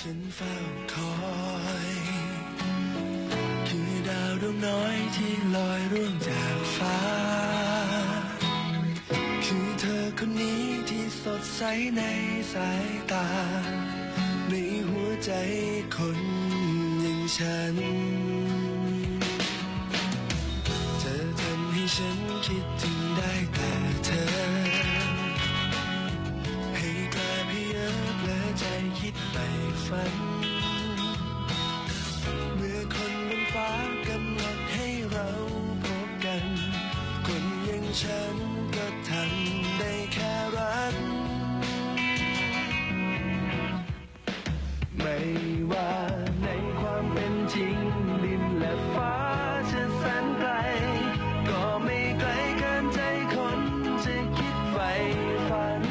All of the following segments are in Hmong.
ฉันเฝ้าคอย คือดาวดวงน้อยที่ลอยร่วงจากฟ้า คือเธอคนนี้ที่สดใสในสายตา ในหัวใจคนอย่างฉัน เธอทำให้ฉันคิดถึงได้แต่เธอ ให้กลายเพ้อเผลอใจคิดใฝ่ฝัน เมื่อคนบนฟ้ากำหนดให้เราพบกัน คนอย่างฉันก็ทำได้แค่รัก ไม่ว่าในความเป็นจริงดินและฟ้าจะแสนไกล ก็ไม่ไกลเกินใจคนจะคิดใฝ่ฝัน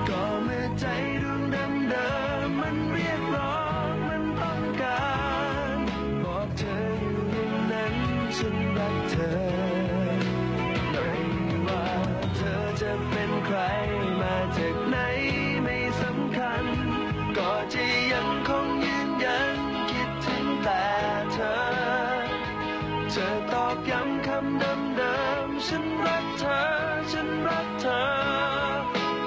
ก็เมื่อใจดวงเดิมๆมันเรียกร้องมันต้องการ บอกเธออยู่อย่างนั้นฉันรักเธอ ไม่ว่าเธอจะเป็นใครมาจากไหนไม่สำคัญ ก็จะยังคงยืนยันคิดถึงแต่เธอ เธอตอกย้ำคำเดิมๆ ฉันรักเธอ ฉันรักเธอ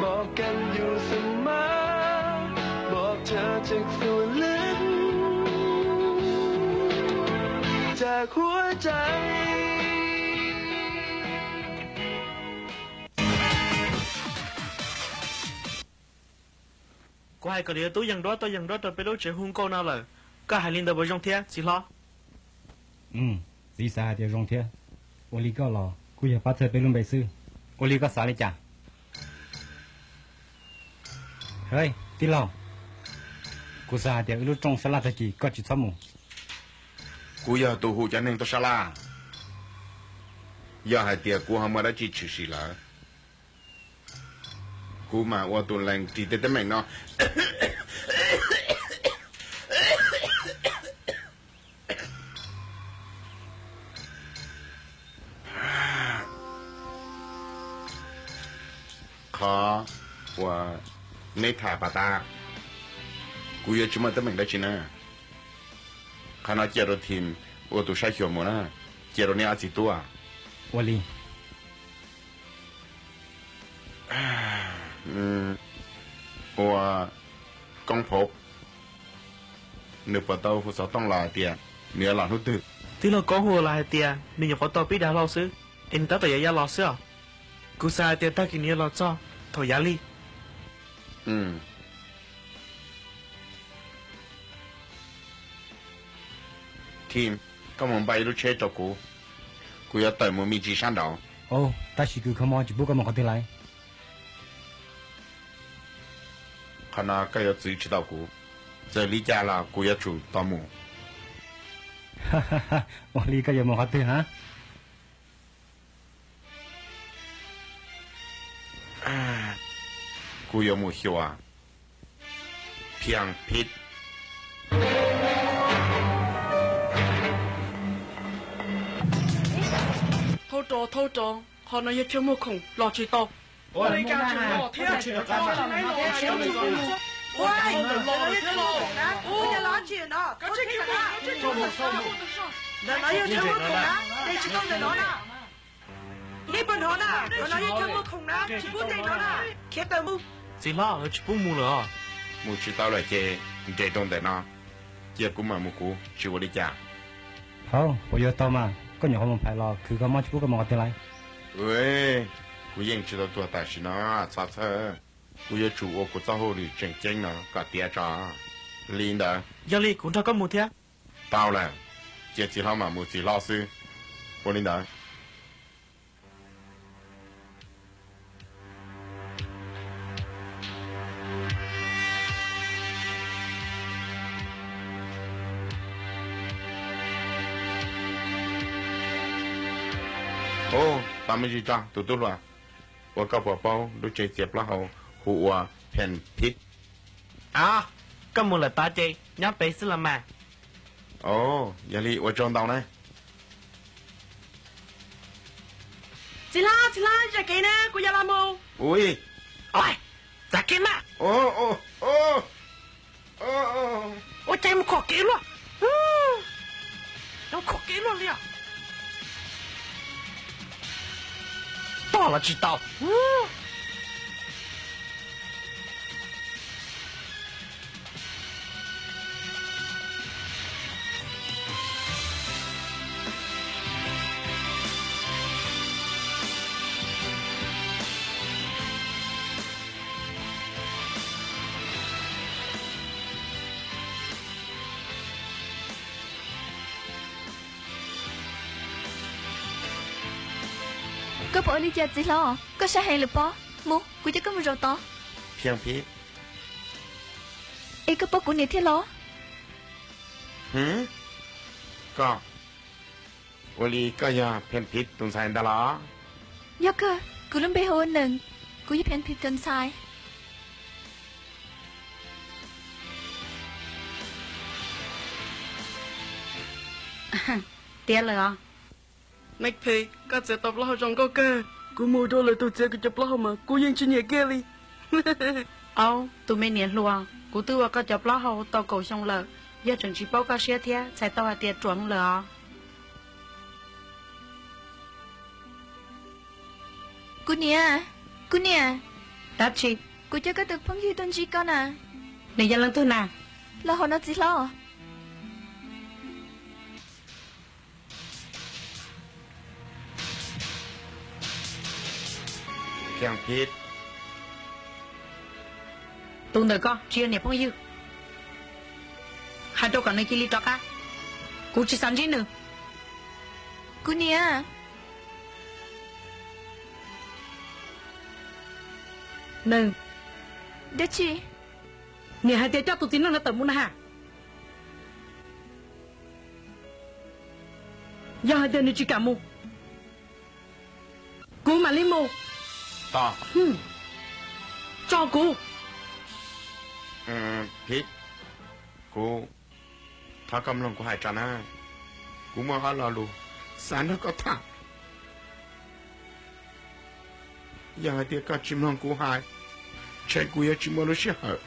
บอกกันอยู่เสมอ บอกเธอจากส่วนลึก จากหัวใจ Kuv hais kom niam tub yees duab tuaj yees duab rau peb lub tsev hu nkauj no lawm. Koj hais li ntawd puas zoo thiab txiv hlob? Txiv xav hais tias zoo thiab. Ua li koj los kuj yog pab txhawj peb lub npe xwb. Ua li koj xav li cas? Hej, tij laug, kuv xav hais tias wb lub rooj sab laj tag kis koj tsis txhob mus. Kuv yog tus hu cov neeg tuaj sab laj. Yog hais tias kuv ho muaj dab tsi tshwm sim lawm, kuv mam ua tus lees ris tej teeb meem no. Qhov uas neb tham pas tas, kuv yuav tsis muaj teeb meem dab tsi na. Qhov no cia rau Thim ua tus saib xyuas mus na, cia rau neb ob txiv tub. Ua li. Ua, Koob Phauv, nws puas tau hu xov tooj los hais tias nws yuav los hnub twg? Tij laug Koob hu los hais tias nws nyuam qhuav tau pib dag hlau xwb, es nws tab tom yuav ya los xwb os. Kuv xav hais tias tag kis nws yuav los txog thaum yav li. Thim, koj mus npaj ib lub tsheb rau kuv, kuv yuav tawm mus me ntsis sab nraud. Tab sis kws kho mob tsis pub koj mus qhov twg lawm. Qhov no koj yuav txwv tsis tau kuv, txawm li cas los kuv yuav tsum tau mus. Ua li koj yuav mus qhov twg hab? Kuv yuav mus xyuas Phiaj Phij. Thaub rov, thaub rov, qhov no yog chaw muag khoom los tsis tau. Ntawm no yog chaw muag khoom na, de tsis tau ntawm no na. Nej puas hnov na, qhov no yog chaw muag khoom na, tsis pub de no na, khiav tawm mus. Txiv hlob, lawv tsis pub mus lawm os. Mus tsis tau lawm ces nres rau ntawm no, cia kuv mam mus kuv, tsis ua li cas. Hauv, puas yuav tau mas, koj nyuam qhuav mus phais los khwv kho mob tsis pub koj mus qhov twg lawm. Kuv yeej tsis tau tuag tam sim no, txhob txhawj. Kuv yuav tsum ua kuv txoj hauj lwm tseem ceeb no kom tiav tso. Li ntawd. Yog li kuv nrog koj mus thiab. Tau lawm, cia txiv hlob mam mus txiv hlob xwb. Ua li ntawd. Ub, tau me ntsis tso tus tub hluas, ua koj puas paub lub tsev txiav plaub hau hu ua Phiaj Phij? Ab, koj mus lawm tod ces nyob pem xwb los mas. Yog li ua tsaug ntau na. Txiv hlob, txiv hlob, zam kev na, kuv yuav los mus. Ui, txav kev mas. tsis tau. Koj puas ua li cas txiv hlob? Koj sab heev lawm pob. Mus, kuv coj koj mus zaum tod. Phiaj Phib. Es koj paub kuv niam thiab los? Hwm, koj, ua li koj yog Phiaj Phib tus ntxhais ntag los? Yog kawg, kuv lub npe hu ua Nees, kuv yog Phiaj Phib tus ntxhais. Tiav lawm os. Maiv Phem, koj txiav tau plaub hau zoo nkauj kawg. Kuv mus rau lwm tus txiav kuv cov plaub hau mas kuv yeej tsis nyiam kiag li. Aub, tus me niam hluas, kuv twb ua koj cov plaub hau tau kaum xyoo lawm, yog tseem tsis paub koj siab thiab txhais tau hais tias ruam lawm os. Kuv niam, kuv niam. Dab tsi? Kuv coj koj tus phooj ywg tuaj ntsib koj na. Nws yog leej twg na? Los hauv no txiv hlob. Phiaj Phib. Tus ntawm ko tsis yog niam phooj ywg. Hais rau kom nws cia li rov qab. Kuv tsis xav ntsib nws. Kuv niam. Nws. Dab tsi? Niam hais tias coj tus txiv neej no tawm mus na has. Yog hais tias nws tsis kam mus, kuv mam li mus. Tso kuv. Phib, kuv, thov koj mloog kuv hais tso na. Kuv muaj ob lo lus xav nrog koj tham. Yog hais tias koj tsis mloog kuv hais, ntshe kuv yuav tsis muaj lub sij hawm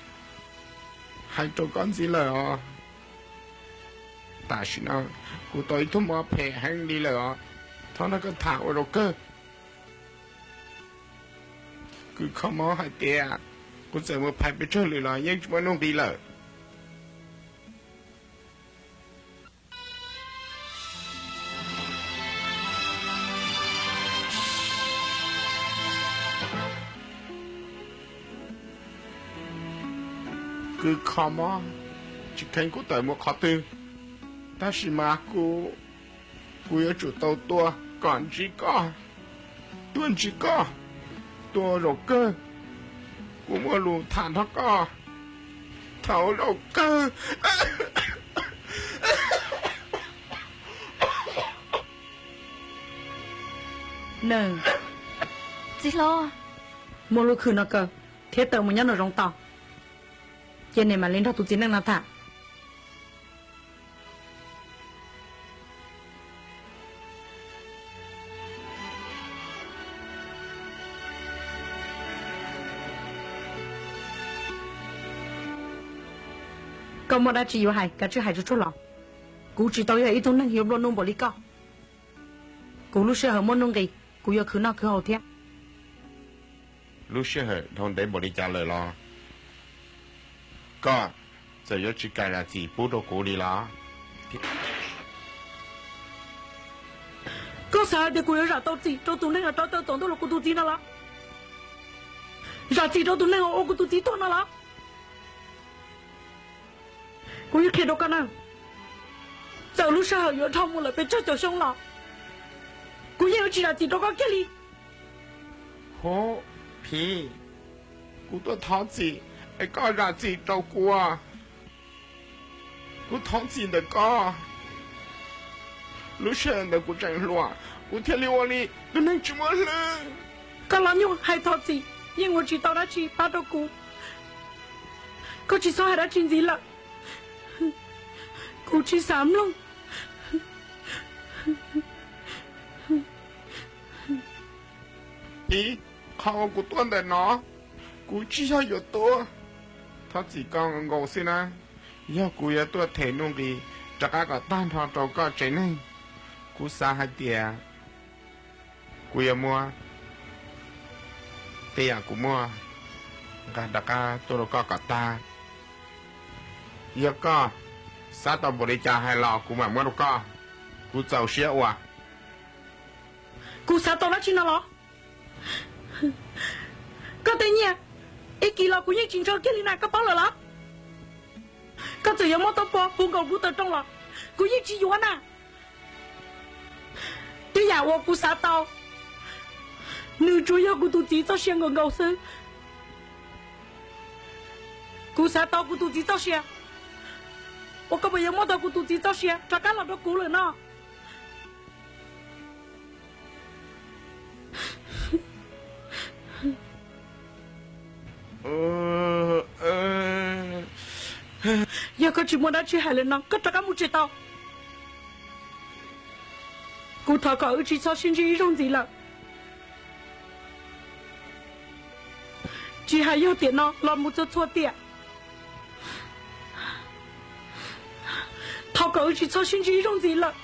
hais rau koj ntxiv lawm os. Tam sim no kuv tau ib tug mob phem heev li lawm os. Thov nrog koj tham ua zaum kawg. Kws kho mob hais tias kuv txawm mus phais pes tsawg lwm los yeej tsis muaj nuj nqis lawm. Kws kho mob tsis kheev kuv tawm mus qhov twg, tab sis mas kuv, kuv yuav tsum tau tuaj kom ntsib koj, tuaj ntsib koj, tuaj zaum kawg. Kuv muaj lus tham nrog koj, tham ua zaum kawg. Nws, txiv hlob, muaj lub khw no kaw thiab tawm mus nyob nram zoov tos, ces niam mam li nrog tus txiv neej no tham. Koj muaj dab tsi yuav hais kav tsij hais tsuag tsuag los. Kuv tsis tau yog ib tug neeg yuav nplua nuj npaum li koj. Kuv lub sij hawm muaj nuj nqis, kuv yuav khwv noj khwv haus thiab. Lub sij hawm dhau ntev npaum li cas lawm los koj txawm yuav tsis kam zam txim pub rau kuv li los? Koj xav hais tias kuv yuav zam tau txim rau tus neeg uas rov tawm tom ntuj los kuv tus txiv no los? Zam txim rau tus neeg uas ua kuv tus txiv tuag no los? Kuv yeej qhia rau koj na, txawm lub sij hawm yuav dhau mus lawm pes tsawg caum xyoo los, kuv yeej yuav tsis zam txim rau koj kiag li. Hub, Phib, kuv tuaj thov txim es koj zam txim rau kuv. Kuv thov txim ntawm koj. Lub sij hawm ntawd kuv tseem hluas, kuv thiaj li ua li tus neeg tsis muaj hlwb. Koj los nyuj hais thov txim yeej ua tsis tau dab tsi pab rau kuv. Koj tsis txhob hais dab tsi ntxiv lawm, kuv tsis xav mloog. Ib, qhov uas kuv tuaj ntawm no, kuv tsis yog yuav tuaj. Thov txim koj nkaus xwb na, yog kuv yuav tuaj them nuj nqis rov qab kom tag nrho rau koj tsev neeg. Kuv xav hais tias kuv yuav muab Tej yam kuv muaj, nqa rov qab tuaj rau koj kom tag. Yog koj xav tau npaum li cas hais los kuv mam muab rau koj. Kuv txaus siab ua. Kuv xav tau dab tsi no los? Koj tej nyiaj, ib kis los kuv yeej tsis nrog kiag li na, koj paub lawm los? Koj txawm yuav muab tau pua puv nkaus kuv taw rooj los kuv yeej tsis yuav na. Tej yam uas kuv xav tau, nws tsuas yog kuv tus txiv txoj sia nkaus nkaus xwb. Kuv xav tau kuv tus txiv txoj sia, uas koj puas yuav muab tau kuv tus txiv txoj sia rov qab los rau kuv lawm no? Yog koj tsis muaj dab tsi hais lawm no, koj rov qab mus tsev tau. Kuv thov kom wb tsis txhob sib ntsib ib zaug ntxiv lawm. Tsis hais yog tiam no los mus txhua txhua tiam, thov kom wb tsis txhob sib ntsib ib zaug ntxiv lawm.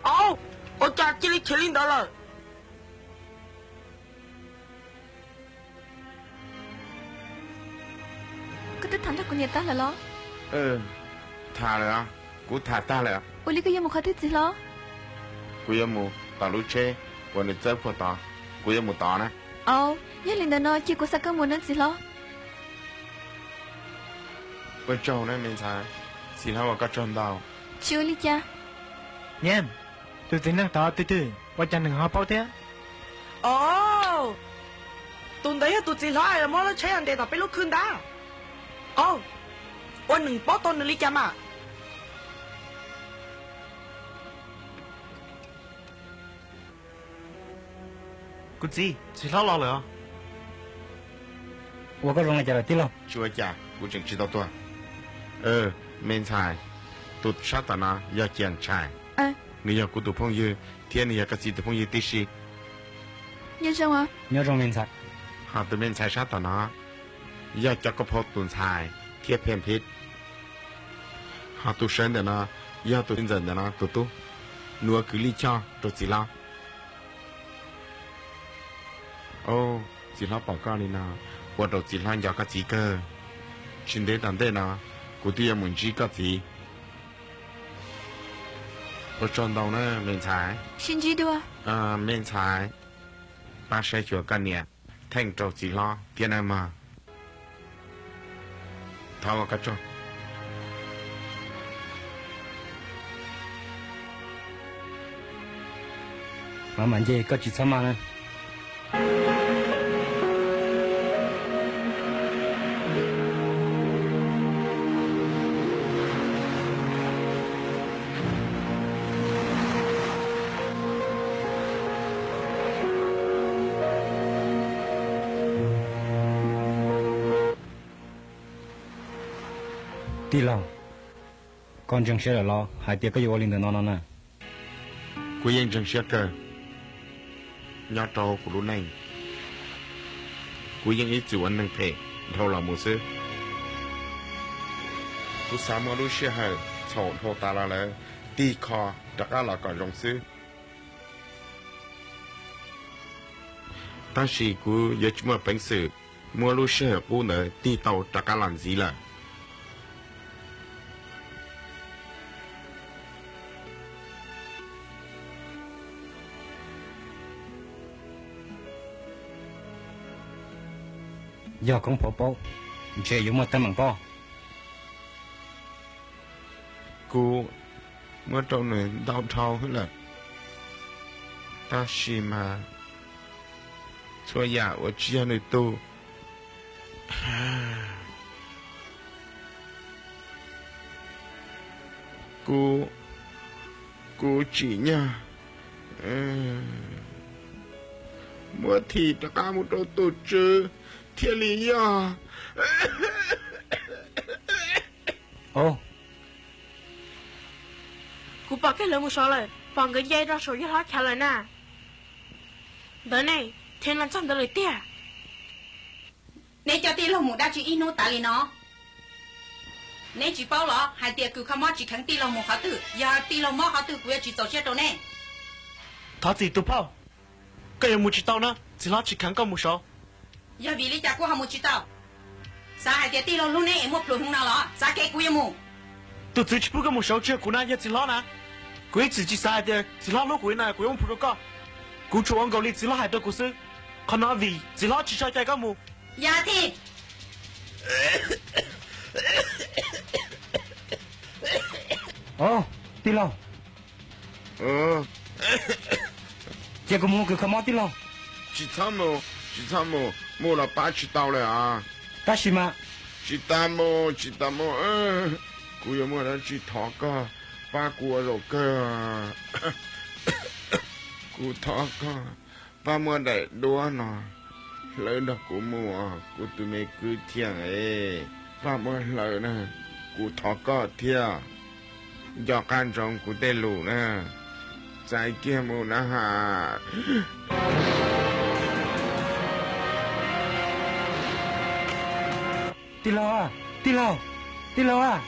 Au, ua cas cia li khiav li ntawd lawm? Koj twb tham nrog kuv niam tag lawm los? Tham lawm, kuv tham tag lawm. Ua li koj yuav mus qhov twg txiv hlob? Kuv yuav mus tom lub tsheb uas nws txawb puag tod, kuv yuav mus tod na. Au, yog li ntawd no cia kuv xa koj mus nawb txiv hlob. Ua tsaug na me ntxhais, txiv hlob ua koj tsaug ntau. Tsis ua li cas. Niam, tus txiv neej tod twg twg ua cas nws ho paub thiab? Au, tus ntawd yog tus txiv hlob uas muab lub tsheb ntes tom peb lub khw ntag. Au, ua nws paub tau nws li cas mas? Kuv txiv, txiv hlob los lawm. Ua koj zoo li cas lawm tij laug? Tsis ua cas, kuv tseem tsis tau tuag. Me ntxhais, tus sab tom no yog Cia Ntshai. Nws yog kuv tus phooj ywg thiab nws yog koj txiv tus phooj ywg tib si. Nyob zoo me ntxhais. Ho tus me ntxhais sab tom no yog cov koj phauj tus ntxhais thiab Phem Phib. Ho tus sawv ntawm no yog tus txiv ntxawm ntawm no tus tub, nws ua kwv lij choj rau txiv hlob. Au, txiv hlob pom koj li no, ua rau txiv hlob nco koj txiv kawg. Tsis ntev tom ntej no, kuv twb yuav mus ntsib koj txiv. Ua tsaug ntau na me ntxhais. Sib ntsib dua. Me ntxhais, pab saib xyuas koj niam theej rau txiv hlob thiab nawb mog. Thov ua koj tsaug. Mam mam nce, koj tsis txhob maj na. Tij laug, koj ntseeg siab lawm los hais tias koj yuav ua li ntawm no no na? Kuv yeej ntseeg siab kawg. Nyob rau kuv lub neej, kuv yeej ib txwm ua neeg phem dhau los mus xwb. Kuv xav muaj lub sij hawm txhaum dhau tas los lawm, tig kho rov qab los kom zoo xwb. Tab sis kuv yuav tsis muaj peev xwm muab lub sij hawm qub ntawd tig tau rov qab los ntxiv lawm. Yog koob phav paub, ntshe yuav muaj teeb meem pab. Kuv muab rau nws ntau dhau lawm, tab sis mas txhua yam uas tsis yog nws tug, kuv, kuv tsim nyog muab thim rov qab mus rau tus tswv thiaj li yog. Kuv pom kiag lawv mus saud lawm, pom nkawd nce rau saum yawg hlob chav lawm na. Ntawd ne, thiab no txog ntawd lawm tiag. Neb coj tij laug mus dab tsi ib hnub tas li no? Neb tsis paub los hais tias kws kho mob tsis kheev tij laug mus qhov twg, yog tij laug mob qhov twg kuv yuav tsis txaus siab rau neb. Thov txim tus phauj, koj yuav mus tsis tau na, txiv hlob tsis kheev koj mus saud. Yog vim li cas kuv ho mus tsis tau? Xav hais tias tij laug hlub neb es muaj plhus heev no los xav kev kuv yuav mus. Tus txwv tsis pub koj mus saud tsis yog kuv na, yog txiv hlob na. Kuv ib txwm tsis xav hais tias txiv hlob hlub kuv li no kuv yuav muab plhus rau koj. Kuv tsuas ua nkaus li txiv hlob hais rau kuv xwb. Qhov no vim txiv hlob tsis tso cai koj mus. Yam thiab. Tij laug, cia kuv mus hu kws kho mob tij laug. Tsis txhob mus, tsis txhob mus, mus los pab tsis tau lawm os. Tab sis mas, tsis tas mus, tsis tas mus. Kuv yuav muaj dab tsi thov koj pab kuv ua zaum kawg. Kuv thov koj pab muab daim duab no hlawv nrog kuv mus, kuv tus me kwv Thiaj es, pab muab hlawv na, kuv thov koj thiab. Nco qab ntsoov kuv tej lus na, txais kiag mus na has. Tij laug, tij laug, tij laug,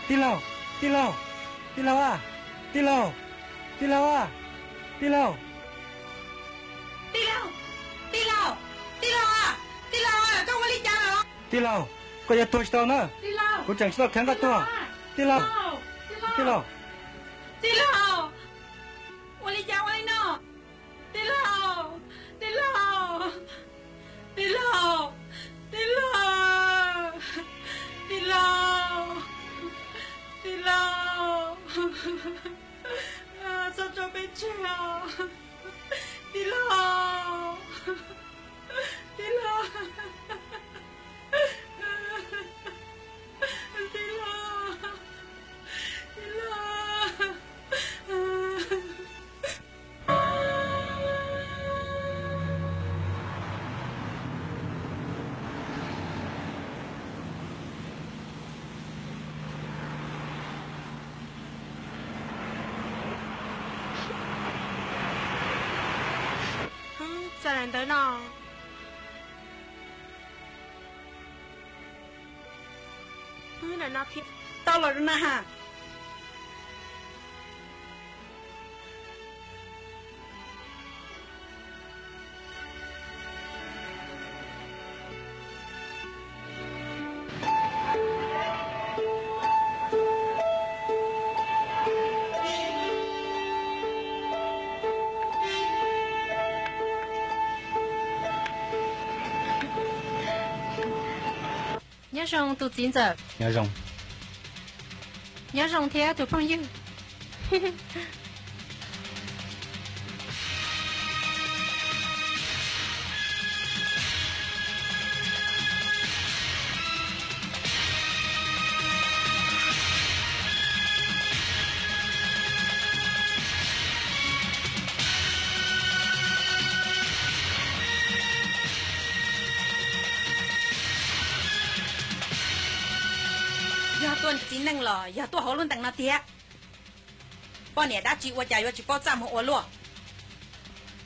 tij laug, tij laug, tij laug, tij laug, tij laug, tij laug, tij laug, tij laug, tij laug, tij laug, koj ua li cas lawm? Tij laug, koj yuav tuag tsis tau na. Kuv tseem tsis tau kheev koj tuag. Tij laug, tij laug, tij laug, ua li cas ua li no? Tij laug, tij laug, tij laug, tij laug, tij laug, tij laug, txhob tso peb tseg os. Tij laug, tij laug, tij laug, tij laug. Txawm ntawd no, tau los na has. Nyob zoo tus txiv ntxawm. Nyob zoo. Nyob zoo thiab tus phooj ywg. Yog tuaj txiv neej los yog tuaj hauv lub ntees no tiag? Poj niam dab tsi ua cas yuav tsis paub txaj muag ua luaj?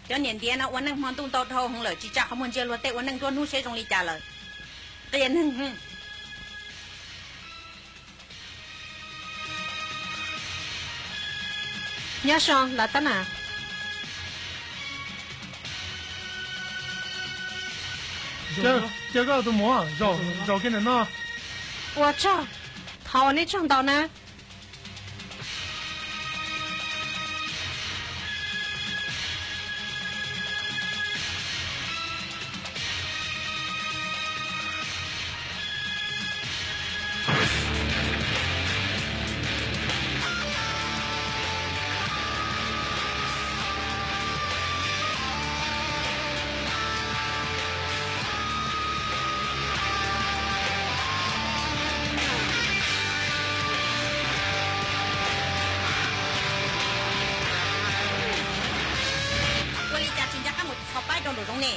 Cov niam ntiav no ua neej hmo ntuj ntau dhau heev lawm, tsis tsa qhov muag ntsia luag tej ua neej nruab hnub seb zoo li cas lawm. Qia neeg. Nyob zoo lawv tab na. Cia koj tus muam zaum kiag ntawm no. Ua tsaug, thov ua nej tsaug ntau na. Ua li cas tsis nco qab mus txhos paib rau nraum zoov ne?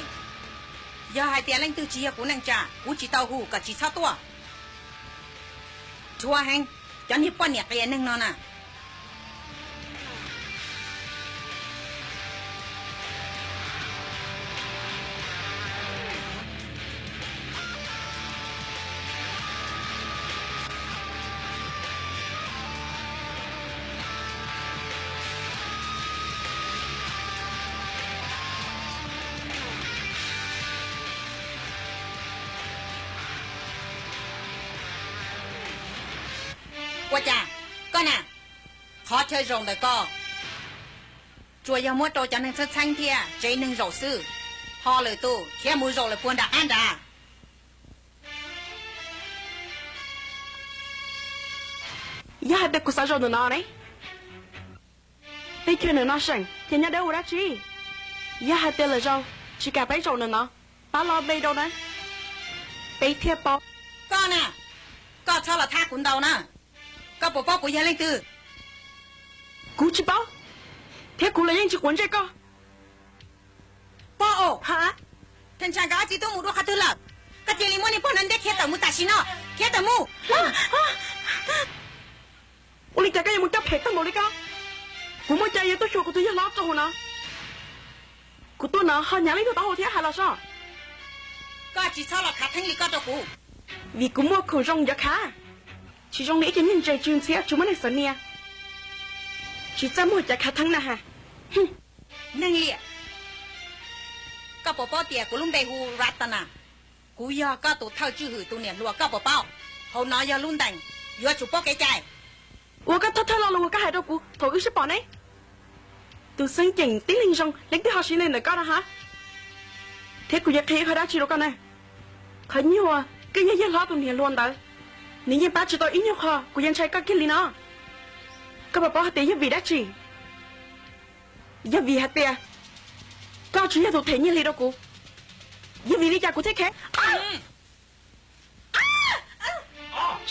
Yog hais tias leej twg tsis yog kuv neej tsa, kuv tsis tau hu kom tsis txhob tuaj. Rhuav heev, cov niag poj niam qias neeg no na. Ua cas koj na, qhov chaw zaum ntawm koj tsuas yog muab rau cov neeg txheeb txheeb thiab tsev neeg zaum xwb, ho lwm tus khiav mus zaum lawm puag nram qab nrad. Yog hais tias kuv xav zaum ntawm no ne, peb chaw ntawm no seem ces nyob deb ua dab tsi? Yog hais tias lwm zaus tsis kam peb zaum ntawm no, pab los npe rau na, peb thiaj paub. Koj na, koj txhob los thab kuv ntau na. Koj puas paub kuv yog leej twg? Kuv tsis paub, thiab kuv los yeej tsis quav ntsej koj. Pog os, ha, ntshai nkawd ob txiv tub mus dua qhov twg lawm? Koj cia li muab niag pog no ntiab khiav tawm mus tam sim no, khiav tawm mus. Ua li cas koj yuav mus coj phem tag npaum li koj? Kuv muaj cai yuav tuaj xyuas kuv tus yawg hlob rau hauv no. Kuv tuaj no ho hnyav leej twg taub hau thiab hais los soj. Koj tsis txhob los khav theeb li koj rau kuv. Vim kuv muaj khoom zoo yuav khav, tsis zoo li ib co niag ntses tsw ntxhiab tsis muaj neeg xav nias. Tsis txaj muag cas khav theeb na has. Neeg liam, koj puas paub tias kuv lub npe hu Ratana? Kuv yog koj tus thawj tswj hwm tus niam hluas, koj puas paub? Hauv no yog lub ntees, yuav tsum paub kev cai. Ua koj thawj thawj lo lus uas koj hais rau kuv thaum wb sib pom ne. Tus xeeb ceem tib neeg zoo leej twg ho siv li ntawm koj no ha? Thiab kuv yuav qhia ib qho dab tsi rau koj na. Qhov nyuag koj yawg hlob tus niam hluas ntawd, nws yeej pab tsis tau ib nyuag qho kuv yuav ntshai koj kiag li no. Koj puas paub hais tias yog vim dab tsi? Yog vim hais tias koj tsis yog tus them nyiaj hli rau kuv. Yog vim li cas kuv thiaj khev?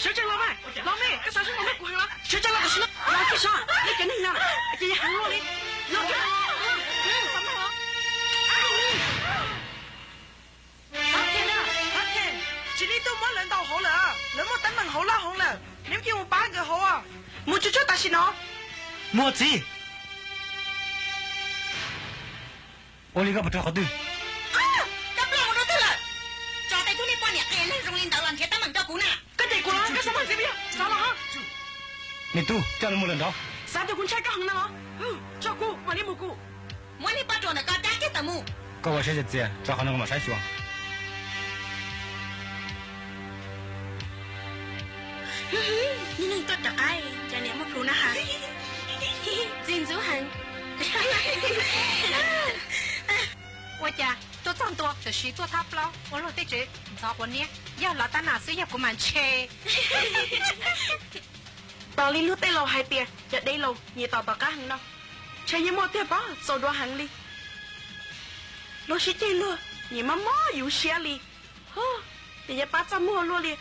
Sawv tsees los mas, los mas, koj xav sib ntaus nrog kuv heev los? Sawv tsees los tam sim no, los kiag sab, nej cov neeg no ces yog heev luaj li. Los kiag, xav ntaus los? Tsis li tuaj muab lawv ntaus hauv lawm, lawv muaj teeb meem hauv loj hauv lawm, neb cia mus pab nkawd hauv. Mus tsuag tsuag tam sim no. Muaj txiv. Ua li koj puas rau qhov twg? Koj ploj mus rau twg lawm? Tso tej tug niag poj niam qias neeg zoo li ntawd los nrhiav teeb meem rau kuv na. Koj cem kuv los koj xav muaj txiv puas yog? Xav los ho. Me tub, coj lawv mus lawm nraud. Xav tias kuv ntshai koj heev na los? Tso kuv mam li mus kuv. Muab niag poj ruam ntawm koj cab kiag tawm mus. Koj ua siab txias txias, rau qhov no kuv mam saib xyuas. Niag neeg tuaj rov qab, cas niam muaj plhus na has. Txiv ntxub heev. Ua cas tuaj txog ntua tam sim tuaj thab plaub ua luag tej tsev ntxhov quav niab, yog los tab nas xwb yog kuv mas ntshe. Tos li luag tej laus hais tias cov dej laus nyias tom tom qab heev no, ntshe yeej muaj tiag pob txaus duav heev li. Luag sib ceg luag nyias mob mob yus siab li. Ces yuav pab txaj muag luaj li.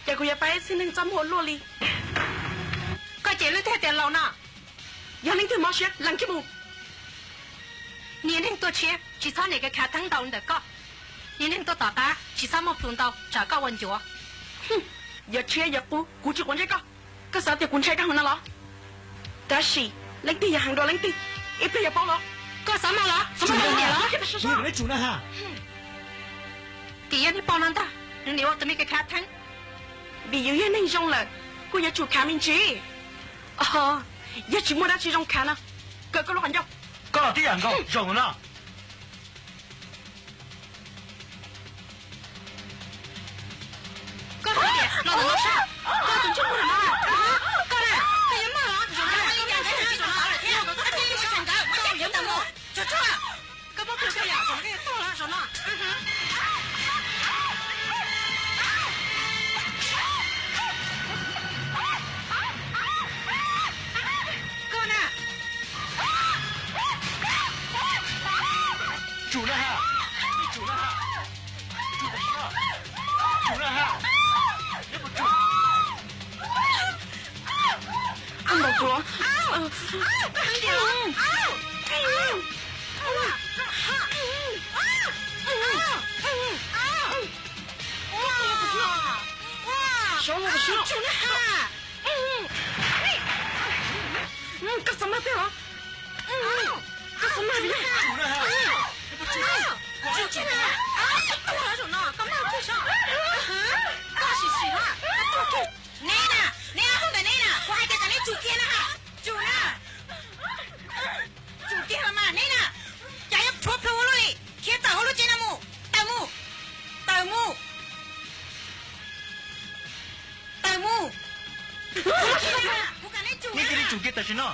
Ces kuv yuav pab ib txhia neeg txaj muag luaj li. Koj cem leej twg tias laus no? Yog leej twg mob siab lees kiag mus. Niag neeg tuaj tshiab tsis txhob niam kev khav theeb ntau ntawm koj. Niag neeg tuaj tom qab tsis txhob muaj plhus ntau tsam koj ua ncuav. Yog tshiab yog qub kuv tsis quav ntsej koj. Koj xav tias kuv ntshai koj heev no los? Tab sis leej twg yog heev dua leej twg, ib pliag yuav paub los. Koj xav mas los, xav mas los tiag los? Tim yog niag pog no ntag, nws niam ua tus me kev khav theeb. Vim yus yog neeg zoo lawm, kuj yuav tsum khav me ntsis. Yog tsis muaj dab tsi zoo khav no, kaw koj lub qhov ncauj. Koj los tib yam nkaus, zaum no. Neb na, neb hu ntawm neb na, kuv hais tias kom neb tsum kiag na ha, tsum na, tsum kiag los mas neb na, cas yuav rhuav plhu ua luaj li, khiav tawm hauv lub tsev no mus, tawm mus, tawm mus, tawm mus. Kuv kom neb tsum, neb cia li tsum kiag tam sim no.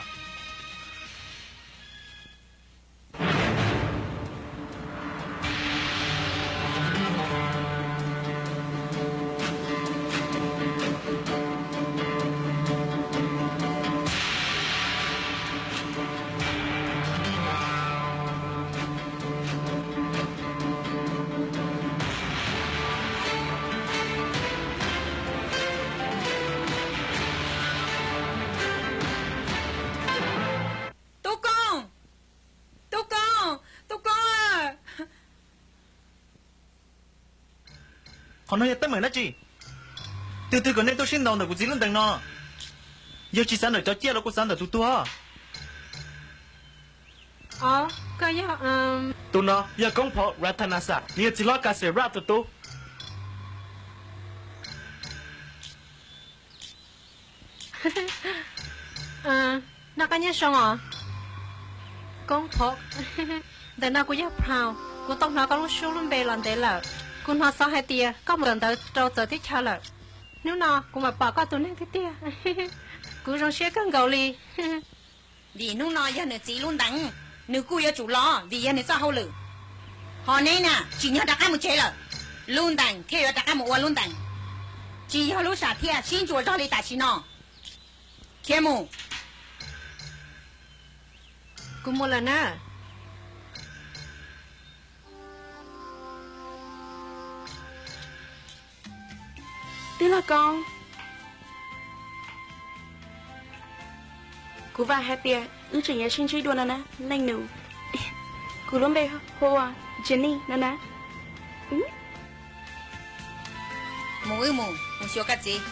Tub Kooj, Tub Kooj, Tub Kooj. Qhov no yog teeb meem dab tsi? Twg twg kom nej tuaj sib ntaus ntawm kuv txiv lub ntees no? Yog tsis xav ntawm cov ciaj los kuj xav ntawm tus tuag. Tus no yog koob phov Ratanasa, nws yog txiv hlob Kaxes Raj tus tub. Noj qab nyob zoo os, koob phov. Ntawm no kuv yog Brown, kuv tau hnov koj lub suab lub npe los ntev lawm. Kuv hnov xov hais tias koj mus kawm ntawv rau txawv teb chaws lawm. Hnub no kuv mam pom koj tus neeg tiag tiag. Kuv zoo siab kawg nkaus li. Vim hnub no yog nws txiv lub ntees, nws kuj yuav tsum los vim yog nws txoj hauj lwm. Ho neb na, tsim nyog rov qab mus tsev lawm, lub ntees thiaj yuav rov qab mus ua lub ntees. Tsis yog lub sam thiaj sib ntsuas zog li tam sim no. Khiav mus. Kuv mus lawm na. Tij laug Koob, kuv vam hais tias wb tseem yuav sib ntsib dua no na leej nus. Kuv lub npe hu ua Jenny no na. Mus wb mus, mus xyuas koj txiv.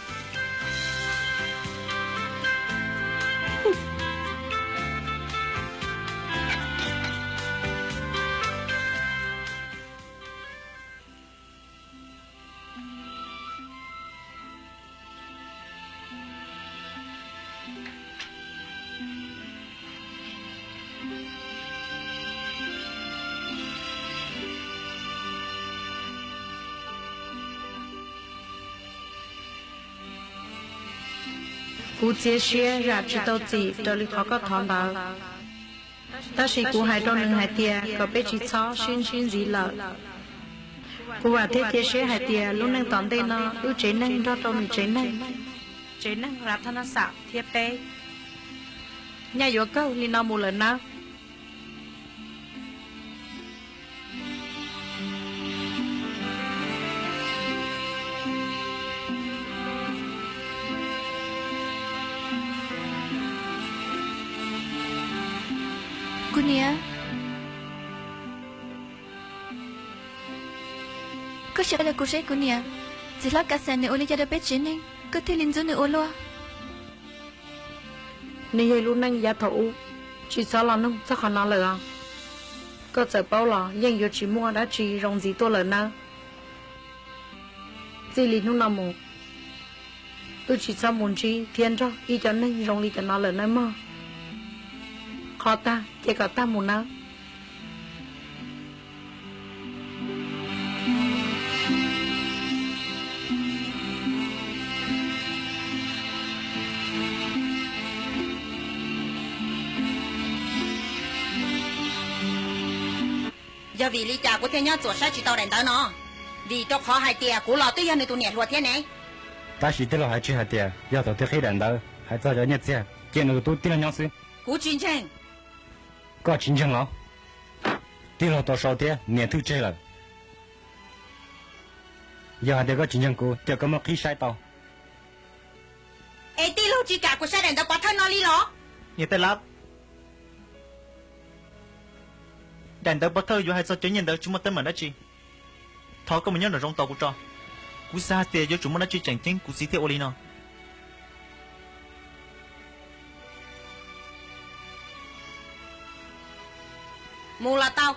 Kuv txiav siab zam tsis tau txim raws li qhov koj thov ntawd, tab sis kuv hais rau nws hais tias kom peb tsis txhob sib ntsib ntxiv lawm. Kuv vam thiab cia siab hais tias lub neej tom ntej no wb tsev neeg nrog rau nws tsev neeg, tsev neeg Ratanasa thiab peb nyaj yuav kawg li no mus lawm nawb. Kuv niam, koj sim qhia rau kuv seb kuv niam, txiv hlob Kaxes nws ua li cas rau peb tsev neeg koj thiaj li ntxub nws ua luaj? Nws yog lub neej yav thaum ub, tsis txhob los nug txog qhov no lawm os. Koj txawm paub los yeej yuav tsis muaj dab tsi zoo ntxiv tuaj lawm nawb. Txij li hnub no mus, wb tsis txhob mus ntsib thiab nrog ib cov neeg zoo li cov no lawm nawb mog. Qhov tag ces kom tag mus nawb. Yog vim li cas kuv thiaj nyob txuam saib tsis tau daim ntawv no? Vim rau qhov hais tias kuv los twb yog nws tus niam hluas thiab ne. Tab sis tij laug hais tsis hais tias yog thaum twg qhib daim ntawv hais txog cov nyiaj txiag cia nws tus tub tij laug nyob xwb. Kuv tsis ntseeg. Koj tsis ntseeg los? Tij laug tau sau thiab niam thwj tseg lawm. Yog hais tias koj tsis ntseeg kuv, cia koj muab qhib saib tau. Es tij laug tsis kam kuv saib daim ntawv pov thawj no li los? Niam tais lab, daim ntawv pov thawj yuav hais txog cov nyiaj ntawd tsis muaj teeb meem dab tsi. Thov koj mus nyob nraum zoov tos kuv tso. Kuv xav hais tias yuav tsum muaj dab tsi tseem ceeb kuv txiv thiaj ua li no. Mus los tau.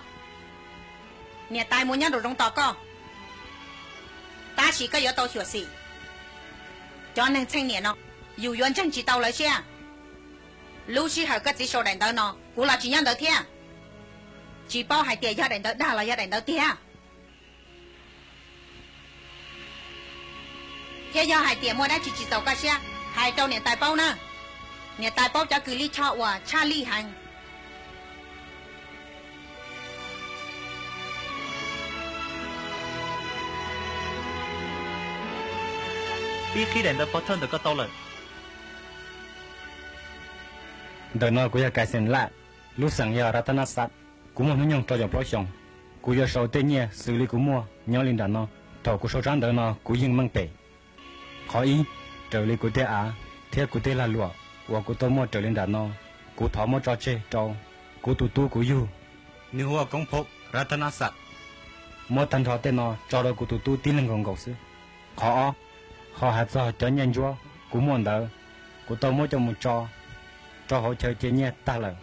Niam tais mus nyob nraum zoov tos koj. Tab sis koj yuav tau xyuam xim. Cov neeg txheej niam no, yus yuav ntseeg tsis tau lawv siab. Lub sij hawm koj txiv sau daim ntawv no kuv los tsis nyob ntawd thiab. Tsis paub hais tias yog daim ntawv dag los yog daim ntawv tiag. Thiab yog hais tias muaj dab tsi tsis txaus koj siab, hais rau niam tais paub na. Niam tais paub cov kws lij tsho uas tshaj lij heev. Pib qhib daim ntawv pov thawj ntawm koj tau lawm. Ntawm no kuv yog Kais Xeem Laj, lub xeem yog Ratanasat. Kuv muaj hnub nyoog rau caum plaub xyoos. Kuv yuav sau tej nyiaj xws li kuv muaj nyob li nram no. Thaum kuv sau tsab ntawv no kuv yeej meej pem. Qhov ib, raws li kuv tej av thiab kuv tej lag luam uas kuv tau muaj raws li nram no, kuv thov muab tso tseg rau kuv tus tub kuv yug, nws hu ua Koob Phob Ratanasat. Muab tag nrho tej no tso rau kuv tus tub tib leeg nkaus nkaus xwb. Qhov ob, ho hais txog cov nyiaj ntsuab kuv muaj ntawd, kuv tau muab coj mus tso rau hauv chaw cia nyiaj tag lawm.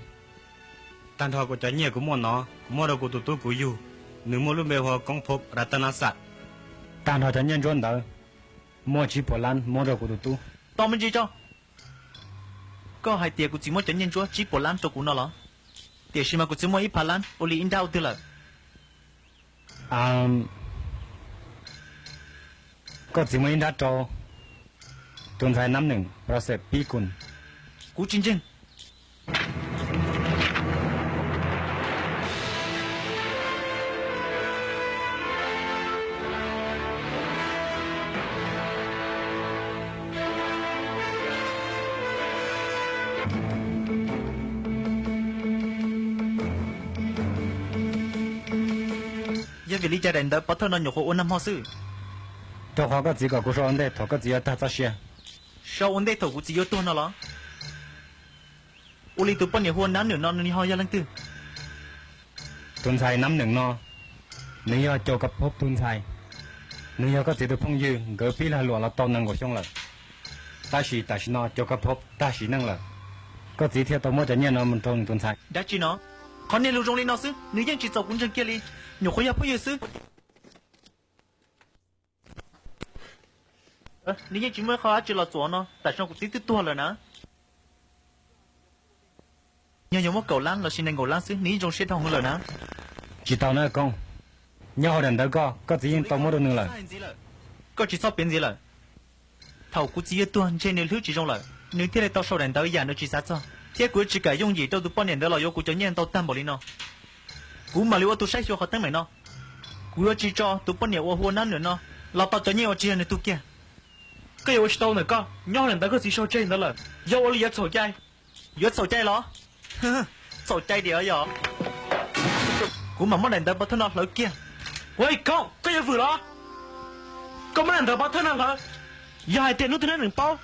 Tag nrho kuv cov nyiaj kuv muaj no, kuv muab rau kuv tus tub kuv yug, nws muaj lub npe hu ua Koob Phob Ratanasat. Tag nrho cov nyiaj ntsuab ntawd, muaj tsib puas lab muab rau kuv tus tub. Tos me ntsis tso. Koj hais tias kuv txiv muab cov nyiaj ntsuab tsib puas lab rau kuv no los? Tiam sis mas kuv txiv muaj ib phav lab ua li ib nrab ua twg lawm? Koj txiv muaj ib nrab rau tus ntxhais Nab Neem Pov Xeem Pib Kus. Kuv tsis ntseeg. Yog vim li cas daim ntawv pov thawj no nyuam qhuav ua nag hmo xwb? Rau qhov koj txiv kom kuv sau ua ntej thaum koj txiv yuav tag txoj sia. Sau ua ntej thaum kuv txiv yuav tuag no los? Ua li tus poj niam hu ua Nab Neem no nws ho yog leej twg? Tus ntxhais Nab Neem no, nws yog Cau Kab Phob tus ntxhais. Nws yog koj txiv tus phooj ywg, nkawd pib lag luam los tau nees nkaum xyoo lawm. Tab sis tam sim no Cau Kab Phob tag sim neej lawm. Koj txiv thiaj tau muab cov nyiaj no mus rau nws tus ntxhais. Dab tsi no? Qhov niag lus zoo li no xwb nws yeej tsis txaus kuv ntseeg kiag li. Nyuam qhuav yog phooj ywg xwb. Nws yeej tsis muaj ib qho dab tsi los txuam no, tam sim no kuv txiv twb tuag lawm na. Yog yuav muab kaum lab los sis nees nkaum lab xwb nws yeej zoo siab dhau hwv lawm na. Tsis tau na Koob, nyob hauv daim ntawv koj, koj txiv yeej tau muab rau nws lawm. Koj tsis txhob piav ntxiv lawm. Thaum kuv txiv yuav tuag ntshe nws hlwb tsis zoo lawm, nws thiaj li tau sau daim ntawv yam nws tsis xav txog, thiab kuv yuav tsis kam yooj yim rau tus poj niam ntawd los yuav kuv cov nyiaj ntau tag npaum li no. Kuv mam li ua tus saib xyuas qhov teeb meem no. Kuv yuav tsis tso tus poj niam uas hu ua Nab Neem no los tau cov nyiaj uas tsis yog nws tug kiag. Koj yuav ua tsis tau ntawm koj, nyob hauv daim ntawv koj txiv sau tseg ntawd lawm, yog ua li yuav txhaum cai. Yuav txhaum cai los? Txhaum cai diam yog. Kuv mam muab daim ntawv pov thawj no hlawv kiag. Ua Koob, koj yuav vwm los? Koj muab daim ntawv pov thawj no hlawv. Yog hais tias hnub twg Nab Neem paub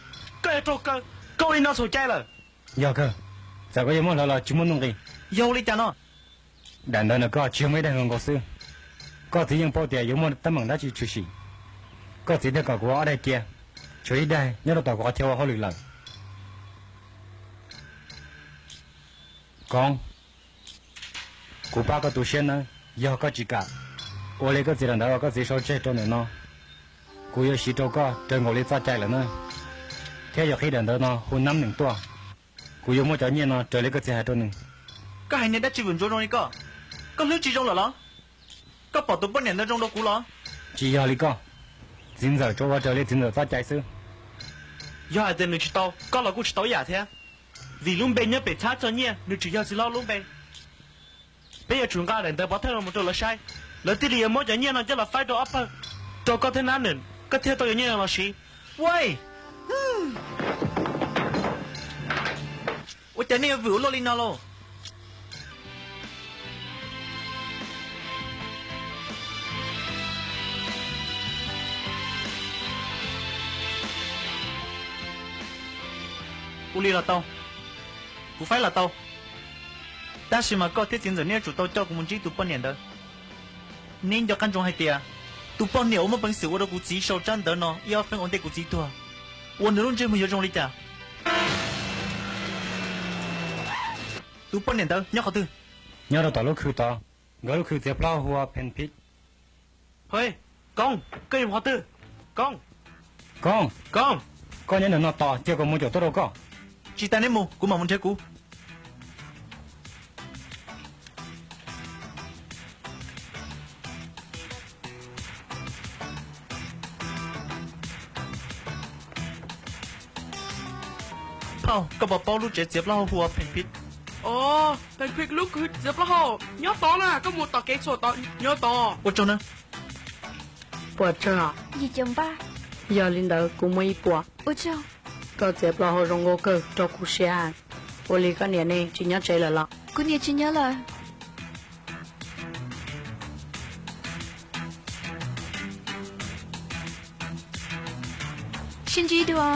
koj yuav raug kaw, koj ua li no txhaum cai lawm. Yog kawg, txawm koj yuav muab hlawv los tsis muaj nuj nqis. Yog ua li cas no? Daim ntawv ntawm koj tsis yog muaj ib daim nkaus xwb. Koj txiv yeej paub tias yuav muaj teeb meem dab tsi tshwm sim, koj txiv thiaj kom kuv ua ob daim cia, tshuav ib daim nyob rau tom kuv qhov chaw ua hauj lwm lawm. Koob, kuv pab koj tu siab nawb, yog koj tsis kam ua li koj txiv daim ntawv uas koj txiv sau tseg rau ntawm no, kuv yuav siv rau koj raws nkaus li txoj cai lawm na, thiab yuav qhib daim ntawv no hu Nab Neem tuaj. Kuv yuav muab cov nyiaj no raws li koj txiv hais rau nws. Koj hais niag dab tsi vwm ntsuav zoo li koj? Koj hlwb tsis zoo lawm los? Koj pom tus poj niam ntawd zoo dua kuv los? Tsis yog li koj, txiv ntxawm tsuas ua raws li txiv ntxawm txoj cai xwb. Yog hais tias nws tsis tau, koj los kuj tsis tau ib yam thiab, vim lub npe nyob pem txhab txog nyiaj nws tseem yog txiv hlob lub npe. Peb yuav tsum nqa daim ntawv pov thawj no mus rau lawv saib, lawv thiaj li yuav muab cov nyiaj no coj los faib rau ob pawg, rau koj thiab Nab Nees, koj thiaj tau cov nyiaj no los siv. Ua cas nej yuav vwm ua luaj li no lauj? Ua li los tau, kuv faib los tau. Tab sis mas koj thiab txiv ntxawm neb yuav tsum tau coj kuv mus ntsib tus poj niam ntawd. Neb nco qab ntsoov hais tias tus poj niam uas muaj peev xwm ua rau kuv txiv sau tsab ntawv no ib ob feeb ua ntej kuv txiv tuag, uas nws lub ntsej muag yuav zoo li cas? Tus poj niam ntawd nyob qhov twg? Nyob rau tom lub khw tod, nkawd lub khw txiav plaub hau hu ua Phen Phij. Hej, Koob, koj yuav mus qhov twg? Koob, Koob, Koob, koj nyob ntawm no tos, cia kuv mus caum tuaj rau koj. Tsis tas neb mus, kuv mam mus nrhiav kuv. Phauj, koj puas paub lub tsev txiav plaub hau hu ua Phen Phij? Os, Phen Phij lub khw txiav plaub hau nyob tod na, koj mus tom kev txhuam tod nyob tod. Ua tsaug na. Puas tsaug? Yog li ntawd kuv muaj ib puas. Ua tsaug. Koj txiav plaub hau zoo nkauj kawg rau kuv siab. Ua li koj niam ne, tsis nyob tsev lawm los? Kuv niam tsis nyob lawm. Sib ntsib dua.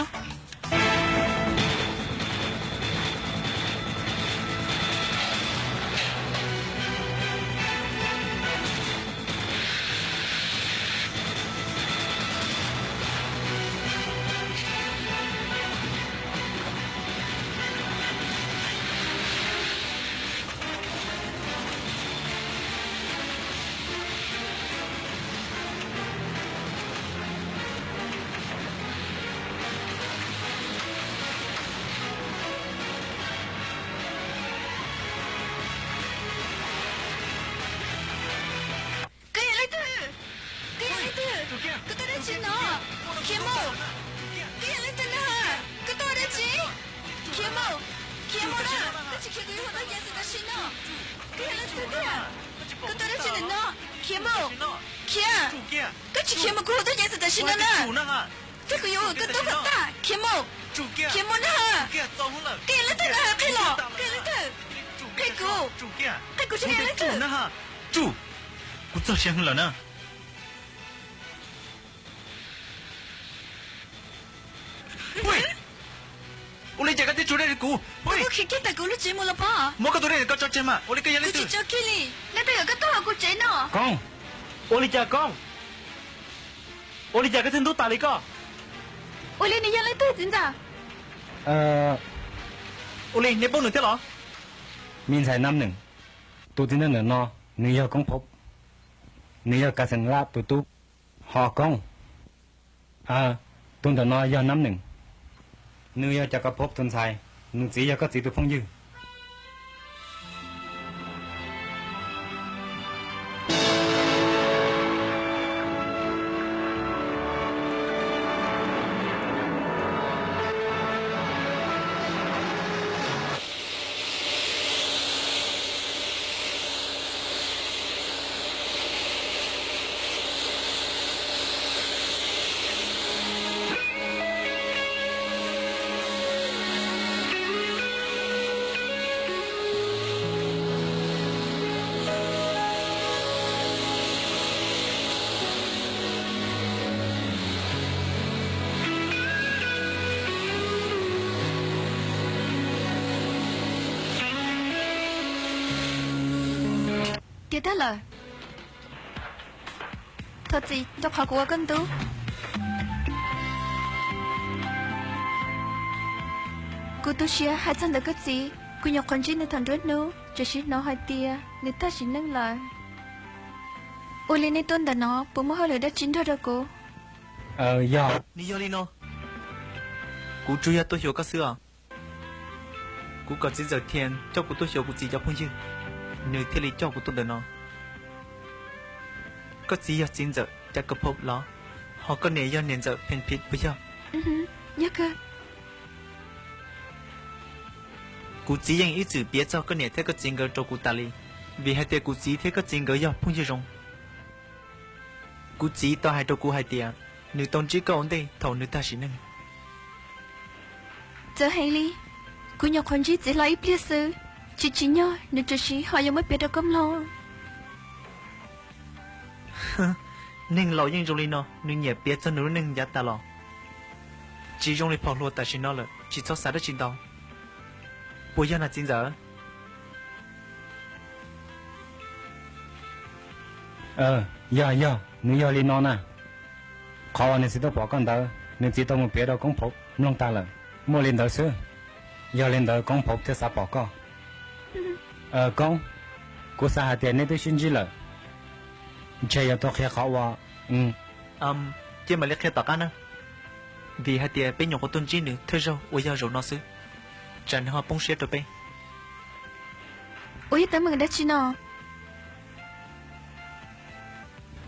Koj yog leej twg? Koj yog leej twg? Koj tuaj dab tsi no? Khiav mus! Koj yog leej twg na? Koj tuaj dab tsi? Khiav mus! Khiav mus na! Koj tsis khiav kuv yuav hu tuaj cev xwm tam sim no. Koj yog leej twg tiag? Koj tuaj dab tsi ntawm no? Khiav mus! Khiav! Koj tsis khiav mus kuv hu tuaj cev xwm tam sim no na. Thiab kuv yuav ua koj tuag kom tag. Khiav mus! Khiav mus na! Koj yog leej twg na? Qhia los! Koj yog leej twg? Qhia kuv! Qhia kuv tsis yog leej twg. Kuv txog siav lawm na. Ua li cas koj thiaj tso dej rau kuv? Koj khiav kiag tawm kuv lub tsev mus los pob. Muab koj tus dej ntawm koj tso tseg mas. Ua li koj yog leej twg? Kuv tsis tso kiag li. Leej twg kom koj tuaj hauv kuv tsev no? Koob! Ua li cas Koob? Ua li cas koj thiaj ntub tas li koj? Ua li nws yog leej twg txiv ntxawm? Ua li nej paub nws thiab los? Me ntxhais Nab Nees, tus txiv ntawm no nws yog Koob Phob, nws yog Kas Xees Laj tus tub. Ho Koob, tus ntawm no yog Nab Nees, nws yog Cov Kas Phob tus ntxhais, nws txiv yog koj txiv tus phooj ywg. Tiav tag lawm. Thov txim rau qhov kuv ua koj ntub. Kuv tu siab hais txog ntawm koj txiv, kuv nyuam qhuav ntsib nws thaum nruab hnub, tiam sis hnov hais tias nws tag sim neej lawm. Ua li nej tuaj ntawm no puas muaj hauj lwm dab tsi nrog rau kuv? Yog, nws yog li no, kuv tsuas yog tuaj xyuas koj xwb os. Kuv kom txiv ntxawm Thias coj kuv tuaj xyuas kuv txiv cov phooj ywg, nws thiaj li coj kuv tuaj ntawm no. Koj txiv yog txiv ntxawm Cas Kas Phob los? Ho koj niam yog niam ntxawm Phen Phij puas yog? Kuv txiv yeej ib txwm piav txog koj niam thiab koj txiv nkawd rau kuv tas li. Vim hais tias kuv txiv thiab koj txiv nkawd yog phooj ywg zoo. Kuv txiv tau hais rau kuv hais tias nws tau ntsib koj ua ntej thaum nws tag sim neej. Txawv heev li, kuv nyuam qhuav ntsib txiv hlob ib pliag xwb, tsis tsim nyog nws tseem siv ho yuav muab piav rau koj mloog. Neeg laus yeej zoo li no, nws nyiam piav txog nws lub neej yav tas los. Tsis zoo li phom hluas tam sim no lawm, tsis txhob xav dab tsi ntau. Puas yog na txiv ntxawm? Yog, yog, nws yog li no na. Qhov uas nws txiv tuaj pom koj ntawd, nws txiv tau mus piav rau Koob Phoov mloog tag lawm. Muaj li ntawd xwb, yog li ntawd Koob Phoov thiaj xav pom koj. Koob, kuv xav hais tias nej twb sib ntsib lawm, ntshe yuav tau qhia qhov uas, cia mam li qhia tom qab na. Vim hais tias peb nyuam qhuav tuaj ntsib nws thawj zaug uas yog zaum no xwb, tsam nws ho poob siab rau peb. Ua ib teeb meem dab tsi no?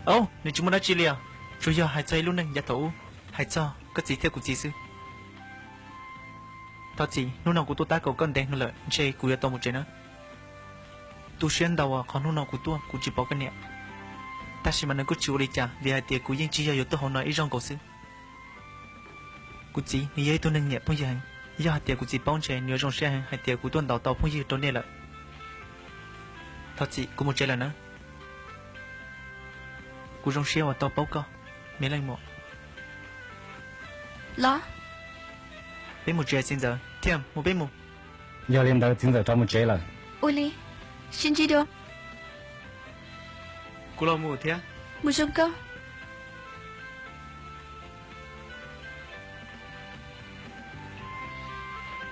Au, nws tsis muaj dab tsi li os, tsuas yog hais txog ib lub neej yav thaum ub, hais txog koj txiv thiab kuv txiv xwb. Thov txim, hnub no kuv tuaj tab kaum koj ntev no lawm, ntshe kuv yuav tau mus tsev na. Tu siab ntau uas qhov hnub no kuv tuaj kuv tsis pom koj niam. Tab sis mas nws kuj tsis ua li cas, vim hais tias kuv yeej tsis yog yuav tuaj hauv no ib zaug nkaus xwb. Kuv txiv nws yog ib tug neeg nyiam phooj ywg heev, yog hais tias kuv txiv paub ntshe nws yuav zoo siab heev hais tias kuv tuaj ntaus tau phooj ywg rau nej lawm. Thov txim, kuv mus tsev lawm na. Kuv zoo siab uas tau paub koj, me leej muam. Los, peb mus tsev txiv ntxawm, Thiaj, mus peb mus. Yog li ntawd txiv ntxawm rov mus tsev lawm. Ua li, sib ntsib dua. Kuv los mus thiab. Mus zoo koj.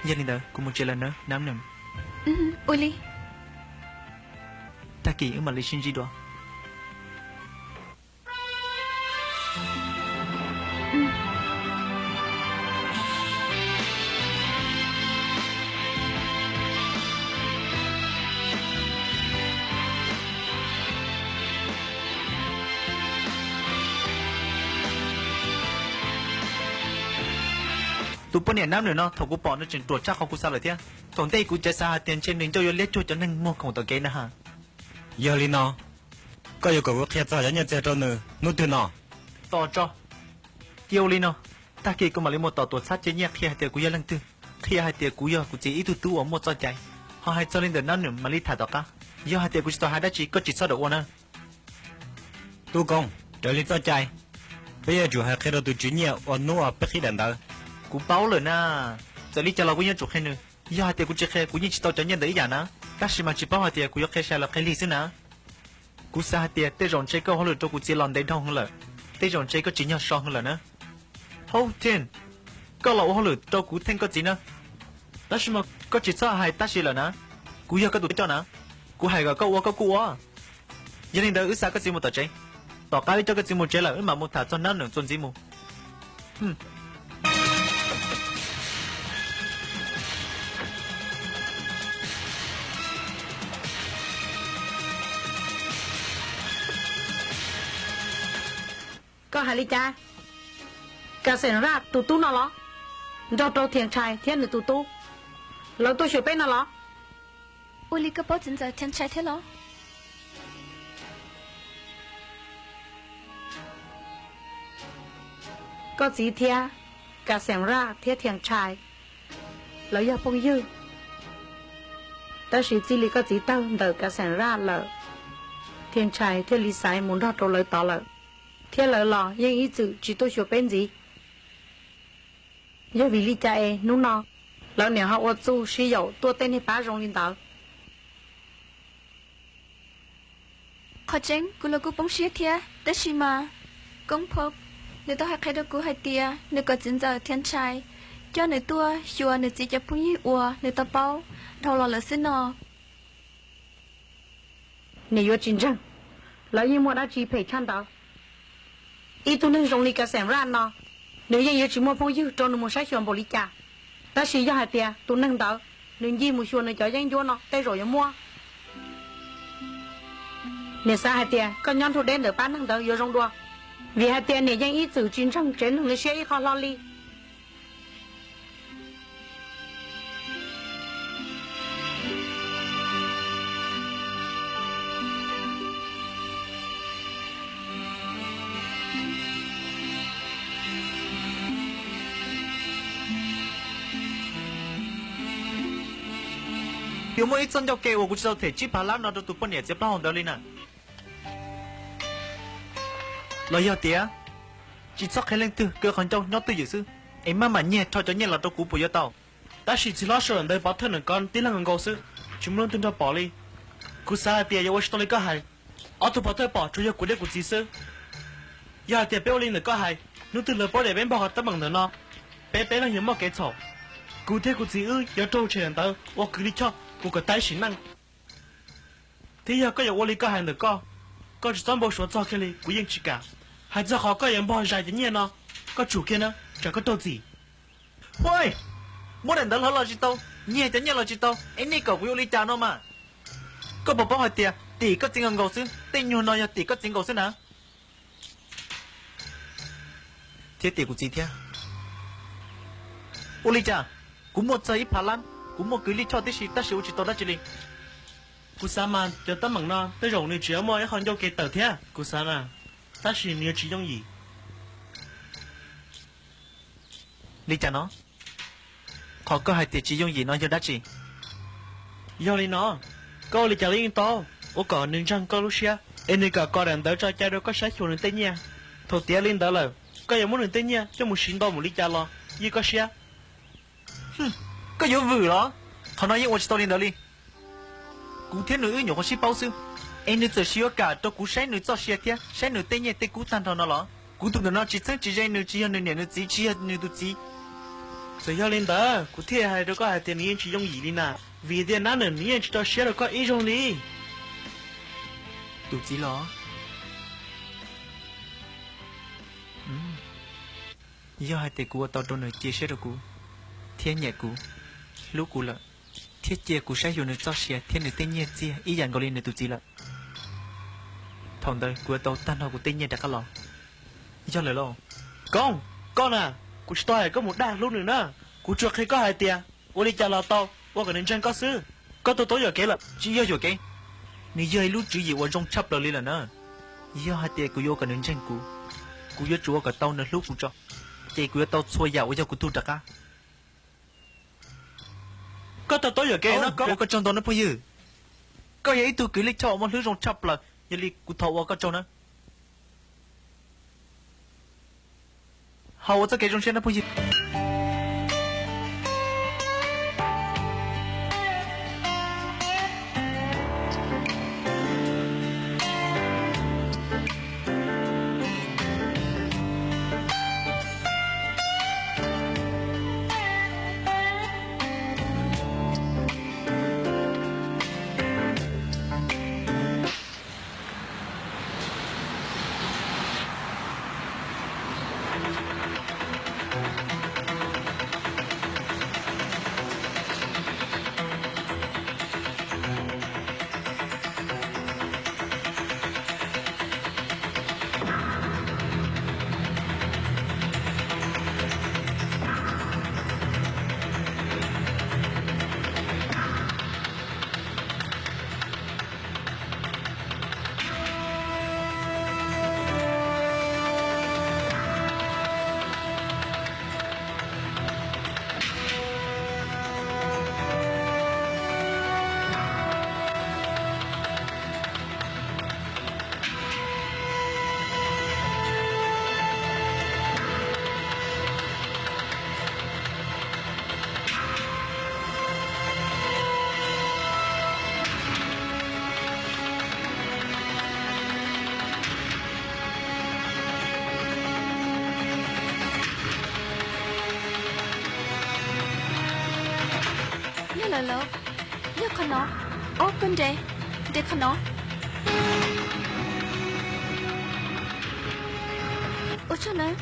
Yog li ntawd kuv mus tsev lawm na Nam Nws. Ua li. Tag kis wb mam li sib ntsib dua. Tus poj niam Nam Nws no thaum kuv pom nws tseem ruam tshaj qhov kuv xav lawm thiab. Thaum ntej kuv cav xav hais tias ntshe nws ncauj yuav liab cuag cov neeg muag khoom tom kev na ha. Yog li no, koj yuav kom kuv qhia txog cov nyiaj txiag rau nws hnub twg no? Tos tso. Cia ua li no, tag kis kuv mam li mus tom tuam txhab cov nyiaj qhia hais tias kuv yog leej twg, qhia hais tias kuv yog kuv txiv ib tug tub uas muaj txoj cai. Ho hais txog li ntawm Nam Nws mam li tham tom qab. Yog hais tias kuv tsis tau hais dab tsi koj tsis txhob rawm ua na. Tub Koob, raws li txoj cai, peb yuav tsum hais qhia rau tus tswv nyiaj uas hnub uas peb qhib daim ntawv. Kuv paub lawm na, txawm li cas los kuv yeej yuav tsum qhia nws. Yog hais tias kuv tsis qhia kuv yeej tsis tau cov nyiaj ntawd ib yam na. Tab sis mas tsis paub hais tias kuv yuav qhia sai los qhia lig xwb na. Kuv xav hais tias tej zaum ntshe koj ua hauj lwm rau kuv txiv los ntev dhau heev lawm, tej zaum ntshe koj tsis nyog so heev lawm na. Hauv Thiaj, koj los ua hauj lwm rau kuv theej koj txiv na. Tab sis mas koj tsis txhob hais tab sis lawm na. Kuv yog koj tus coj na, kuv hais kom koj ua koj kuj ua. Yog li ntawd wb xa koj txiv mus tom tsev, tom qab wb coj koj txiv mus tsev lawm wb mam mus tham txog Nam Nws txuas ntxiv mus. Koj hais li cas? Kas Xeem Raj tus tub no los? Nrog rau Thiaj Ntshai thiab nws tus tub, lawv tuaj xyuas peb no los? Ua li koj paub txiv ntxawm Thiaj Ntshai thiab los? Koj txiv thiab Kas Xeem Raj thiab Thiaj Ntshai lawv yog phooj ywg, tab sis txij li koj txiv tawg ntawm Kas Xeem Raj lawm, Thiaj Ntshai thiaj li xaiv mus nrog rau lawv tod lawm, thiab lawv los yeej ib txwm tsis tuaj xyuas peb ntxiv. Yog vim li cas es hnub no lawv niam ho ua txuj sib yaum tuaj tej niag pab zoo li ntawd? Qhov tseeb kuv los kuj poob siab thiab, tab sis mas Koob Phob nws tau hais qhia rau kuv hais tias nws kom txiv ntxawm Thiaj Ntshai coj nws tuaj xyuas nws txiv cov phooj ywg uas nws tau paub dhau los lawm xwb no. Niam yuav tsis ntseeg, lawv yeej muaj dab tsi phem tshaj ntawd. Ib tug neeg zoo li Kas Xeem Raj no, nws yeej yuav tsis muaj phooj ywg rau nws mus saib xyuas npaum li cas. Tab sis yog hais tias tus neeg ntawd nws ncig mus xyuas nws cov yeeb ncuab no tej zaum yuav muaj. Niam xav hais tias koj nyob nrug deb ntawm pab neeg ntawd yuav zoo dua, vim hais tias niam yeej ib txwm tsis ntseeg tsev neeg li siab ib qho hlo li. Yuav muaj ib txoj ncauj ke uas kuv tsis tau them tsib phav lab no rau tus poj niam txiav plaub hau ntawd li na. Los yog tias tsis txhob qhia leej twg, kaw qhov ncauj nyob twj ywm xwb, es maj mam nyiag rho cov nyiaj los rau kuv puas yuav tau? Tab sis txiv hlob sawv daws ntawd pov thawj nws kov tib leeg nkaus xwb, tsis muaj leej twg nrog pom li. Kuv xav hais tias yuav ua tsis tau li koj hais. Ob tug pov thawj pom tsuas yog kuv thiab kuv txiv xwb. Yog hais tias peb ua li ntawm koj hais, hnub twg lawv paub tias peb npog qhov teeb meem ntawm no, peb peb leeg yuav muaj kev txhaum. Kuv thiab kuv txiv wb yuav raug tshem ntawd ua kws li choj, kuv kom tab sim neej. Thiab yog koj yuav ua li koj hais ntawm koj, koj tsis txhob npau suav txog kiag li, kuv yeej tsis kam. Hais txog qhov koj yuav npog zais cov nyiaj no, koj tsum kiag na, tsam koj raug txim. Huaj, muab daim ntawv hlob los tsis tau, nyiag cov nyiaj los tsis tau, es nej kom kuv yuav ua li cas no mas? Koj puas paub hais tias tim koj txiv nkaus nkaus xwb, tej nyuag no yog tim koj txiv nkaus xwb na. Thiab tim kuv txiv thiab. Ua li cas kuv muaj txog ib phav lab, kuv muaj kws li choj tib si tab sis ua tsis tau dab tsi li? Kuv xav mas cov teeb meem no tej zaum nws tseem yuav muaj ib qho ncauj ke tawm thiab, kuv xav na, tab sis nws yuav tsis yooj yim. Li cas no? Qhov koj hais tias tsis yooj yim no yog dab tsi? Yog li no, koj ua li cas los yeej tau, ua kom nws ntseeg koj lub siab, es nws kom koj daim ntawv tso cai rau koj saib xyuas nws tej nyiaj. Thaum tiav li ntawd lawm, koj yuav muab nws tej nyiaj coj mus siv ntau mus li cas los yeej koj siab. Koj yuav vwm los? Qhov no yeej ua tsis tau li ntawd li. Kuv thiab nws wb nyuam qhuav sib paub xwb, es nws txawm sis yuav kam rau kuv saib nws txoj sia thiab saib nws tej nyiaj tej kub tag nrho no los? Kuv tus ntawm no tsis txheeb tsis ze nws, tsis yog nws niam nws txiv, tsis yog nws tus txiv. Txawm yog li ntawd kuv thiaj hais rau koj hais tias nws yeej tsis yooj yim li na, vim tias nab nws nws yeej tsis rau siab rau koj ib zaug li. Tus txiv los? Yog hais tias kuv ua tau rau nws cia siab rau kuv, thiab nyiam kuv, hlub kuv lawm, thiab cia kuv saib xyuas nws txoj sia thiab nws tej nyiaj txiag ib yam nkaus li nws tus txiv lawm, thaum ntawd kuv yuav tau tag nrho kuv tej nyiaj rov qab los. Yog lawm lauj. Koob, koj na, kuv tsis tau hais koj mus dag hlub nws na. Kuv tsuas qhia koj hais tias ua li cas los tau, ua kom nws ntseeg koj xwb. Koj tau tuav yuam kev lawm. Tsis yog yuam kev, nws yog ib lub tswv yim uas zoo tshaj plaws li lawm na. Yog hais tias kuv yuav ua kom nws ntseeg kuv, kuv yuav tsum ua kom tau nws hlub kuv tso, ces kuv yuav tau txhua yam uas yog kuv tug rov qab. Koj tau tuav yuam kev no, ua koj tsaug ntau nawb phooj ywg. Koj yog ib tug kws lij choj uas muaj hlwb zoo tshaj plaws, yog li kuv thov ua koj tsaug na. Ho ua txoj kev zoo siab nawb phooj ywg. Yog lawm lauj, yog qhov no. Ob, koj nres, nres qhov no. Ua tsaug na.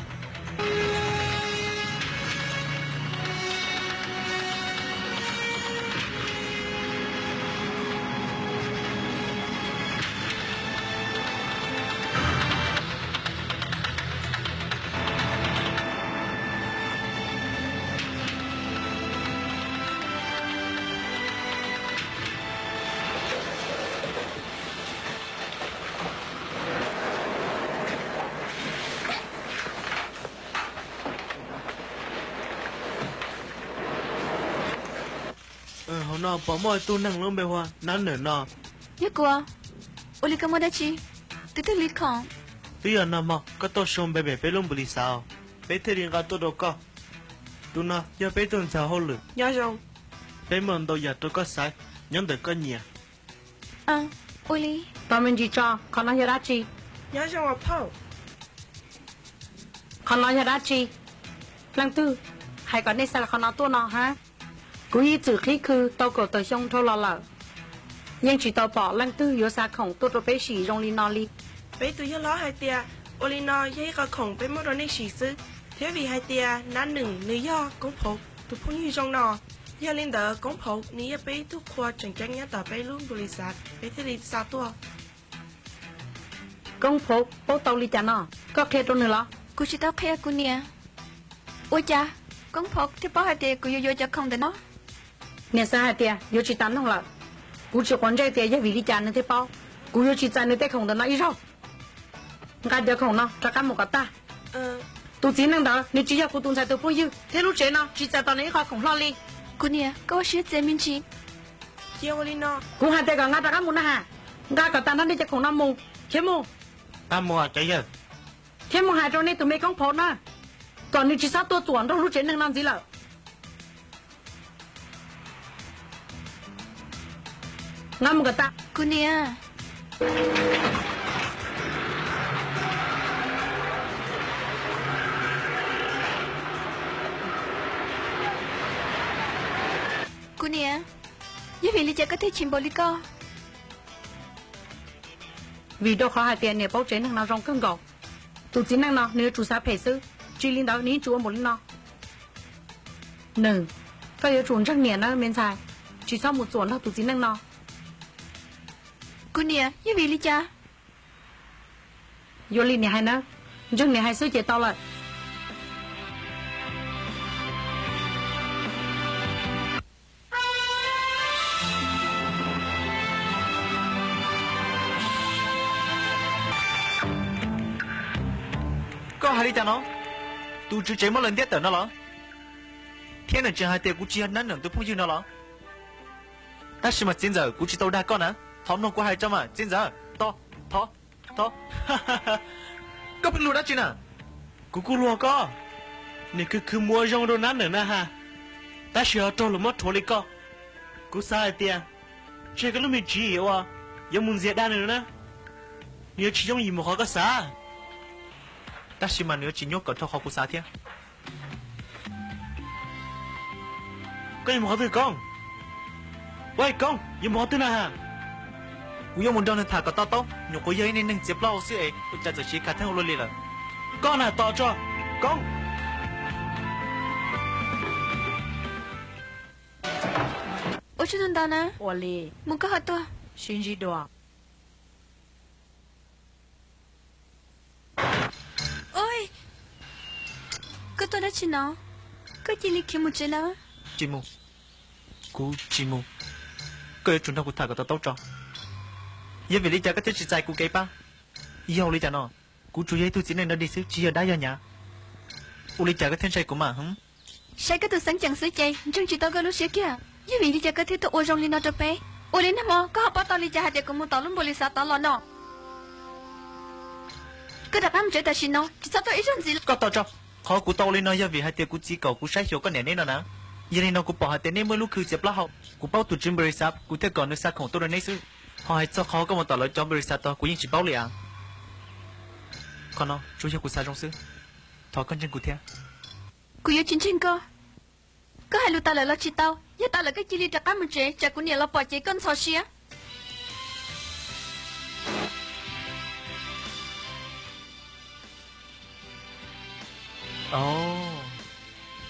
No pom muaj ib tug neeg lub npe hu ua Nab Nwm no. Yog kuv. Ua li koj muaj dab tsi? Tus twg li khoom? Twb yog nag hmo koj tuaj sau npe mem peb lub npus lis xav, peb thiaj li nqa tuaj rau koj. Tus no yog peb tug ntxhais hauj lwm. Nyob zoo. Peb muaj ntau yam rau koj xaiv nyob ntawm koj nyiam. Ua li. Tau me ntsis tso, qhov no yog dab tsi? Nyob zoo os phauj. Qhov no yog dab tsi? Leej twg hais kom nej xa qhov no tuaj no hab? Kuv ib txwm qhib khw tau kaum tawm xyoo dhau los lawm, yeej tsis tau pom leej twg yuav xa khoom tuaj rau peb sim zoo li no li. Peb tus yawg hlob hais tias ua li no yog ib qho khoom peb muab rau nej sim xwb, thiab vim hais tias Nab Nwm nws yog Koob Phauv tus phooj ywg zoo no, yog li ntawd Koob Phauv nws yog peb ib tug qhua tseem ceeb nyob tom peb lub npus lis xav, peb thiaj li xa tuaj. Koob Phauv paub tau li cas no? Koj qhia rau nws los? Kuv tsis tau qhia kuv niam. Ua cas Koob Phauv thiaj paub hais tias kuv yuav yuav cov khoom ntawm no? Niam xav hais tias yuav tsis tas noog lawm. Kuv tsis quav ntsej tias yog vim li cas nws thiaj paub. Kuv yuav tsis txais nws tej khoom ntawm no ib zaug. Nqa cov khoom no rov qab mus kom tag. Tus txiv neej ntawd nws tsis yog kuv tus ntxhais tus phooj ywg, thiab lub tsev no tsis txais tos nws ib qho khoom hlo li. Kuv niam, koj ua siab txias me ntsis. Cia ua li no. Kuv hais tias kom nqa rov qab mus na has. Nqa kom tag nrho nej cov khoom no mus, khiav mus. Nqa mus cov yawg. Thiab mus hais rau nej tus me Koob Phauv na, kom nws tsis txhob tuaj txuam nrog lub tsev neeg no ntxiv lawm. Nqa mus kom tas. Kuv niam. Kuv niam, yog vim li cas koj thiaj chim npaum li koj? Vim rau qhov hais tias niam paub tsev neeg no zoo kawg nkaus. Tus txiv neej no nws yuav tsum xav phem xwb, tsis li ntawd nws yeej tsis ua npaum li no. Nws, koj yuav tsum ntseeg niam nawb me ntxhais, tsis txhob mus txuam nrog tus txiv neej no. Kuv niam, yog vim li cas? Yuav li niam hais nawb, ntseeg niam hais xwb ces tau lawm. Koj hais li cas no? Tus tswv tsev muab lawv ntiab tawm no los? Thiab nws tseem hais tias kuv tsis yog Nab Nwm tus phooj ywg no los? Tab sis mas txiv ntxawm, kuv tsis tau dag koj na. Thov mloog kuv hais tso mas txiv ntxawm. Thov, thov, thov. Koj pheej luag dab tsi na? Kuv kuj luag koj. Niam khwv khwv mus ua zoo rau Nab Nwm na has, tab sis ho raug luag muab rhuav li koj. Kuv xav hais tias ntshe koj lub me tswv yim uas yuav mus ntxias dag nws na, nws yuav tsis yooj yim mus qhov koj xav. Tab sis mas nws yuav tsis nyuaj kom dhau qhov kuv xav thiab. Koj yuav mus qhov twg Koob? Ua Koob, yuav mus qhov twg na has? Kuv yuav mus nrog nws tham kom to taub, nyuam qhuav yog ib neeg txiav plaub hau xwb es ua cas txawm siv khav theeb ua luaj li lawm. Koj na tos tso, Koob. Ua tsaug ntau ntau na. Ua li. Mus koj ho tuaj. Sib ntsib dua. Oj, koj tuaj dab tsi no? Koj cia li khiav mus tsev na. Tsis mus. Kuv tsis mus. Koj yuav tsum nrog kuv tham kom to taub tso. Yog vim li cas koj thiaj tsis txais kuv kev pab? Yog ua li cas no? Kuv tsuas yog ib tug txiv neej dog dig xwb, tsis yog dab yog nyav. Ua li cas koj thiaj ntshai kuv mas? Saib koj tus xeeb ceem xwb ces ntseeg tsis tau koj lub siab kiag. Yog vim li cas koj thiaj tuaj ua zoo li no rau peb? Ua li nag hmo koj ho paub tau li cas hais tias kuv mus tom lub npau li xav tod los no? Koj rov qab mus tsev tam sim no, tsis txhob tuaj ib zaug ntxiv. Koj tos tso, qhov kuv tau ua li no yog vim hais tias kuv txiv kom kuv saib xyuas koj niam neb no na. Yog li no kuv pom hais tias nej muaj ib lub khw txiav plaub hau, kuv paub tus tswv npau li xav, kuv thiaj kom nws xa khoom tuaj rau neb xwb. Ho hais txog qhov koj mus tom lawv cov npau li xav tod kuv yeej tsis paub li as. Qhov no tsuas yog kuv xav zoo xwb, thov koj ntseeg kuv thiab. Kuv yuav tsis ntseeg koj. Koj hais lus tas lawm los tsis tau, yog tas lawm koj cia li rov qab mus tsev, tsam kuv niam los pom ces koj ntxhov siab.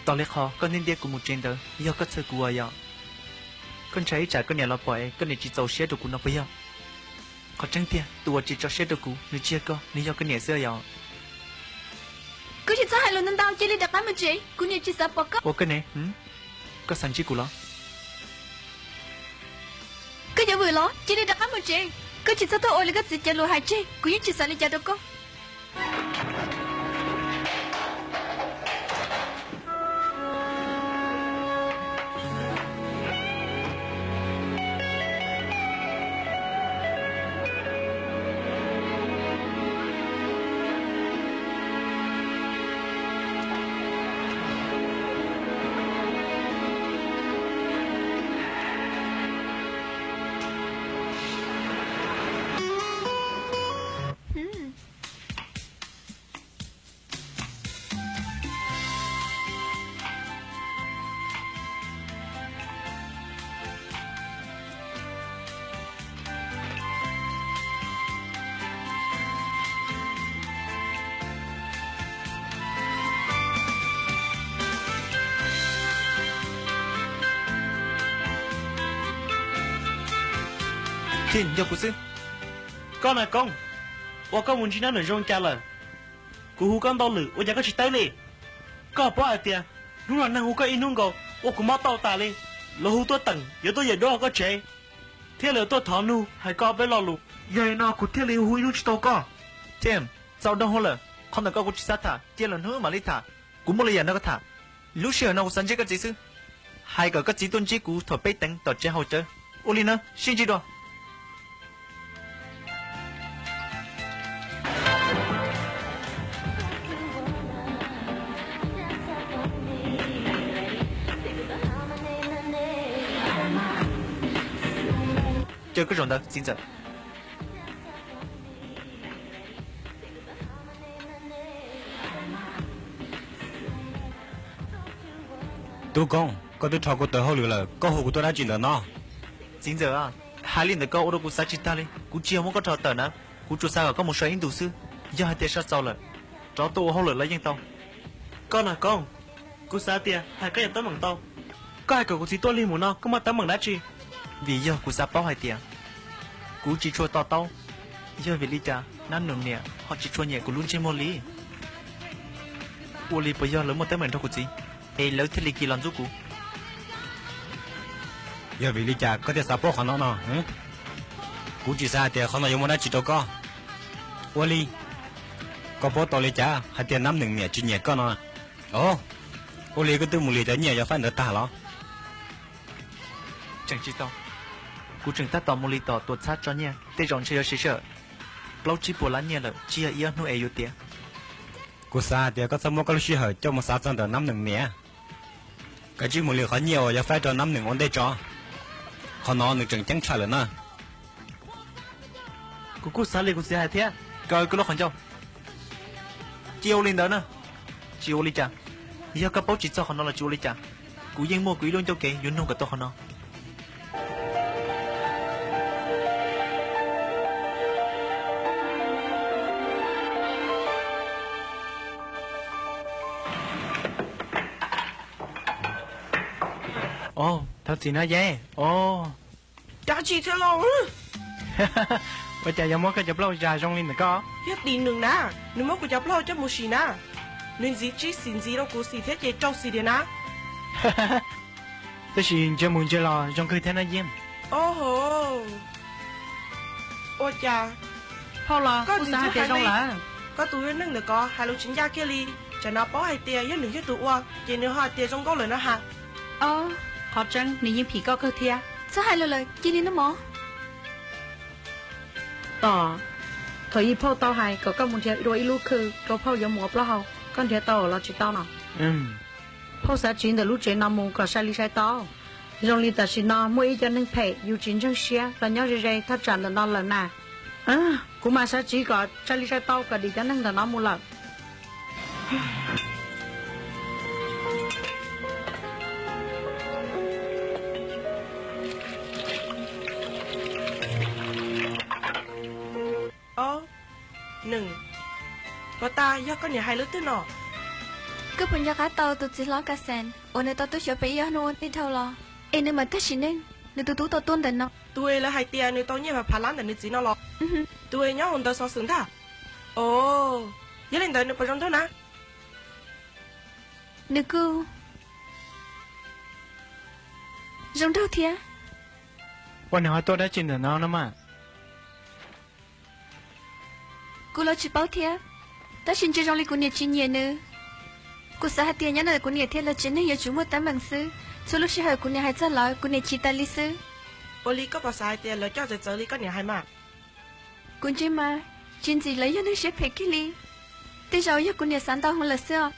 Tos li qhov koj ntiab ntiab kuv mus tsev ntawd yog koj txhawj kuv as yom? Koj ntshai ib tsam koj niam los pom es koj niam tsis txaus siab rau kuv no puas yog? Qhov tseeb tiag tus uas tsis txaus siab rau kuv nws tsis yog koj, nws yog koj niam xwb yom? Koj tsis txhob hais lus ntau ntau, cia li rov qab mus tsev, kuv niam tsis xav pom koj. Ua koj ne, koj xav ntsib kuv los? Koj yuav vwm los? Cia li rov qab mus tsev, koj tsis txhob tuaj ua li koj txiv cov lus hais tseg, kuv yeej tsis xav li cas rau koj. Thiaj yog kuv xwb. Koj na Koob, ua koj mus ntsib nab num zoo cas lawm? Kuv hu koj ntau lwm ua cas koj tsis tawb li? Koj paub hais tias hnub no neeg hu koj ib hnub nkaus ua kuv mob tau tas li. Lawv hu tuaj teem yuav tuaj yawm duab koj tsev, thiab lawv tuaj thov nug hais koj peb lo lus. Yog li no kuv thiaj li hu ib hnub tsis tau koj. Tim, txaus dhau hwv lawm, qhov ntawm koj kuv tsis xav tham, cia lwm hnub mam li tham. Kuv muaj lwm yam nrog koj tham. Lub sij hawm no kuv xav ntsib koj txiv xwb. Hais kom koj txiv tuaj ntsib kuv thaum peb teev tom tsev haus cawv. Ua li na, sib ntsib dua. Caw koj zaum ntawd txiv ntxawm. Tub Koob, koj twb rho kuv tawm hauj lwm lawm, koj hu kuv tuaj dab tsi ntawm no? Txiv ntxawm, hais li ntawm koj ua rau kuv xav tsis tag li. Kuv tsis yog muab koj rho tawm na, kuv tsuas xav kom koj mus so ib ntus xwb. Yog hais tias so txaus lawm, rov tuaj ua hauj lwm los yeej tau. Koj na Koob, kuv xav tias hais koj yuav teeb meem tau. Koj hais kom kuv txiv tuaj lig mus no koj muaj teeb meem dab tsi? Vim yog kuv xav paub hais tias kuv tsis tshua to taub, yog vim li cas nab num niam ho tsis tshua nyiam kuv lub ntsej muag li. Ua li puas yog lawv muaj teeb meem nrog kuv txiv, es lawv thiaj li kis los ntxub kuv? Yog vim li cas koj thiaj xav paub qhov no no? Kuv tsis xav hais tias qhov no yuav muaj dab tsi rau koj. Ua li, koj paub tau li cas hais tias nab num niam tsis nyiam koj no? Os, ua li koj twb mus lig cov nyiaj yuav faib ntawd tag los? Tseem tsis tau. Kuv tseem tab tom mus lig tom tuam txhab tso nyiaj, tej zaum ntshe yuav siv sij hawm plaub tsib puas lab nyiaj lawm, tsis yog ib ob hnub es yuav tiav. Kuv xav hais tias koj txhob muab koj lub sij hawm coj mus xav txog ntawm nab num niam. Kav tsij mus lig qhov nyiaj uas yuav faib rau nab num ua ntej tso. Qhov no nws tseem ceeb tshaj lawm na. Kuv kuj xav li kuv txiv hais thiab. Kaw koj lub qhov ncauj. Cia ua li ntawd na. Tsis ua li cas. Yog koj paub tsis txog qhov no los tsis ua li cas. Kuv yeej muaj kuv ib lub ncauj kev yuav nug kom tau qhov no. Os, thov txim na yeb. Os, dab tsi thiab lauj? Ua cas yuav muab koj cov plaub zas zoo li ntawm koj? Yog tim nws na, nws muab kuv cov plaub coj mus sim na. Nws ntxiv tsib xim ntxiv rau kuv xim thiab ces rau xim tiag na. Tab sis ntsia mus ntsia los zoo kawg thiab na Yeej. Oho, ua cas phauj los kuj xav hais tias zoo lawm. Koj tus neeg ntawm ko hais lus tsis ncaj kiag li. Tsam no paub hais tias yog nws yog tus ua ces nws ho hais tias zoo nkauj lawm no ha. Ob, qhov tseeb nws yeej phim koj kawg thiab. Txhob hais lus lawm, cia li noj mov. Tom, thaum ub phauj tau hais kom koj mus nrhiav dua ib lub khw rau phauj yuav mus ua plaub hau, koj nrhiav tau los tsis tau no? Phauj xav tsiv ntawm lub tsev no mus kom sai li sai tau. Zoo li tam sim no muaj ib co neeg phem yus tsis ntseeg siab los nyob ze ze thaj tsam ntawm no lawm na. Kuv mas xav tsiv kom sai li sai tau kom dim cov neeg ntawm no mus lawm. Ob, nws, puas tas yog koj niam hais lub twg no? Koj puas nco qab tau tus txiv hlob Ka Xees uas nws tau tub xyuas peb ib ob hnub ua ntej dhau los? Es nws mam tag sim neej, nws tus tub tau tuaj ntawm no. Tus es lawv hais tias nws tau nyiaj phav phav lab ntawm nws txiv no los? Tus es nyob hauv ntawv xov xwm ntag. Os, yog li ntawd nws puas zoo nraug na? Nws kuj zoo nraug thiab. Ua nws ho tuaj dab tsi ntawm no no mas? Kuv los tsis paub thiab, tab sis ntshe zoo li kuv niam tsis nyiam nws. Kuv xav hais tias nyob ntawm kuv niam thiab lawv tsev neeg yuav tsum muaj teeb meem xwb. Txhua lub sij hawm kuv niam hais txog lawv kuv niam chim tas li xwb. Ua li koj puas xav hais tias lawv coj txawv txawv li koj niam hais mas? Kuv ntsia mas, tsis ntxim lawv yog neeg siab phem kiag li. Tej zaum yog kuv niam xav ntau heev lawm xwb os.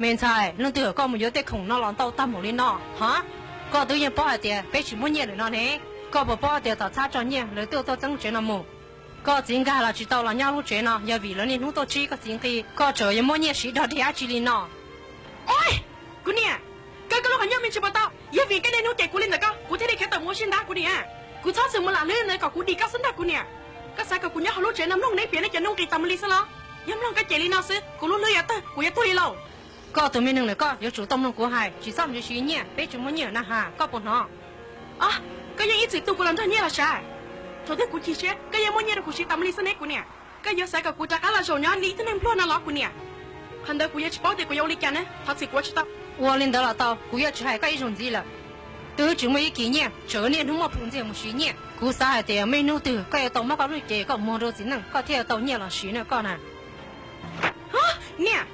Me ntxhais, leej twg kom koj mus yuav tej khoom no los ntau tag mus li no? Ha, koj twb yeej paub hais tias peb tsis muaj nyiaj lawm no ne. Koj puas paub tias tom txhab tso nyiaj lawv twb tuaj txeeb tsev no mus? Koj txiv nkag los tsis tau los nyob lub tsev no yog vim lawv niaj hnub tuaj tsib koj txiv nqi. Koj tseem yuav muab nyiaj siv dog dig dab tsi li no? Oj, kuv niam, koj koj lub qhov ncauj me ntsis puas tau? Yog vim koj niaj hnub cem kuv li ntawm koj, kuv thiaj li khiav tawm mus ua si ntag kuv niam. Kuv txhob txwm mus lam hlwb ntawd kom kuv dim koj xwb ntag kuv niam. Koj xav kom kuv nyob hauv lub tsev no mloog neb piav nej cov nuj nqis tas mus li xwb los? Yog mloog koj cem li no xwb, kuv lub hlwb yuav tawg, kuv yuav tuag li lauj. Koj tus me neeg ntawm koj yuav tsum tau mloog kuv hais, tsis txhob ntxiv siv nyiaj, peb tsis muaj nyiaj na has, koj puas hnov? Os, koj yeej ib txwm tu kuv los nrog nyiaj los sav? Thaum twg kuv chim siab koj yeej muaj nyiaj rau kuv siv tas mus li xwb ne kuv niam. Koj yuav xav kom kuv rov qab los zaum nyob li ib tug neeg pluag no los kuv niam? Qhov ntawd kuv yuav tsis paub tias kuv yuav ua li cas ne, thov txim kuv ua tsis tau. Ua li ntawd los tau, kuv yuav tsis hais koj ib zaug ntxiv lawm. Twb tsis muaj ib kis nyiaj, tseem niaj hnub muaj plhus ntxiag mus siv nyiaj. Kuv xav hais tias muaj ib hnub twg koj yuav tau muab koj lub cev kom muag rau txiv neej, koj thiaj tau nyiaj los siv na koj na. Niam,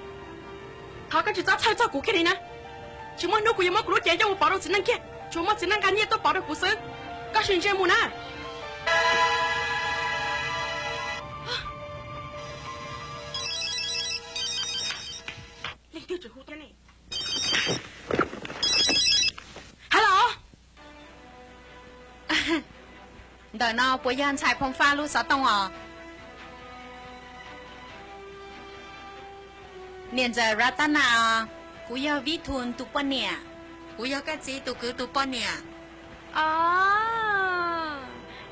thov koj tsis txhob txhawj txog kuv kiag li na. Tsis muaj hnub kuv yuav muab kuv lub cev coj mus pov rau txiv neej kiag, tsuas muaj txiv neej nqa nyiaj tuaj pov rau kuv xwb. Koj sim ntsia mus na. Leej twg tseem hu thiab ne? Hello. Ntawm no puas yog ntxhais Phoo Faj lub xov tooj os? Niam ntxawm Ratana os, kuv yog Vib Thun tus poj niam, kuv yog koj txiv tus kwv tus poj niam. Os,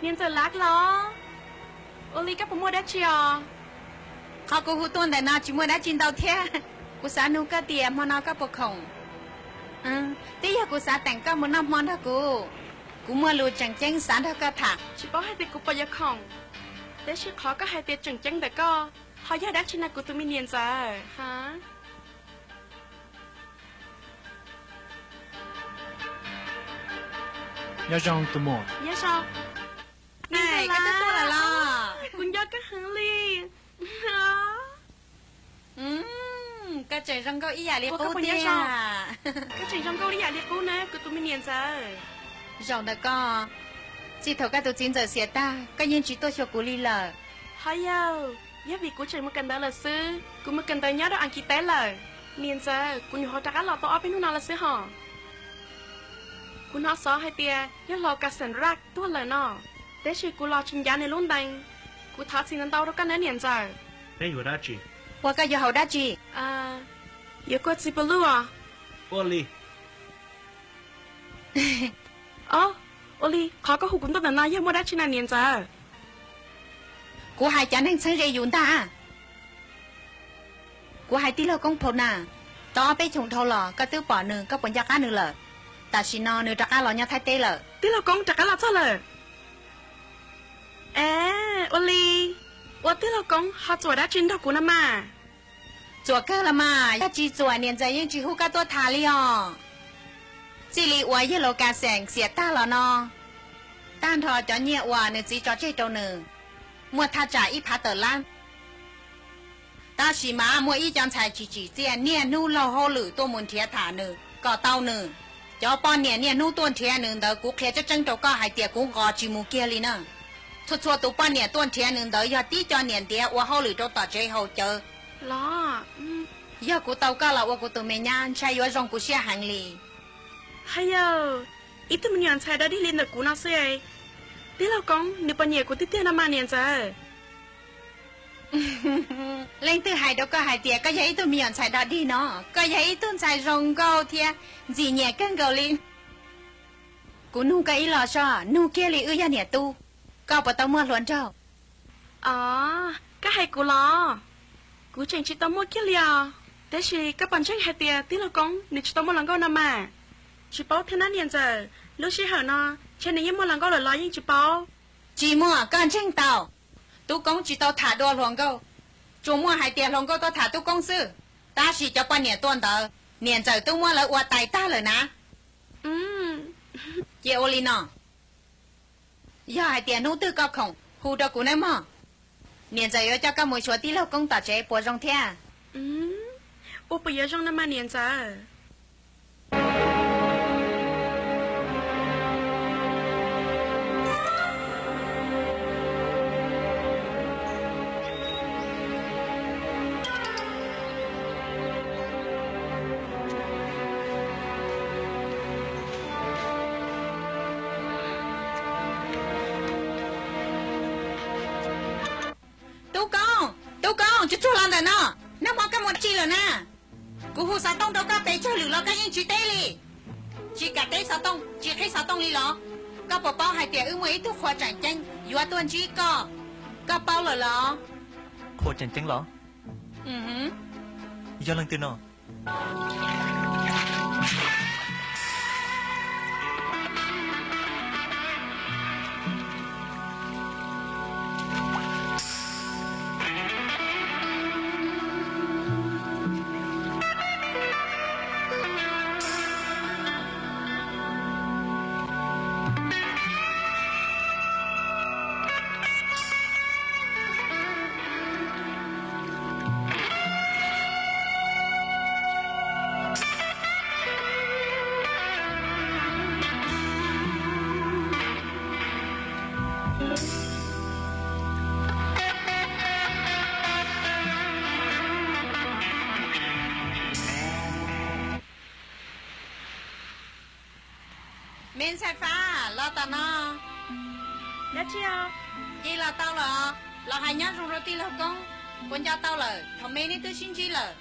niam ntxawm Lav los? Ua li koj puas muaj dab tsi os? Qhov kuv hu tuaj ntawm no tsis muaj dab tsi ntau thiab. Kuv xav nug koj tias hmo no koj puas khoom? Twb yog kuv xav teem koj mus noj hmo nrog kuv. Kuv muaj lus tseem ceeb xav nrog koj tham. Tsis paub hais tias kuv puas yuav khoom, tab sis qhov koj hais tias tseem ceeb ntawm koj ho yog dab tsi na kuv tus me niam ntxawm? Nyob zoo tus muam. Nyob zoo. Koj twb tuaj lawm los? Kuv nco koj heev li. Koj tseem zoo nkauj ib yam li qub tiag. Koj tseem zoo nkauj ib yam li qub na kuv tus me niam ntxawm. Zaum ntawm koj, txij thaum koj tus txiv ntxawm xiam tag koj yeej tsis tuaj xyuas kuv li lawm. Ho yog, yog vim kuv tseem mus kawm ntawv lawm xwb, kuv mus kawm ntawv nyob rau Askiv teb lawm. Niam ntxawm, kuv nyuam qhuav rov qab los tau ob peb hnub no lawm xwb hos. Kuv hnov xov hais tias yawg laus Kas Xeem Raj tuag lawm no, tab sis kuv los tsis ncav nws lub ntees. Kuv thov txim ntau ntau rau koj nawb niam ntxawm. Peb yuav dab tsi? Ua koj yuav haus dab tsi? Yuav kua txiv pw luj os. Ua li. Ua li, qhov koj hu kuv tuaj ntawm no yog muaj dab tsi na niam ntxawm? Kuv hais cov neeg txheeb ze yus ntag. Kuv hais tij laug Koob Phau na, tau ob peb xyoos dhau los koj twb pom nws, koj puas nco qab nws lawm? Tam sim no nws rov qab los nyob Thaib teb lawm. Tij laug Koob rov qab los txog lawm? Es, ua li, ua tij laug Koob ho txuam dab tsi nrog kuv no mas? Txuam kawg los mas, yog tsis txuam niam ntxawm yeej tsis hu koj tuaj tham li os. Txij li uas yawg laus Kas Xeem xiam tag los no, tag nrho cov nyiaj uas nws txiv tso tseg rau nws, muaj thaj tsam ib phav tawm lab. Tab sis mas muaj ib co ntxhais tsis tsim txiaj niaj hnub laug hauj lwm tuaj mus nrhiav tham nws kom tau nws. Cov poj niam niaj hnub tuaj nrhiav nws ntawd kuv qhia tseeb tseeb rau koj hais tias kuv nqos tsis mus kiag li na. Txhua txhua tus poj niam tuaj nrhiav nws ntawd yog tib co niam ntiav ua hauj lwm rau tom tsev haus cawv. Los, yog kuv tau koj los ua kuv tus me nyab ntshai yuav zoo kuv siab heev li. Haya, ib tug me nyuam ntxhais dog dig li ntawm kuv no xwb. Tij laug Koob nws puas nyiam kuv tiag tiag no mas niam ntxawm? Leej twg hais rau koj hais tias koj yog ib tug me nyuam ntxhais dog dig no? Koj yog ib tug ntxhais zoo nkauj thiab ntxim nyiam kawg nkaus li. Kuv nug koj ib los soj, nug kiag li wb yog niam tub, koj puas tau muaj hluas nraug? Os, koj hais kuv los? Kuv tseem tsis tau muaj kiag li os. Tab sis koj puas ntseeg hais tias tij laug Koob nws tsis tau muaj hluas nkauj no mas? Tsis paub thiab nab niam ntxawm, lub sij hawm no ntshe nws yeej muaj hluas nkauj lawm los yeej tsis paub. Tsis muaj, koj ntseeg tau. Tub Koob tsis tau tham dua hluas nkauj, tsuas muaj hais tias hluas nkauj tuaj tham Tub Koob xwb. Tab sis cov poj niam tuaj ntawd, niam ntxawm twb muab lawv ua tais tag lawm na. Cia ua li no, yog hais tias hnub twg koj khoom hu rau kuv nawb mog. Niam ntxawm yuav coj koj mus xyuas tij laug Koob tom tsev puas zoo thiab? Ua puas yuav zoo no mas niam ntxawm? Kuv hu xov tooj rau koj pes tsawg lwm los koj yeej tsis teb li. Tsis kam teb xov tooj, tsis qhib xov tooj li los? Koj puas paub hais tias wb muaj ib tug qhua tseem ceeb yuav tuaj ntsib koj? Koj paub lawm los? Qhua tseem ceeb los? Yog leej twg no? Me ntxhais Fab, los tom no. Dab tsi os? Ces los tau lawm, los hais nyob zoo rau tij laug Koob. Kuv nco tau lawm, thaum me nej twb sib ntsib lawm.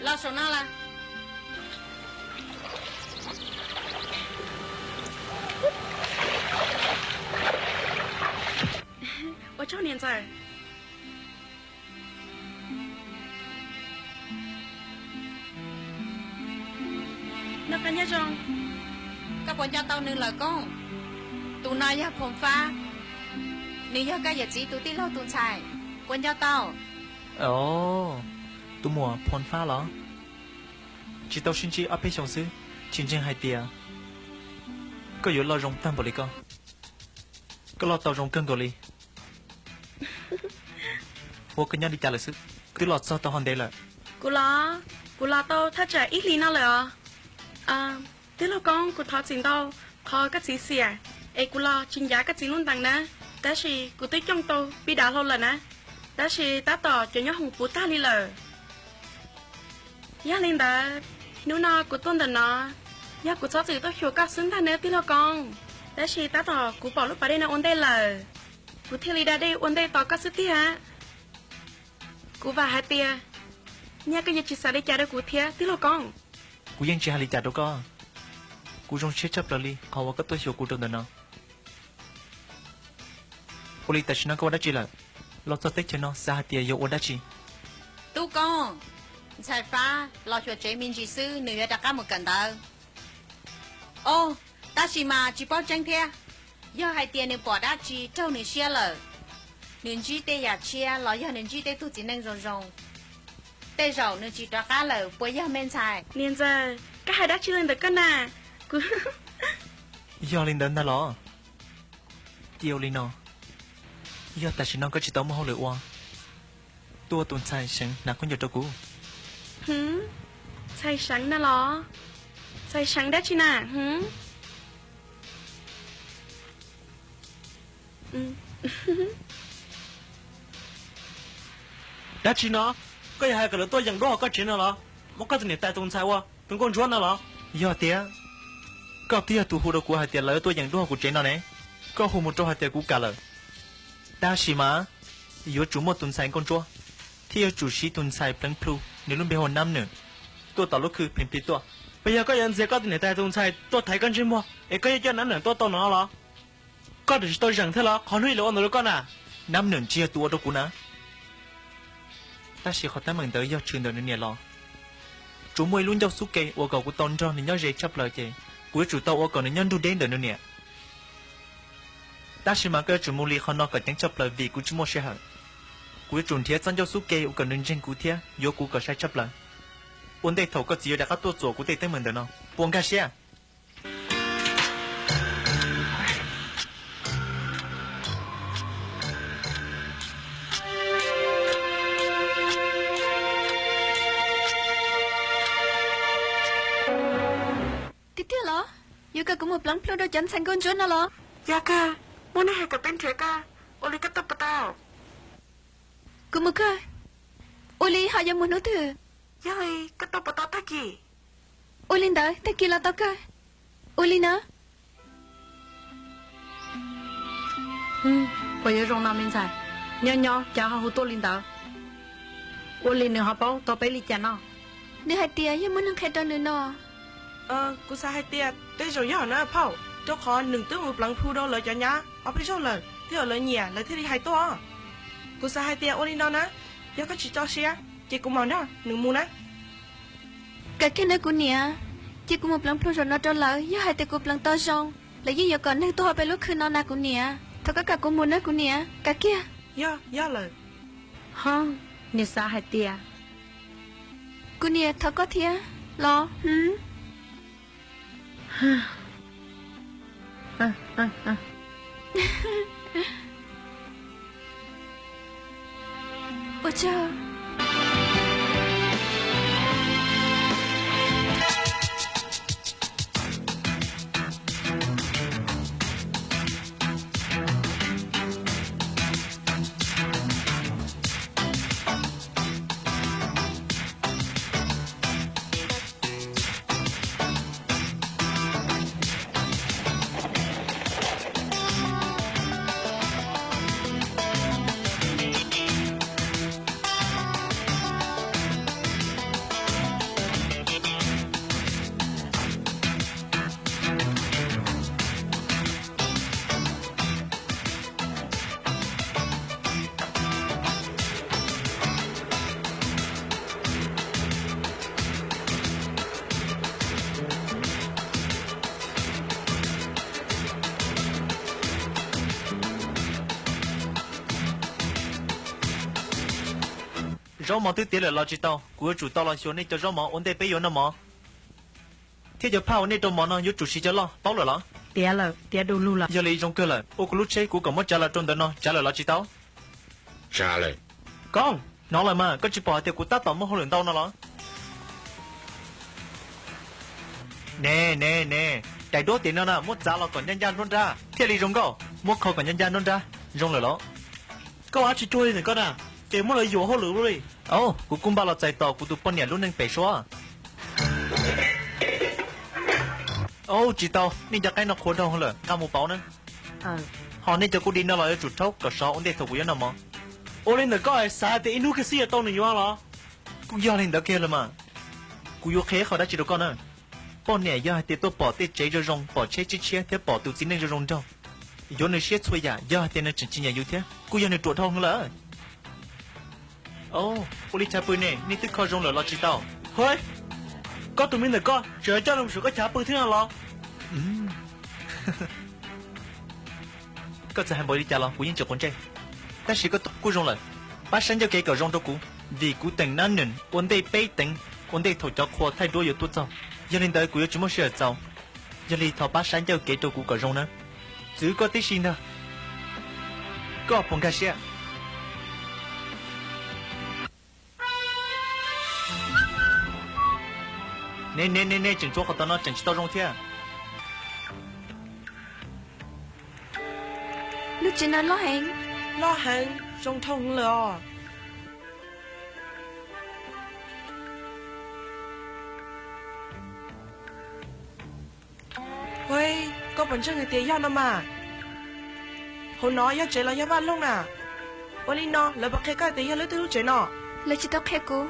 Los saum no lawm. Ua tsaug niam ntxawm. Noj qab nyob zoo. Koj puas nco tau nws lawm Koob? Tus no yog Phoo Fab, nws yog koj yawm txiv tus tij laug tus ntxhais, puas nco tau? Tus muam Phoo Fab los? Tsis tau sib ntsib ob peb xyoos xwb, tsis ntseeg hais tias koj yuav loj zoo tag npaum li koj. Koj loj tau zoo kawg nkaus li. Ua koj nyob li cas lawm xwb, twb los txog tau ho ntev lawm. Kuv los, kuv los tau thaj tsam ib hlis no lawm os. Tij laug Koob, kuv thov txim ntau qhov koj txiv xiam, es kuv los tsis ncav koj txiv lub ntees na, tab sis kuv twb cooj tau pib dav hlau lawm na, tab sis tab tom cov nyob hoom puv tag li lawm. Yog li ntawd, hnub no kuv tuaj ntawm no, yog kuv txhob txwm tuaj xyuas koj xwb ntag nawb tij laug Koob, tab sis tab tom kuv pom lub pas dej no ua ntej lawm, kuv thiaj li da dej ua ntej tos koj xwb tiag. Kuv vam hais tias nyaj koj yuav tsis xav li cas rau kuv thiab tij laug Koob. Kuv yeej tsis hais li cas rau koj. Kuv zoo siab tshaj plaws li qhov uas koj tuaj xyuas kuv rau ntawm no. Ua li tam sim no koj ua dab tsi lawm? Los txog teb chaws no xav hais tias yuav ua dab tsi? Tub Koob, ntxhais Fab los xyuas tsev me ntsis xwb, nws yuav rov qab mus kawm ntawv. Os, tab sis mas tsis paub tseeb thiab, yog hais tias nws pom dab tsi raug nws siab lawm, nws ntsib tej yam tshiab los yog nws ntsib tej tug txiv neej zoo zoo, tej zaum nws tsis rov qab lawm puas yog me ntxhais? Niam ntxawm, koj hais dab tsi li ntawd koj na? Kuv... Yog li ntawd ntag los? Cia ua li no, yog tam sim no koj tsis tau muaj hauj lwm ua, tuaj tus ntxhais Seev hnav khaub ncaws rau kuv. Ntxhais Seev na los? Ntxhais Seev dab tsi na? Dab tsi no? Koj yog hais kom lawv tuaj yeem duab hauv koj tsev no los? Muab koj tus niam tais tus ntxhais ua tus nkauj ntsuab no los? Yog tiag, koj twb yog tus hu rau kuv hais tias lawv tuaj yeem duab hauv kuv tsev no ne. Koj hu mus rau hais tias kuv kam lawm. Tab sis mas yuav tsum muaj tus ntxhais nkauj ntsuab, thiab yuav tsum siv tus ntxhais pleev plhu, nws lub npe hu Nab Nwm, tuaj tom lub khw pleev plig tuaj. Puas yog koj yuav ntxias koj tus niam tais tus ntxhais tuaj thaiv koj ntsej muag es koj yuav coj Nab Nwm tuaj tau no los? Koj twb tsis tau zeem thiab los? Qhov hnub ib lawv ua ntawd rau koj na. Nab Nwm tsis yog tus ua rau kuv na. Tab sis qhov teeb meem ntawd yog tshwm ntawm nws niam los. Tsuas muaj ib lub ncauj xub ke uas kom kuv tau nrog nws nyob ze tshaj plaws ces kuv yuav tsum tau ua kom nws nyob nrug deb ntawm nws niam. Tab sis mas koj yuav tsum mus li qhov no kom ceev tshaj plaws vim kuv tsis muaj sij hawm. Kuv yuav tsum nrhiav txoj ncauj xub ke uas kom nws ntseeg kuv thiab yuav kuv kom sai tshaj plaws, ua ntej thaum koj txiv yuav rov qab tuaj txuam kuv tej teeb meem ntawm no. Puas nkag siab? Tiag tiag los? Yuav kom kuv mus pleev plhu rau cov ntxhais nkauj ntsuab no los? Yog kawg, muaj neeg hais kom peb nrhiav koj, ua li koj tuaj puas tau? Kuv mus kawg. Ua li ho yuav mus hnub twg? Yog li koj tuaj puas tau tag kis? Ua li ntawd tag kis los tau kawg. Ua li na. Puas yuav zoo no me ntxhais? Nyob nyob cas ho hu tuaj li ntawd? Ua li nws ho paub tau peb li cas no? Nws hais tias yog muaj neeg qhia rau nws no. Kuv xav hais tias tej zaum yog na phauj, rau qhov nws twb mus pleev plhu rau lawv cov nyab ob peb zaug lawm, twb yog lawv nyiam lawv thiaj li hais tuaj. Kuv xav hais tias ua li no na, yog koj tsis tso siab ces kuv mam nrog nws mus na. Kav kiag nawb kuv niam, cia kuv mus pleev plhu zaum no rau lawv, yog hais tias kuv pleev tau zoo, lawv yeej yuav kom neeg tuaj hauv peb lub khw no na kuv niam. Thov koj kam kuv mus nawb kuv niam, kav kiag. Yog, yog lawm. Ho, nws xav hais tias, kuv niam thov koj thiab los? Ua tsaug. Zaub mov twb tiav lawm los tsis tau, kuv yuav tsum tau los xyuas nej cov zaub mov ua ntej peb yuav noj mov. Thiab cov phaj uas nej rau mov no yuav tsum siv cov loj, paub lawm los? Tiav lawm, tiav du lug lawm. Yog li zoo kawg lawm, ua kuv lub tsheb kuv kom muab tsav los rau ntawm no, tsav lawm los tsis tau? Tsav lawm. Koj, hnov lawm mas, koj tsis pom hais tias kuv tab tom muaj hauj lwm ntau no los? Ne ne ne, daim duab tim no na muab txav los kom ncaj ncaj nruab nrab thiaj li zoo nkauj, muab kho kom ncaj ncaj nruab nrab. Zoo lawm los? Koj ua dab tsi cuag li ntawm koj na, ces muab lawv yuam hauj lwm li. Au, kuv kuj npaj los txais tos kuv tus poj niam lub neej pem suab. Au, tsis tau, nej cov qaib no qhuav dhau lawm, nqa mus pauv na. Ho nej cov kuj di no los yuav tsum rhaub kom sov ua ntej thaum kuv yuav noj mov. Ua li ntawm koj xav tias ib hnub kiag xwb yuav tau nws yuav los? Kuj yog li ntawd kiag los mas. Kuv yuav qhia ib qho dab tsi rau koj na. Poj niam yog hais tias tuaj pom tej tsev zoo zoo, pom tsheb tshiab tshiab thiab pom tus txiv neej zoo zoo nraug, yuav nws siab txhua yam, yog hais tias nws tseem tsis nyiam yus thiab kuj yog nws ruam dhau lawm. Ua li chav pw ne, nej twb kho zoo lawm los tsis tau? Hwb, koj tus me ntawm koj tseem yuav coj nws mus saum koj chav pw thiab no los? Koj txawm hais npaum li cas los kuv yeej tsis quav ntsej. Tab sis koj kuj zoo lawm, pab saib ncauj kev kom zoo rau kuv, vim kuv teem nab neem ua ntej peb teev, ua ntej thaum cov qhua thaij duab yuav tuaj txog. Yog li ntawd kuv yuav tsis muaj sij hawm txaus. Yog li thov pab saib ncauj kev rau kuv kom zoo na. Txwv koj tib si ntag. Koj puas nkag siab? Ne ne ne ne, tseem tshuav qhov tom no tseem tsis tau zoo thiab. Lub tsev no loj heev. Loj heev, zoo dhau lawm os. Ua, koj puas ntseeg hais tias yog no mas? Hauv no yog tsev los yog vaj loog na? Ua li no lawv puas qhia koj hais tias yog leej twg lub tsev no? Lawv tsis tau qhia kuv.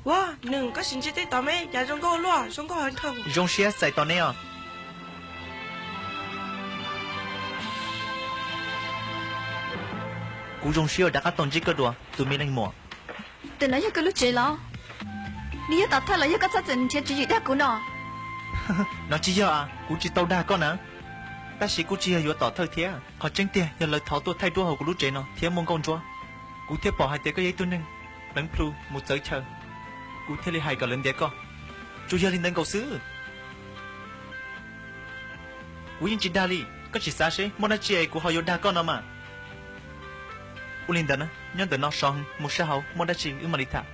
Ua, nws koj sim ntsia tej tod me, cas zoo nkauj luaj, zoo nkauj heev dhau. Zoo siab txais tos neb os. Kuv zoo siab uas rov qab tau ntsib koj dua tus me leej muam. Tus no yog koj lub tsev los? Nws yog tom thawj los yog koj txhob txwm nrhiav tswv yim dag kuv no? No tsis yog, kuv tsis tau dag koj na. Tab sis kuj tsis yog yuav tom thawj thiab, qhov tseeb tiag yog lawv thov tuaj thaij duab hauv kuv lub tsev no thiab muaj nkauj ntsuab. Kuv thiaj pom hais tias koj yog ib tug neeg pleev plhu mus txawv chaw, kuv thiaj li hais kom lawv ntiav koj. Tsuas yog li ntawd nkaus xwb. Kuv yeej tsis dag li, koj tsis xav seb muaj dab tsi es kuv ho yuav dag koj no mas. Ua li ntawd na, nyob ntawm no so heev, mus sab hauv muaj dab tsi wb mam li tham.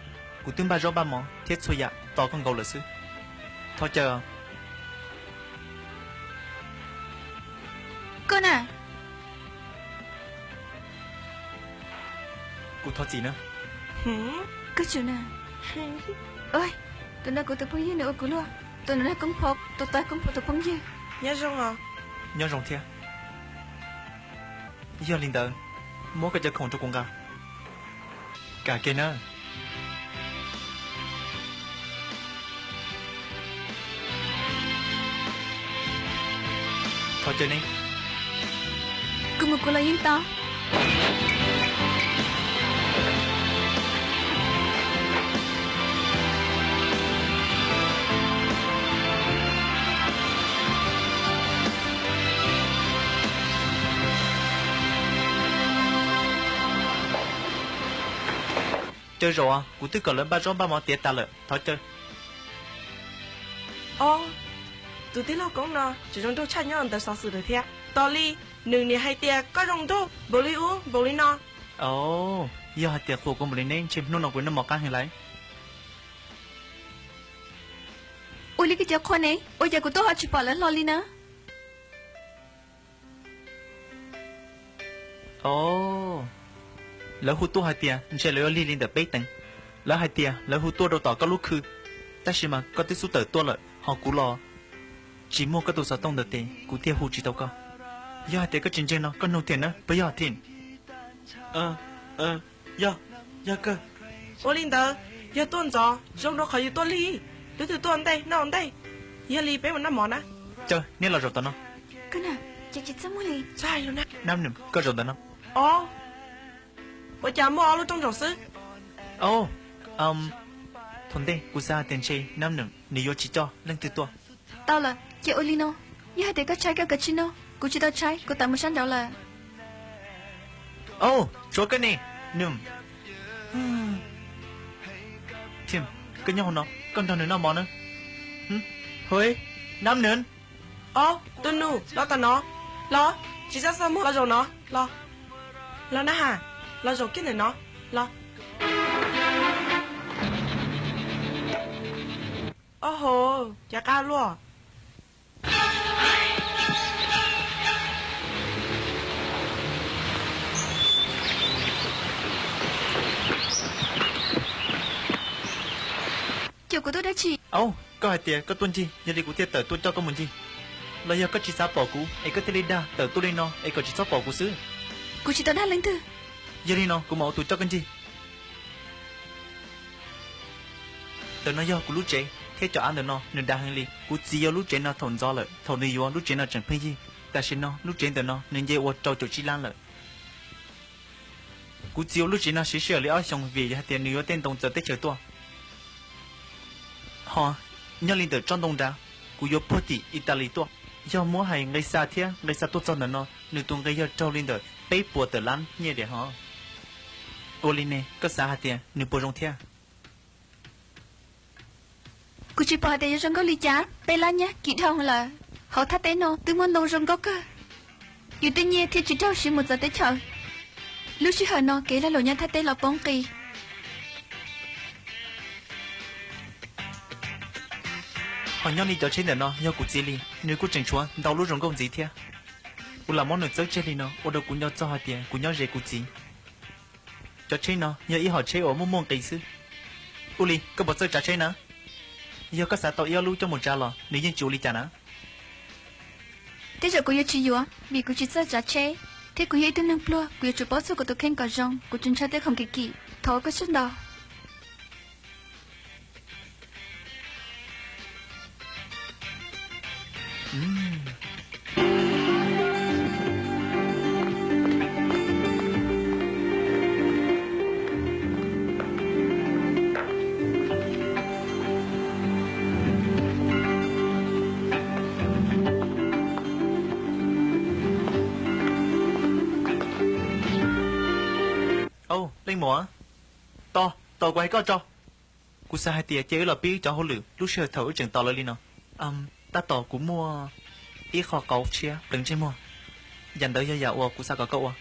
Kuv twb npaj zaub npaj mov thiab txhua yam tos koj nkaus lawm xwb. Thov caw. Koj na. Kuv thov txim na. Koj tsum na. Tus no kuv tus phooj ywg nws ua kuv luag. Tus no yog Koob Phob, tus tod Koob Phob tus phooj ywg. Nyob zoo os. Nyob zoo thiab. Yog li ntawd, muab koj cov khoom rau kuv nqa. Kam kiag na. Qhov chaw ne? Kuv mus kuv los yeej tau. Caw zaum, kuv twb kom lawv npaj zaub npaj mov tiav tas lawm, thov caw. Ob, tus tij laug Koob no tseem zoo nraug tshaj nyob ntawm xov xwm lawm thiab. Tos li, nws niam hais tias koj zoo nraug npaum li ub npaum li no. Yog hais tias qhuas kuv npaum li neb ntshe hnub no kuv noj mov qab heev lawm. Ua li koj cov qhua ne, ua cas kuv tuaj ho tsis pom lawv hlo li na? Os, lawv hu tuaj hais tias ntshe lawv yuav lig li ntawm peb teev. Lawv hais tias lawv hu tuaj rau tom koj lub khw, tab sis mas koj twb xub tawm tuaj lawm, ho kuv los tsis muaj koj tus xov tooj ntawm tes, kuv thiaj hu tsis tau koj. Yog hais tias koj tsis ntseeg no koj nug thiab na, puas yog Tim? Yog, yog kawg. Ua li ntawd, yog tuaj ntxov zoo rau qhov yus tuaj lig, lub twg tuaj ntej noj ntej. Yog li peb mus noj mov na. Caw, neb los zaum tom no. Nab Nws, koj zaum ntawm no. Os, ua cas muaj ob lub rooj zaum xwb? Os, thaum ntej kuv xav hais tias ntshe Nab Nws nws yuav tsis coj leej twg tuaj. Tau lawm, ces ua li no, yog hais tias koj tshaib koj kav tsij noj, kuv tsis tau tshaib, kuv tawm mus sab nraud lawm. Os, tshuav koj ne, Nws. Tim, koj nyob hauv no, koj nrog nws noj mov na. Hwv, Nab Nws. Os, tus nus, los tom no, los, tsis txhob xav muag, los zaum no, los, los na has, los zaum kiag ntawm no, los. Os ho, cas qab luaj. Ces kuv tuaj dab tsi? Au, koj hais tias koj tuaj ncig, yog li kuv thiaj tawm tuaj coj koj mus ncig. Los yog koj tsis xav pom kuv es koj thiaj li dag tawm tuaj li no es kom tsis txhob pom kuv xwb? Kuv tsis tau dag leej twg. Yog li no kuv mam ua tus coj koj ncig. Ntawm no yog kuv lub tsev thiab cov av ntawm no nws dav heev li. Kuv txiv yuav lub tsev no thaum ntxov lawm, thaum nws yuav lub tsev no tseem pheej yig. Tam sim no lub tsev ntawm no nws nce ua rau caum tsib lab lawm. Kuv txiv ua lub tsev no siv sij hawm li ob xyoos vim yog hais tias nws yuav tej ntoo txawv teb chaws tuaj. Ho nyob li ntawm tsob ntoo nrad, kuv yuav puag tim Italy tuaj. Yog muab hais nqi xa thiab nqi xa tuaj txog ntawm no, nws tus nqi yog raug li ntawm peb puas tawm lab nyiaj diam ho. Ua li ne, koj xav hais tias nws puas zoo thiab? Kuv tsis pom hais tias yuav zoo nkauj li cas, peb lab nyiaj kim dhau lawm. Hauv thaj teb no twb muaj ntoo zoo nkauj kawg, yus tej nyiaj thiaj tsis raug siv mus txawv teb chaws. Lub sij hawm no kev lag luam nyob thaj teb los poob qis. Ho nyob li cov tsheb ntawm no yog kuv txiv li, nws kuj tseem tshuav ntau lub zoo nkauj ntxiv thiab. Kuv lam muab nws txawb tseg li no ua rau kuv nco txog hais tias kuv nyob ze kuv txiv. Cov tsheb no yog ib hom tsheb uas muaj muaj nqis xwb. Ua li, koj puas txawj tsav tsheb na? Yog koj xav tau ib ob lub coj mus tsav los nws yeej tsis ua li cas na. Tej zaum kuv yuav tsis yuav vim kuv tsis txawj tsav tsheb, thiab kuv yog ib tug neeg pluag, kuv yuav tsum paub txog kuv tus kheej kom zoo, kuv tsis ntshaw tej khoom kim kim. Thov koj sawv ntau. Au, leej muam, tos, tos kuv hais koj tso. Kuv xav hais tias cia wb los pib wb cov hauj lwm lub sij hawm thaum wb tseem tos lawv li no. Tab tom kuv muaj ib qho qauv tshiab pleev ntsej muag, yam ntawd yog yam uas kuv xav kom koj ua.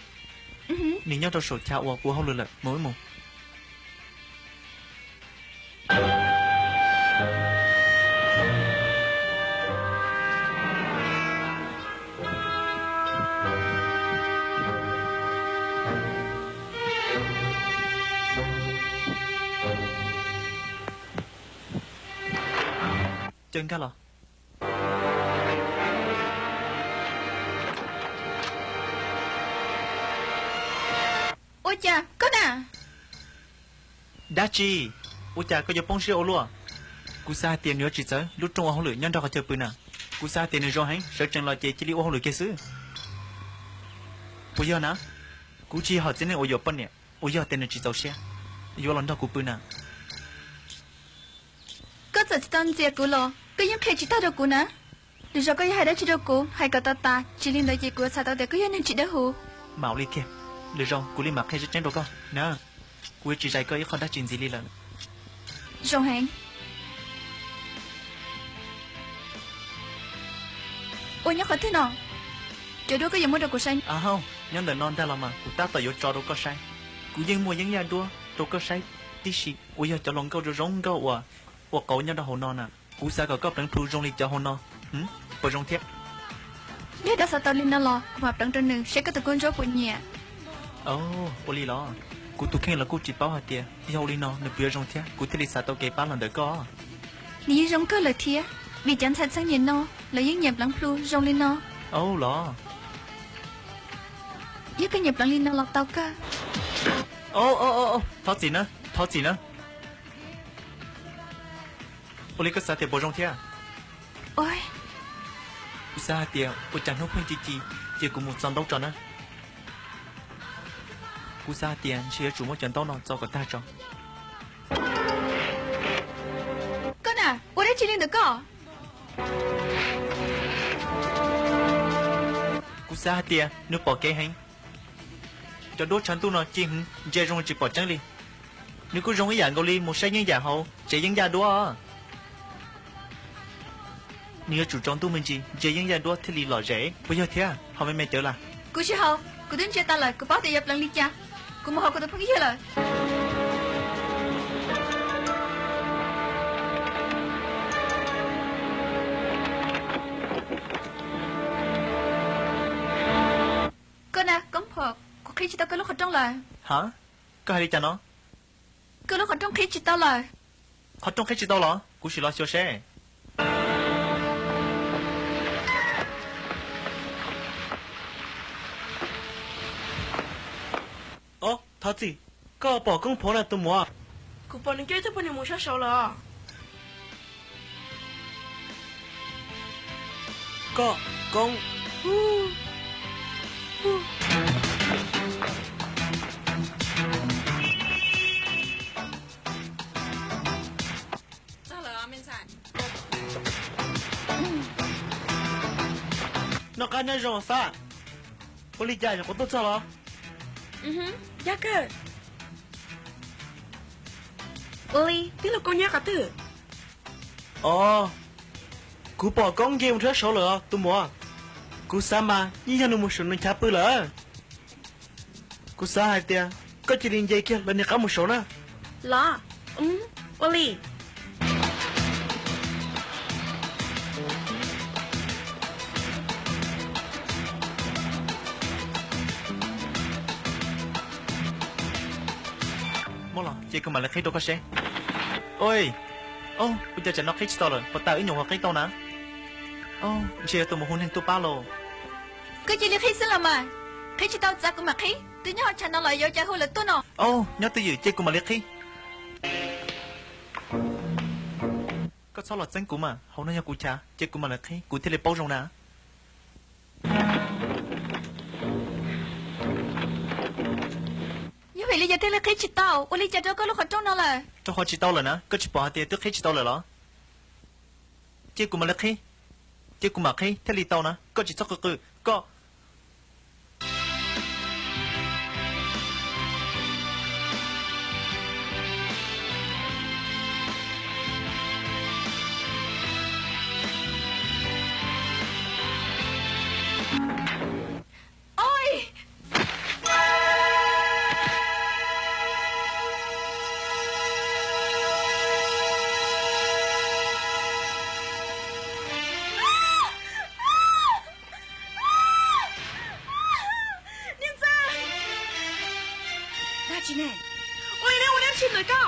Nws nyob rau saum chav uas kuv ua hauj lwm lawm, mus wb mus. Caw nkag los. Ua cas koj na? Dab tsi? Ua cas koj yuav poob siab ua luaj? Kuv xav hais tias nws yuav tsis txawv lub rooj ua hauj lwm nyob nrog qhov chaw pw na. Kuv xav hais tias nws zoo heev, sawv tsees los ces cia li ua hauj lwm kiag xwb. Puas yog na? Kuv tsis yog hom txiv neej uas yuam poj niam uas yog tias nws tsis txaus siab yuav los nrog kuv pw na. Koj txawm tsis tau ntxias kuv los koj yeej qhia tsis tag rau kuv na. Lwm zaus koj yuav hais dab tsi rau kuv, hais kom tas tas, tsis li ntawd ces kuv yuav xav tau tias koj yog neeg tsis dawb huv. Mam ua li tiag, lwm zaus kuv li mam qhia tseeb tseeb rau koj na. Kuv yuav tsis zais koj ib qho dab tsi ntxiv li lawm. Zoo heev. Ua nyob qhov twg no? Cov duab koj yuav muab rau kuv saib. Aub, nyob ntawm no ntag los mas kuv tab tom yuav tso rau koj saib. Kuv yeej muaj yeeb yaj duab rau koj saib tib si, uas yog cov hluas nkauj zoo zoo nkauj uas ua qauv nyob rau hauv no na. Kuv xav kom koj pleev plhu zoo li cov hauv no, puas zoo thiab? Yog koj xav tau li no los kuv mam pleev rau nws saib koj tus kub ntsuab puas nyiam. Ua li los, kuv tus kheej los kuj tsis paub hais tias yog ua li no nws puas yuav zoo thiab, kuv thiaj li xav tau kev pab los ntawm koj. Nws yeej zoo kawg lawm thiab, vim cov ntxhais txheej niam no lawv yeej nyiam pleev plhu zoo li no. Ua los, yog koj nyiam pleev li no los tau kawg. Thov txim na, thov txim na. Ua li koj xav tias puas zoo thiab? Kuv xav hais tias ua cas hnub pheej ci ci, cia kuv mus txo ntaub tso na. Kuv xav hais tias ntshe yuav tsum muab cov ntaub no txo kom tag tso. Koj na, ua dab tsi li ntawm koj? Kuv xav hais tias nws pom kev heev. Cov duab tshav ntuj no ci heev, ntsia zoo tsis pom tseeb li. Nws kuj zoo ib yam nkaus li mus saib yeeb yam hauv tsev yeeb yaj duab. Nws yuav tsum tsaus ntuj me ntsis ntsia yeeb yaj duab thiaj li lom zem, puas yog thiab? Haus me me cawv las. Kuv tsis haus, kuv twb ntsia tas lawm, kuv paub tias yuav pleev li cas. Kuv mus hauv kuv tus phooj ywg lawm. Koj na, Koob Phom, kuv qhib tsis tau koj lub qhov rooj lawm. Ha? Koj hais li cas no? Koj lub qhov rooj qhib tsis tau lawm. Qhov rooj qhib tsis tau los? Kuv sim los xyuas seb. Ob, thov txim, koj pom Koob Phom na tus muam? Kuv pom nws coj ib tug poj niam mus sab saud lawm. Koj, Koob. Noj qab nyob zoo Xab. Ua li cas nyuam qhuav tuaj txog los? Yog kawg. Ua li tij laug Koob nyob qhov twg? Os, kuv pom Koob nce mus rau sab saud lawm os tus muam. Kuv xav mas yeej yog nws mus saum nws chav pw lawm. Kuv xav hais tias koj cia li nce kiag lawv niag qab mus saud na. Los, ua li. Muab los ces kuv mam li qhib rau koj seb. Oj, ua cas tsam no qhib tsis tau lawm, puas tas wb nyuam qhuav qhib tau na? Ntshe yog tus mus hu neeg tuaj pab lauj. Koj cia li qhib xwb los mas. Qhib tsis tau txav kuv mam qhib, twb nyob hauv chav no los yuav ua cas hu lawv tuaj no. Nyob twj ywm ces kuv mam li qhib. Koj txhob los txeeb kuv mas, hauv no yog kuv chav ces kuv mam li qhib kuv thiaj li paub zoo na. Yog vim li cas thiaj li qhib tsis tau? Ua li cas rau koj lub qhov rooj no lawm? Rau qhov tsis tau lawm na, koj tsis pom hais tias twb qhib tsis tau lawm los? Ces kuv mam li qhib, ces kuv mam qhib thiaj li tau na, koj tsis txhob qw qw, koj. Niam ntxawm! Dab tsi ne? Ua li ne, ua dab tsi ntawm koj?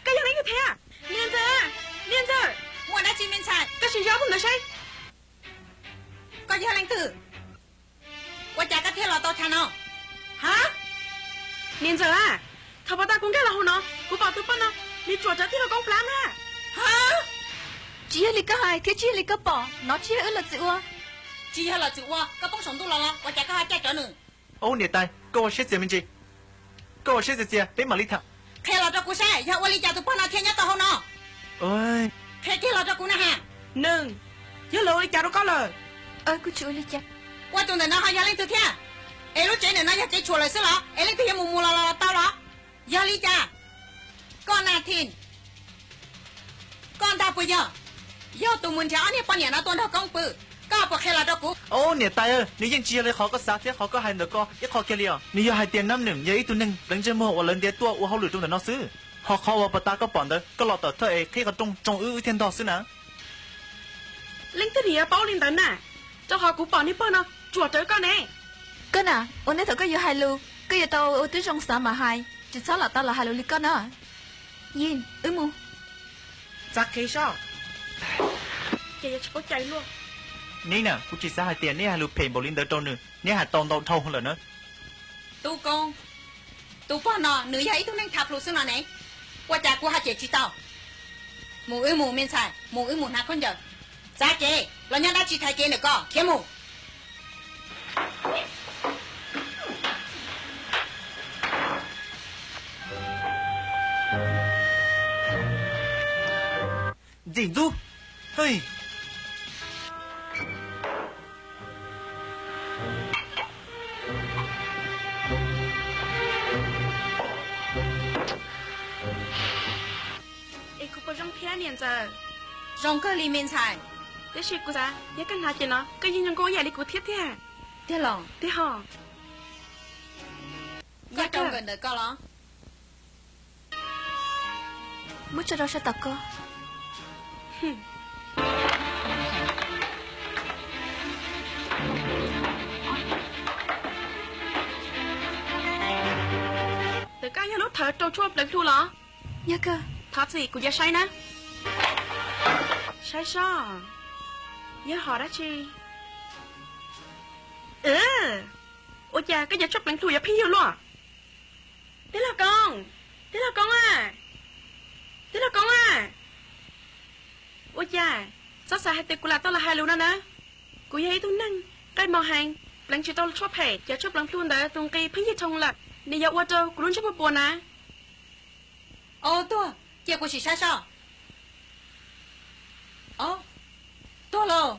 Koj yog leej twg thiab? Niam ntxawm! Niam ntxawm! Muaj dab tsi me ntxhais? Koj sim zov tus ntawd seb. Koj yog leej twg? Ua cas koj thiaj los tau chav no? Ha? Niam ntxawm a, thaum pom tau kuv nkag los hauv no, kuv pom tus poj no nws tsuam rawv tij laug Koob plab na. Ha? Tsis yog li koj hais thiab tsis yog li koj pom, nov tsis yog wb los txim ua. Tsis yog los txim ua, koj poob saum ntuj los los ua cas koj ho caj cov nws? Au niam tais, koj ua siab txias me ntsis. Koj ua siab txias txias, peb mam li tham. Qhia los rau kuv saib, yog ua li cas tus pog no thiaj nyob tau hauv no? Qhia kiag los rau kuv na has. Nws, yog lawv ua li cas rau koj lawm? Kuv tsis ua li cas. Ua tus ntawm no ho yog leej twg thiab? Es lub tsev ntawm no yog tsev tshuam lawm xwb los? Es leej twg yuav mus mus los los tau los? Yog li cas? Koj na Thim, koj ntag puas yog? Yog tus mus nrhiav ob niag poj niam no tuaj nrog koob pw, koj puas qhia los rau kuv? Au niam tais, nws yeej tsis yog li qhov koj xav thiab qhov koj hais ntawm ko ib qho kiag li os. Nws yog hais tias Nab Nws yog ib tug neeg pleev ntsej muag uas lawv ntiav tuaj ua hauj lwm rau ntawm no xwb. Ho qhov uas puag ta koj pom ntawd, koj los tawm thawj es qhib qhov rooj tsoo wb wb thiaj ntog xwb na. Leej twg nws yuav paub li ntawd na? Rau qhov kuv pom niag pog no ruam rawv koj ne. Koj na, ua ntej thaum koj yuav hais lus, koj yuav tau ua tib zoo xav mam hais, tsis txhob lam tau los hais lus li koj na. Yin, wb mus. Txav kev sob. Ces yuav tsis paub cai luaj. Neb na, kuv tsis xav hais tias neb hais lus phem npaum li ntawd rau nws, neb hais tau ntau dhau lawm na. Tub Koob, tus pog no nws yog ib tug neeg thav plhu xwb no ne, ua cas kuv ho cem tsis tau? Mus wb mus me ntxhais, mus wb mus hnav khaub ncaws. Txav kev los nyob dab tsi thaiv kev ntawm ko, khiav mus. Ntxim ntxub. Es kuv puas zoo thiab niam ntxawm? Zoo kawg li me ntxhais. Tab sis kuv xav yog koj hnav ces no koj yeej zoo nkauj ib yam li kuv thiab tiag. Tiag los? Tiag hos. Koj rau nkawm ntawm ko los? Muab tso rau sab tom ko. Ntawm ko yog lub thawv rau tshuaj pleev plhu los? Yog kawg. Thov txim, kuv yuav saib na. Saib sob, yog hom dab tsi? Ua cas koj cov tshuaj pleev plhu yuav pheej yug luaj? Tij laug Koob, tij laug Koob a, tij laug Koob a. Ua cas txhob xav hais tias kuv lam tau los hais lus no na. Kuv yog ib tug neeg nqaij mos heev, pleev tsis tau tshuaj phem, cov tshuaj pleev plhu ntawd tus nqi pheej yig dhoo lawm, nws yuav ua rau kuv lub ntsej muag puas na. Au tuag, cia kuv sim saib sob. Au, tuag lauj,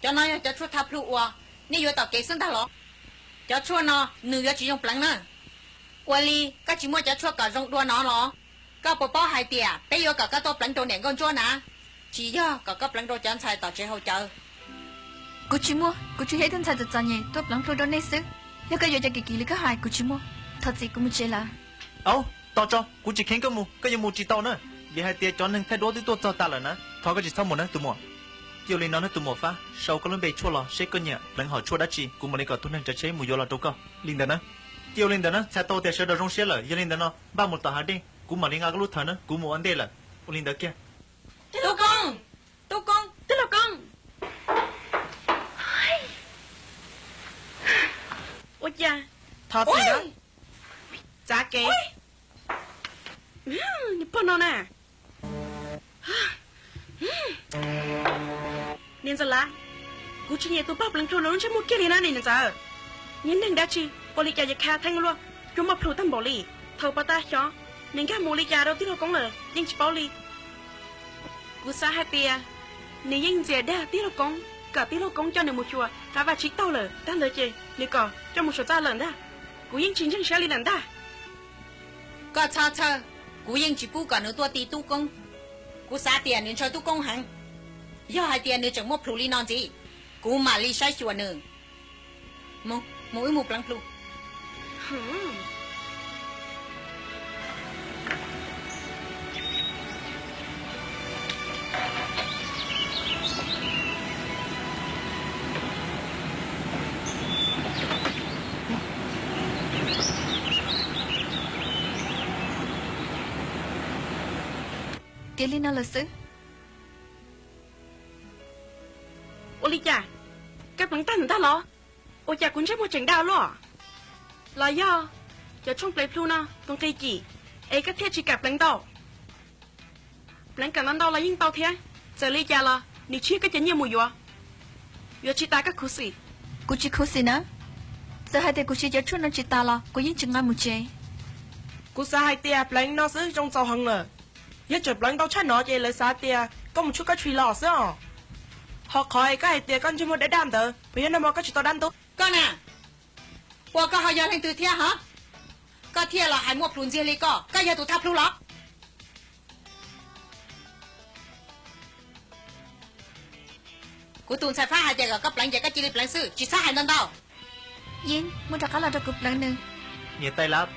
cov no yog cov tshuaj thav plhu uas nej yuav tom kev xwb ntag los? Cov tshuaj no nws yuav tsis zoo pleev na. Ua li koj tsis muaj cov tshuaj kom zoo dua no los? Koj puas paub hais tias peb yuav kom koj tuaj pleev rau niam nkauj ntsuab na, tsis yog kom koj pleev rau cov ntxhais tom tsev haus cawv. Kuv tsis muaj, kuv tsuas yog ib tug ntxhais txom txom nyem tuaj pleev plhu rau nej xwb. Yog koj yuav cov kim kim li koj hais kuv tsis muaj. Thov txim, kuv mus tsev lawm. Au, tos tso, kuv tsis kheev koj mus, koj yuav mus tsis tau na, vim hais tias cov neeg thaij duab twb tuaj txog tas lawm na. Thov koj tsis txhob mus na tus muam. Cia ua li no na tus muam Fab, sau koj lub npe tshuaj los seb koj nyiam pleev hom tshuaj dab tsi, kuv mam li kom tus neeg tsav tsheb mus yuav los rau koj li ntawd na. Cia ua li ntawd na, txhais tau tias sawv daws zoo siab lawm, yog li ntawd no npaj mus tom hav dej, kuv mam li nqa koj lub thawv na, kuv mus ua ntej lawm. Ua li ntawd kiag. Tub Koob, Tub Koob, tij laug Koob. Ua cas, thov txim, txav kev. Niag pog no na. Niam ntxawm Lav, kuv tsis nyiam tus pog pleev plhu no lub ntsej muag kiag li na niam ntxawm. Niag neeg dab tsi ua li cas yuav khav theeb luaj, cua muaj plhus tag npaum li. Thaum pas tas xyov nws nkag mus li cas rau tij laug Koob lawm yeej tsis paub li. Kuv xav hais tias nws yeej ntxias dag tij laug Koob kom tij laug Koob coj nws mus xyuas qab vaj tsib taug lawm tag ntawd ces nws kom coj mus suav txaj lawm ntag. Kuv yeej tsis ntseeg siab li lawm ntag. Koj txhob txhawj, kuv yeej tsis pub kom nws tuaj ti Tub Koob. Kuv xav tias nws ntshaw Tub Koob heev. Yog hais tias nws tseem muaj plhus li no ntxiv, kuv mam li saib xyuas nws. Mus, mus wb mus pleev plhu. Ces li no lawm xwb. Ua li cas, koj pleev tag ntawm ntag los? Ua cas kuv ntsej muag tseem dav luaj? Los yog cov tshuaj pleev plhu no tus nqi kim es koj thiaj tsis kam pleev ntau? Pleev kom ntau ntau los yeej tau thiab, Txawm li cas los nws tsis yog koj cov nyiaj mus yuav. Yuav tsis tas koj khuv xim. Kuv tsis khuv xim na. Txawm hais tias kuv siv cov tshuaj no tsis tas los kuv yeej tsis nqa mus tsev. Kuv xav hais tias pleev no xwb zoo txaus heev lawm. Yog tseem pleev ntau tshaj no ces lawv xav tias koj mus tshuab koj tshuab los xwb os. Ho qhov koj hais tias koj ntsej muag daj daj ntawd, puas yog nag hmo koj tsis tau dab ntub? Koj na, ua koj ho yog leej twg thiab hov? Koj thiaj los hais muaj plhus ntxiag li koj, koj yog tus thaj plhu los? Kuv tus ntxhais Fab hais tias kom koj pleev ces koj cia li pleev xwb, tsis txhob hais ntau ntau. Yeeb, muab rov qab los rau kuv pleev nws. Niam tais lab,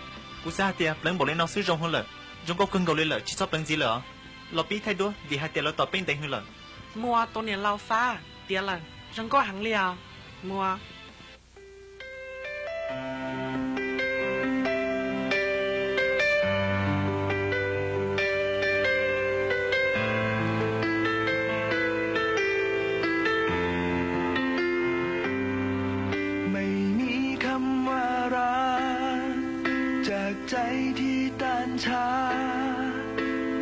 kuv xav hais tias pleev npaum li no xwb zoo heev lawm, zoo nkauj kawg nkaus li lawm, tsis txhob pleev ntxiv lawm os. Los pib thaij duab vim hais tias lawv tom peb ntev heev lawm. Muas tus niam laus Fab, tiav lawm, zoo nkauj heev li os. Muas.ไม่มีคำว่ารักจากใจที่ต้านช้า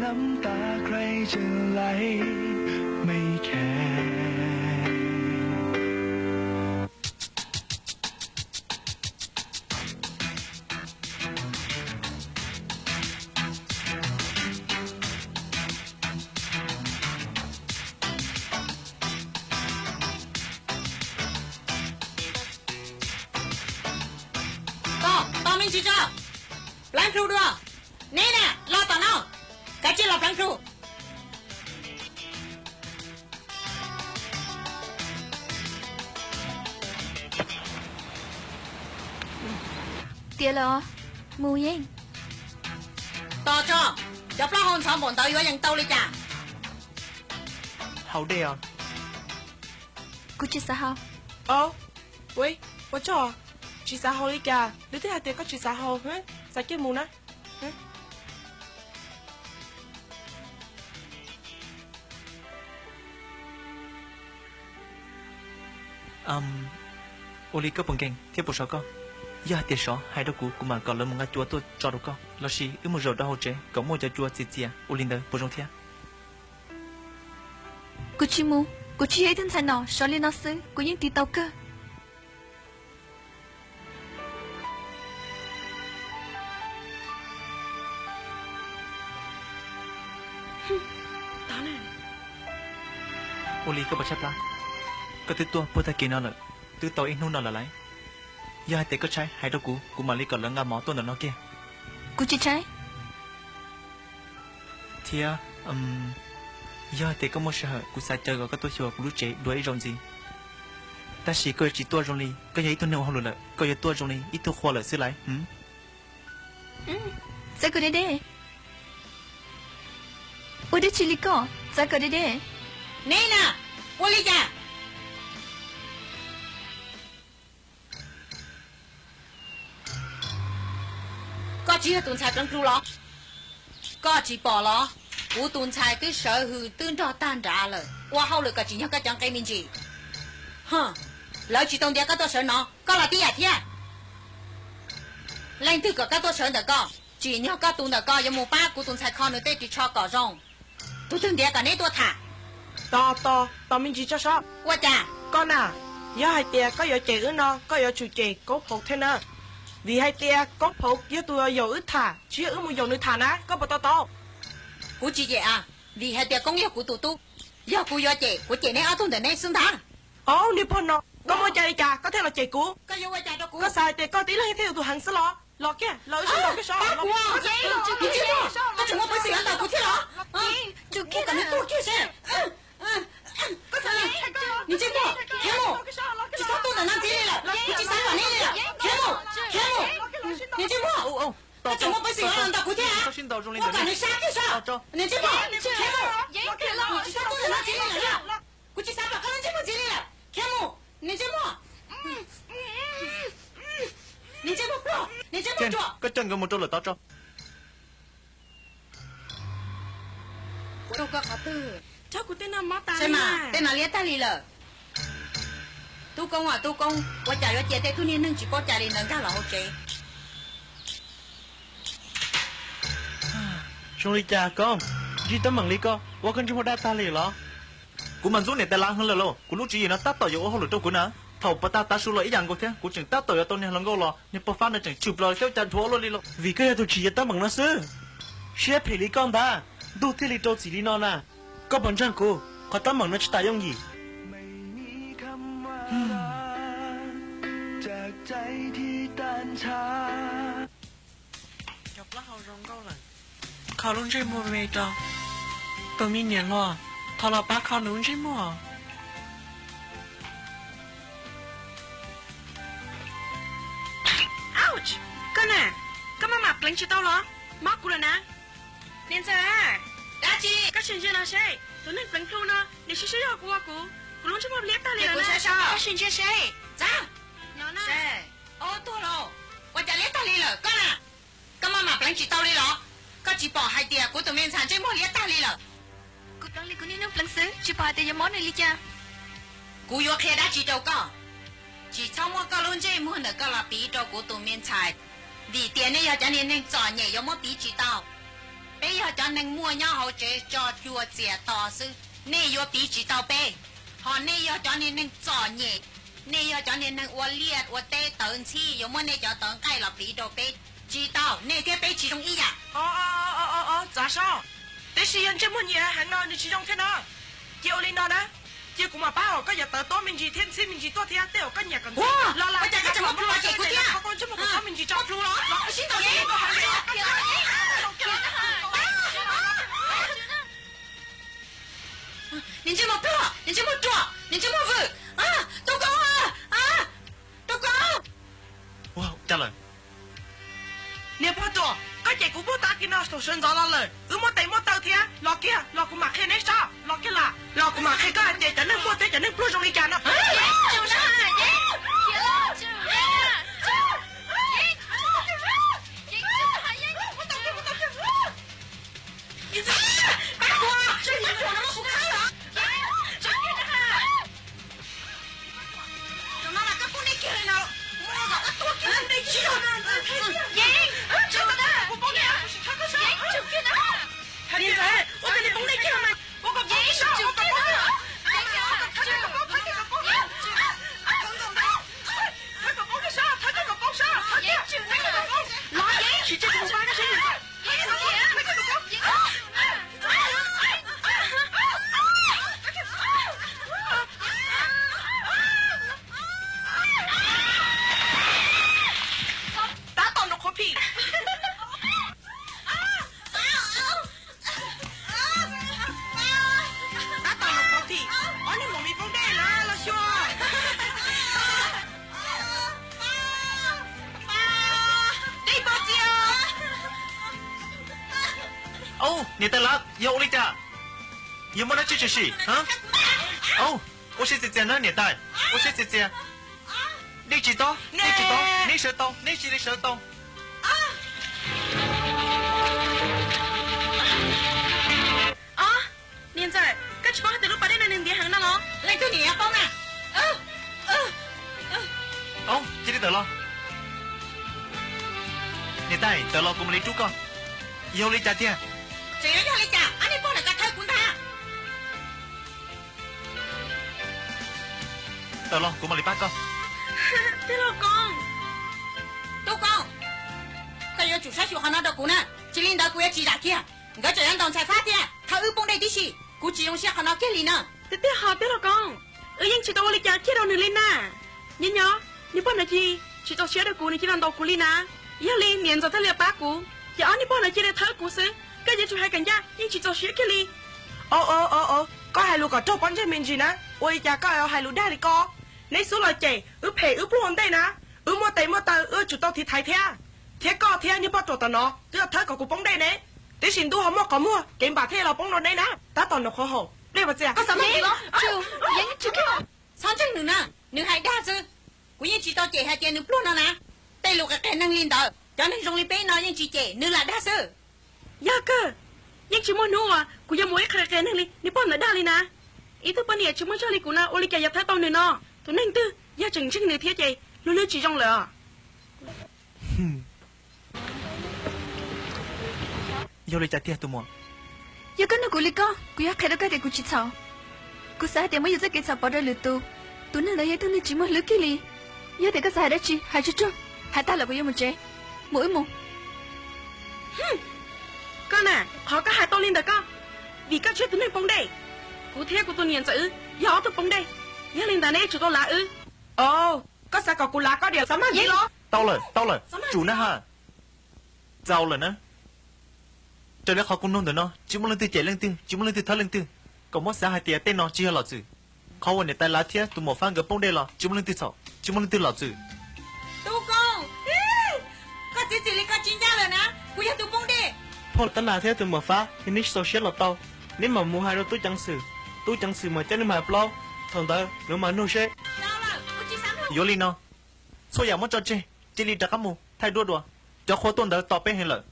น้ำตาใครจะไหลไม่แคร์ Tos, tos me ntsis tso. Pleev plhu dua. Neb na, los tom no. Kav tsij los pleev plhu. Tiav lawm os, mus yeej. Tos tso, cov plaub hau ntxhov npaum ntawd yuav yees tau li cas? Haus dej os. Kuv tsis xav haus. Ua tsaug, tsis xav haus li cas, nws twb hais tias koj tsis xav haus, xav cia mus na. Ua li koj puas nkees thiab puas sov koj? Yog hais tias sov hais rau kuv, kuv mam kom lawv mus nqa cua tuaj tso rau koj, los sis wb mus zaum rau hauv tsev kom muaj cov cua txias txias, ua li ntawd puas zoo thiab? Kuv tsis mus, kuv tsis yog ib tug ntxhais nom, sov li no xwb kuv yeej tiv tau kawg. Ua li koj puas tshaib plab? Koj twb tuaj puag tag kis no lawm, twb tau ib hnub no lawm lauj. Yog hais tias koj tshaib hais rau kuv, kuv mam li kom lawv nqa mov tuaj ntawm no kiag. Kuv tsis tshaib. Thiab, yog hais tias koj muaj sij hawm kuv xav caw kom koj tuaj xyuas kuv lub tsev dua ib zaug ntxiv. Tab sis koj yuav tsis tuaj zoo li koj yog ib tug neeg ua hauj lwm lawm, koj yuav tuaj zoo li ib tug qhua lawm xwb lauj. Txav kom deb deb. Ua dab tsi li koj, txav kom deb deb. Neb na, ua li cas? Koj tsis yog tus ntxhais pleev plhu los? Koj tsis pom los? Kuv tus ntxhais twb sawv hws twb nrog tag nrad lawm, ua hauj lwm kom tsim nyog koj cov nqe me ntsis. Lawv tsis tau ntiav koj tuaj sawv no, koj los tib yam thiab. Leej twg kom koj tuaj sawv ntawm ko? Tsim nyog koj tus ntawm ko yuav mus pab kuv tus ntxhais kho nws tej ris tsho kom zoo. Tus twg ntiav kom neb tuaj tham? Tos, tos, tos me ntsis tso sob. Ua cas? Koj na, yog hais tias koj yuav cem wb no, koj yuav tsum cem Koob Phauv thiab na. Vim hais tias Koob Phauv yog tus yaum wb tham, tsis yog wb mus yaum nws tham na, koj puas to taub? Kuv tsis cem a, vim hais tias Koob yog kuv tus tub, yog kuv yuav cem, kuv cem neb ob tug ntawm neb xwb ntag. Au, niag pog no, koj muaj cai li cas koj thiaj los cem kuv? Koj xav hais tias koj tib leeg thiaj yog tus heev xwb los? Los kiag, los wb sib ntaus kiag seb. Niag ntsej muag, koj tseem muaj peev xwm los ntaus kuv thiab los? Kuv kom nws tuag kiag seb. Niag ntsej muag, khiav mus, tsis txhob tuaj ntawm no ntxiv li lawm, kuv tsis xav kom neb li lawm. Khiav mus, khiav mus. Niag ntsej muag, koj tseem muaj peev xwm los ntaus kuv thiab? Kuv kom nws sab kiag seb. Niag ntsej muag, khiav mus, tsis txhob tuaj ntawm no ntxiv li lawm. Kuv tsis xav pom koj lub ntsej muag ntxiv li lawm. Khiav mus, niag ntsej muag. Niag ntsej muag pluag, niag ntsej muag ruam. Koj coj nkawd mus rau lawm tod tso. Rau koj qhov twg? Rau kuv tej no mob tas li mas, tej no liab tag li lawm. Tub Koob, Tub Koob, ua cas yuav cia tej tug niag neeg tsis paub cai li ntawd nkag los hauv tsev? Zoo li cas Koob, ntsib teeb meem li koj, ua koj ntsej muag daj tag li los? Kuv mas ntxub niam tais Lav heev lawm lauj, kuv lub tswv yim no tab tom yuav ua hauj lwm rau kuv na. Thaum puag ta tav su los ib yam nkaus thiab, kuv tseem tab tom yuav tau niag hluas nkauj los niag pog fab no tseem tshwm plaws thiab ua cas dhuav luaj li lauj. Vim koj yog tus tsis yeej teeb meem no xwb, siab phem li koj ntag, ntuj thiaj li rau txim li no na. Koj puas ntseeg kuv, qhov teeb meem no tsis tas yooj yim. Cov plaub hau zoo nkauj lawm, kho lub ntsej muag me rau. Tus me niam hluas, thov los pab kho nws lub ntsej muag. Ouch! Koj na, koj maj mam pleev tsis tau los? Mob kuv lawm na. Niam ntxawm, dab tsi? Koj sim ntsia no seb, tus neeg pleev plhu no nws sib sib zog kuv ua kuv, kuv lub ntsej muag liab tag li lawm na. Koj sim ntsia seb. Txav, no na. Ob tug los, ua cas liab tag li lawm koj na? Koj maj mam pleev tsis tau li los? Koj tsis pom hais tias kuv tus me ntxhais ntsej muag liab tag li lawm? Kuv pleev li kuv niaj hnub pleev xwb, tsis pom hais tias yuav mob nws li cas. Kuv yuav qhia dab tsi rau koj? Tsis txhob muab koj lub ntsej muag ntawm koj los piv rau kuv tus me ntxhais, vim tias nej yog cov niag neeg txom nyem yuav muab piv tsis tau. Peb yog cov neeg muaj nyob hauv tsev tso cua txias to xwb, nej yuav piv tsis tau peb. Ho nej yog cov niag neeg txom nyem, nej yog cov niag neeg ua liaj ua teb tawv ntxhib yuav muab nej cov tawv nqaij los piv rau peb. Tsis tau, nej thiab peb tsis zoo ib yam. Txav Soj, tab sis yog ntsej muag nyiam heev no nws tsis zoo thiab no. Cia ua li no na, cia kuv mam pab kom koj yuav tawv tuab me ntsis thiab ntxhib me ntsis tuaj thiab tej uas koj nyiam kom ntxhib los los. Ua cas koj tseem muab plhu los cem kuv thiab? Muab plhu los los sib ntaus sib ntaus. Niag ntsej muag pluag, niag ntsej muag ruam, niag ntsej muag vwm, tus koob, tus koob. Ua cas lawm? Niag pog ruam, koj cem kuv puag ta kiag no thaum sawv ntxov los lawm, wb muaj tes muaj taw thiab, los kiag los kuv mam qhia neb sab, los kiag lam, los kuv mam qhia koj hais tias cov neeg muaj thiab cov neeg pluag zoo li cas no. Tab tom nws qhuav phim. Tab tom nws qhuav phim, ob niag maum mis poob dej na los xyuas. Dej pov txia. Au, niam tais Lav, yog ua li cas? Yog muaj dab tsi tshwm sim? Au, ua siab txias txias na niam tais, ua siab txias txias. Dej tsis tau, dej tsis tau, neb sawv tau, neb cia li sawv tau. Niam ntxawm, koj tsis paub hais tias lub pas dej no nws ntiav heev no los? Leej twg niam yuav paub na? Au, cia li tawm los. Niam tais, tawm los kuv mam li rub koj. Yog li cas tiag? Tseem yuav yog li cas, ob niag pog ntawm ko thawb kuv ntag. Tawm los kuv mam li pab koj. Tij laug Koob. Tub Koob, koj yuav tsum saib xyuas qhov no rau kuv na, tsis li ntawd kuv yuav tsis zam kiag. Nkawd tseem yuav ntaus ntxhais fab thiab thawb wb poob dej tib si. Kuv tsis zoo siab qhov no kiag li na. Tiag tiag hos tij laug Koob, wb yeej tsis tau ua li cas kiag rau nws li na. Nyob nyob, niag pog no cia li tsis txaus siab rau kuv, nws cia li los ntaus kuv li na. Yog li niam ntxawm thiaj li pab kuv, ces ob niag pog no cia li thawb kuv xwb, koj yuav tsum hais kom ncaj, yeej tsis txaus siab kiag li. O o o o, koj hais lus kom raug pob ntseg me ntsis na, ua li cas koj hais lus dag li ko? Neb xub los cem wb phem wb pluag ua ntej na, wb muaj tes muaj taw wb yuav tsum tau tiv thaiv thiab. Thiab koj thiab niag poj ruam tom no twb thawb kom kuv poob dej ne, tiam sis ntuj ho muaj qhov muag kev npam thiaj los poob rau neb na. Tab tom nws qhuav haum dej pas txias. Koj xav txog los? Txhob ntseeg nws na, nws hais dag xwb. Kuv yeej tsis tau cem hais tias nws pluag no na. Tej lus qias qias neeg li ntawd cov neeg zoo li peb no yeej tsis cem, nws lam dag xwb. Yog kawg, yeej tsis muaj hnub uas kuv yuav mus ib qho qias neeg li niag pog ntawd dag li na. Ib tug poj niam tsis muaj zog li kuv no ua li cas yuav thawb tau nws no? Tus neeg twg yog tseem ntseeg nws thiab ces luag lwj tsis zoo lawm os. Yog li cas tiag tus muam? Yog koj nug kuv li koj, kuv yuav qhia rau koj tias kuv tsis txhaum. Kuv xav hais tias muab yus txoj kev txhaum pov rau lwm tus. Tus neeg ntawd yog ib tug neeg tsis muaj hlwb kiag li. Yog tias koj xav hais dab tsi, hais tsuag tsuag. Hais tag lawm kuv yuav mus tsev. Mus wb mus. Koj na, qhov koj hais tau li ntawd koj, vim koj tsis yog tus neeg poob dej. Kuv thiab kuv tus niam ntxawm wb yog ob tug poob dej. Yog li ntawd neb yuav tsum tau lav wb. Au, koj xav kom kuv lav koj diam, xav maj ntxiv los? Tau lawm, tau lawm, tsum na ha. Txaus lawm na. Raws li qhov kuv nug ntawm no, tsis muaj leej twg cem leej twg, tsis muaj leej twg thawb leej twg. Kom muab xav hais tias tej no tsis yog lom txwm. Qhov uas niam tais lav thiab tus muam Fab nkawd poob dej los tsis muaj leej twg txhaum, tsis muaj leej twg lom txwm. Tub Koob, koj txiav txim li koj tsis ncaj lawm na, kuv yog tus poob dej. Phauj Tab Las thiab tus muam Fab, yog neb tsis txaus siab los tau, neb mam mus hais rau tub ceev xwm, tub ceev xwm mam coj neb mus hais plaub, thaum ntawd lawv mam nug seb. Yuav li no, txhua yam muab tso tseg, cia li rov qab mus thaij duab dua. Cov qhua tuaj ntawd tos peb heev lawm.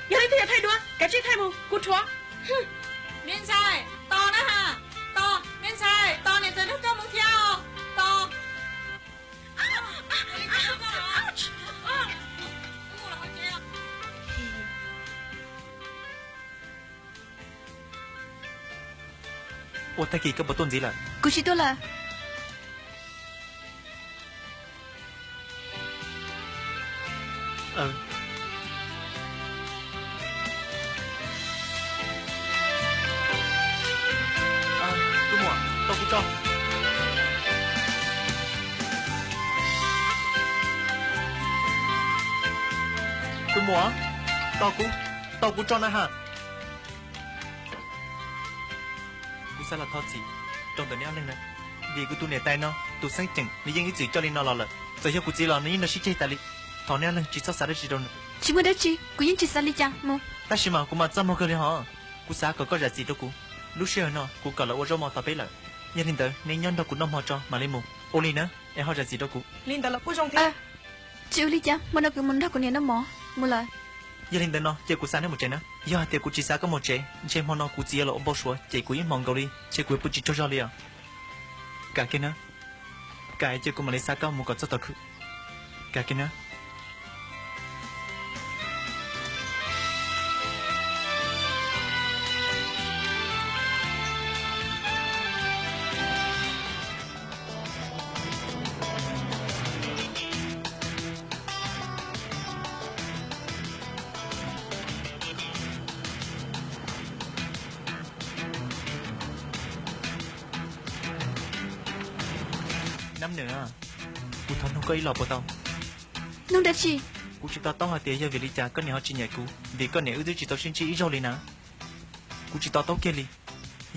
Yog leej twg yuav thaij duab, kav tsij thaij mus, kuv rhuav. Me ntxhais, tos na ha, tos, me ntxhais, tos niam ntxawm nrog koj mus thiab os, tos. Ua tag kis koj puas tuaj ntxiv lawm? Kuv tsis tuaj lawm. Tus muam, tos kuv tso. Tus muam, tos kuv, tos kuv tso na ha. Kuv xav los thov txim rau ntawm neb ob leeg na, vim kuv tus niam tais no tus xeeb ceem nws yeej ib txwm coj li no los lawm. Txawm yog kuv txiv los nws yeej nrog sib ceg tas li. Thov neb ob leeg tsis txhob xav dab tsi rau nws. Tsis muaj dab tsi, kuv yeej tsis xav li cas mus. Tab sis mas kuv mam txaj muag kawg li hos. Kuv xav kom koj zam txim rau kuv. Lub sij hawm no kuv kom lawv ua zaub mov tos peb lawm. Yog li ntawd neb nyob nrog kuv noj hmo tso mam li mus. Ua li na, es ho zam txim rau kuv. Li ntawd los kuj zoo thiab. Tsis ua li cas, hmo no kuv mus nrog kuv niam noj mov mus lawm. Yog li ntawd no cia kuv xa neb mus tsev na. Yog hais tias kuv tsis xa koj mus tsev, ntshe hmo no kuv txiv yuav los ua npau suav cem kuv ib hmos nkaus li, ntshe kuv yuav pw tsis tsaug zog li os. Kam kiag na, kam cia kuv mam li xa koj mus kom txog tom khw. Kam kiag na. Nam Nws, kuv thov nug koj ib los puas tau? Nug dab tsi? Kuv tsis to taub hais tias yog vim li cas koj niam ho tsis nyiam kuv, vim koj niam wb twb tsis tau sib ntsib ib zaug li na. Kuv tsis to taub kiag li,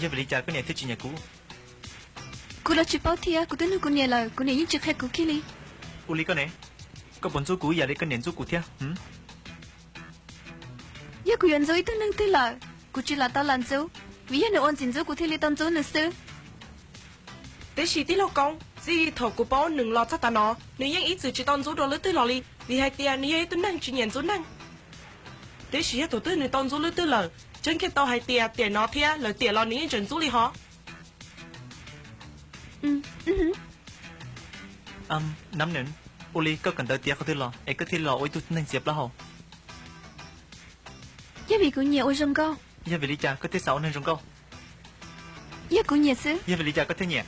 yog vim li cas koj niam thiaj tsis nyiam kuv? Kuv los tsis paub thiab, kuv twb nug kuv niam lawm, kuv niam yeej tsis qhia kuv kiag li. Ua li koj ne, koj puas ntxub kuv ib yam li koj niam ntxub kuv thiab? Yog kuv yuav ntxub ib tug neeg twg lawm, kuv tsis los tau lam ntxub, vim yog nws ua ntxim ntxub kuv thiaj li tau ntxub nws xwb. Tiam sis tij laug Koob, txij thaum kuv paub Nws los txog tav no, nws yeej ib txwm tsis tau ntxub dua leej twg los li, vim hais tias nws yog ib tug neeg tsis nyiam ntxub neeg. Tiam sis yog thaum twg nws tau ntxub leej twg lawm, tseeb kiag tau hais tias tiam no thiab lawm tiam los nws yeej tseem ntxub li hos. Nam Nws, ua li koj kawm ntawv tiav qhov twg los es koj thiaj li los ua ib tug neeg txiav plaub hau? Yog vim kuv nyiam ua zoo nkauj. Yog vim li cas koj thiaj xav ua neeg zoo nkauj? Yog kuv nyiam xwb. Yog vim li cas koj thiaj nyiam?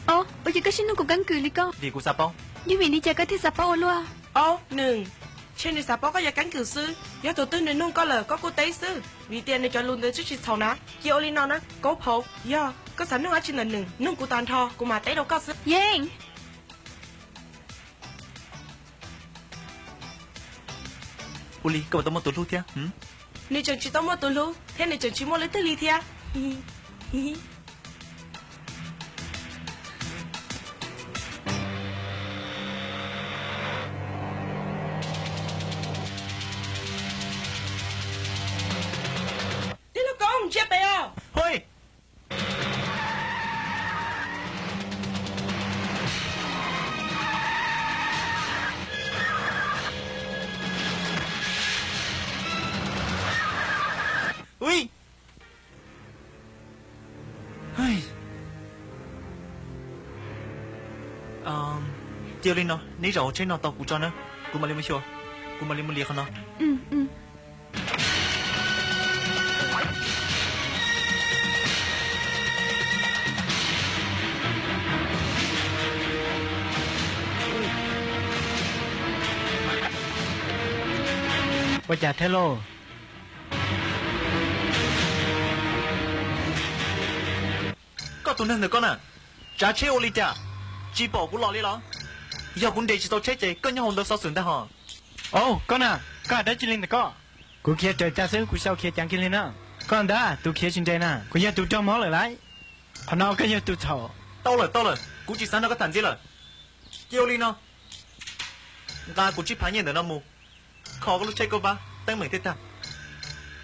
Os, ua cas koj siab nug kuv keeb kwm li koj? Vim kuv xav paub. Yog vim li cas koj thiaj xav paub ua luaj? Ob, Nws, ntshe nws xav paub koj yam keeb kwm xwb. Yog tus twg nws nug koj lawm koj kuj teb xwb, vim tias nws cov lus ntawd twb tsis txhaum na. Cia ua li no na, Kaub Phaum, yog koj xav nug dab tsi ntawm Nws, nug kuv tag nrho kuv mam teb rau koj xwb. Yeej. Ua li koj puas tau muaj tus hlub thiab? Nws tseem tsis tau muaj tus hlub thiab nws tseem tsis muaj leej twg li thiab. Tij laug Koob, ntsia pem os. Cia li no, neb zaum hauv tsheb no tos kuv tso na, kuv mam li mus xyuas, kuv mam li mus liam qhov no. Ua cas thiab lauj? Koj tus neeg ntawm koj na, tsav tsheb ua li cas? Tsis pom kuv los li los? Yog kuv nres tsis tau tsheb ces koj nyob hauv ntawd xov xwm ntag hos. Au, koj na, koj hais dab tsi li ntawm koj? Kuv khiav raws cas xwb kuv xyaum khiav ceev kiag li na. Koj ntag tus khiav tsis nres na, kuv yog tus raug mob lawm lauj. Qhov no koj yog tus txhaum. Tau lawm, tau lawm, kuv tsis xav nrog koj tham ntxiv lawm. Cia ua li no, nqa kuv tsib phav nyiaj ntawm no mus kho koj lub tsheb kauj vab teeb meem thiaj tag.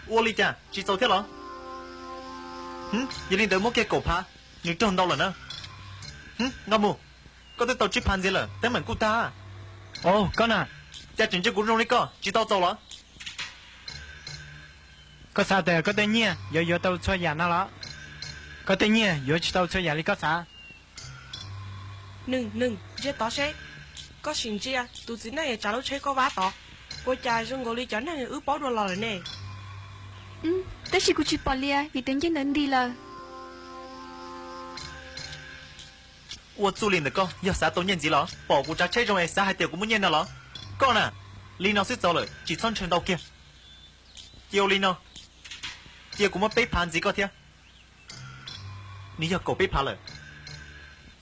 Ua li cas tsis txaus thiab los? Yog li ntawd muab kiag kaum phav, nws raug ntau lawm na. Nqa mus, koj twb tau tsib phav ntxiv lawm teeb meem kuj tag. Au, koj na, cas tseem ntsia kuv zoo li koj tsis tau txaus los? Koj xav tias koj tej nyiaj yuav yuav tau txhua yam no los? Koj tej nyiaj yuav tsis tau txhua yam li koj xav. Neeg, neeg, ntsia tod seb. Koj sim ntsia, tus txiv neej uas tsav lub tsheb kauj vab tod, ua cas zoo nkaus li cov neeg wb paub dua los lawm ne? Tab sis kuv tsis pom li vim tus ncej ntawd nti lawm. Ua txuj li ntawm koj yog xav tau nyiaj ntxiv los? Pom kuv tsav tsheb zoo es xav hais tias kuv muaj nyiaj ntau los? Koj na, li no xwb txaus lawm, tsis txhob ntshaw ntau kiag. Cia ua li no, cia kuv muab peb phav ntxiv koj thiab. Nws yog kaum peb phav lawm.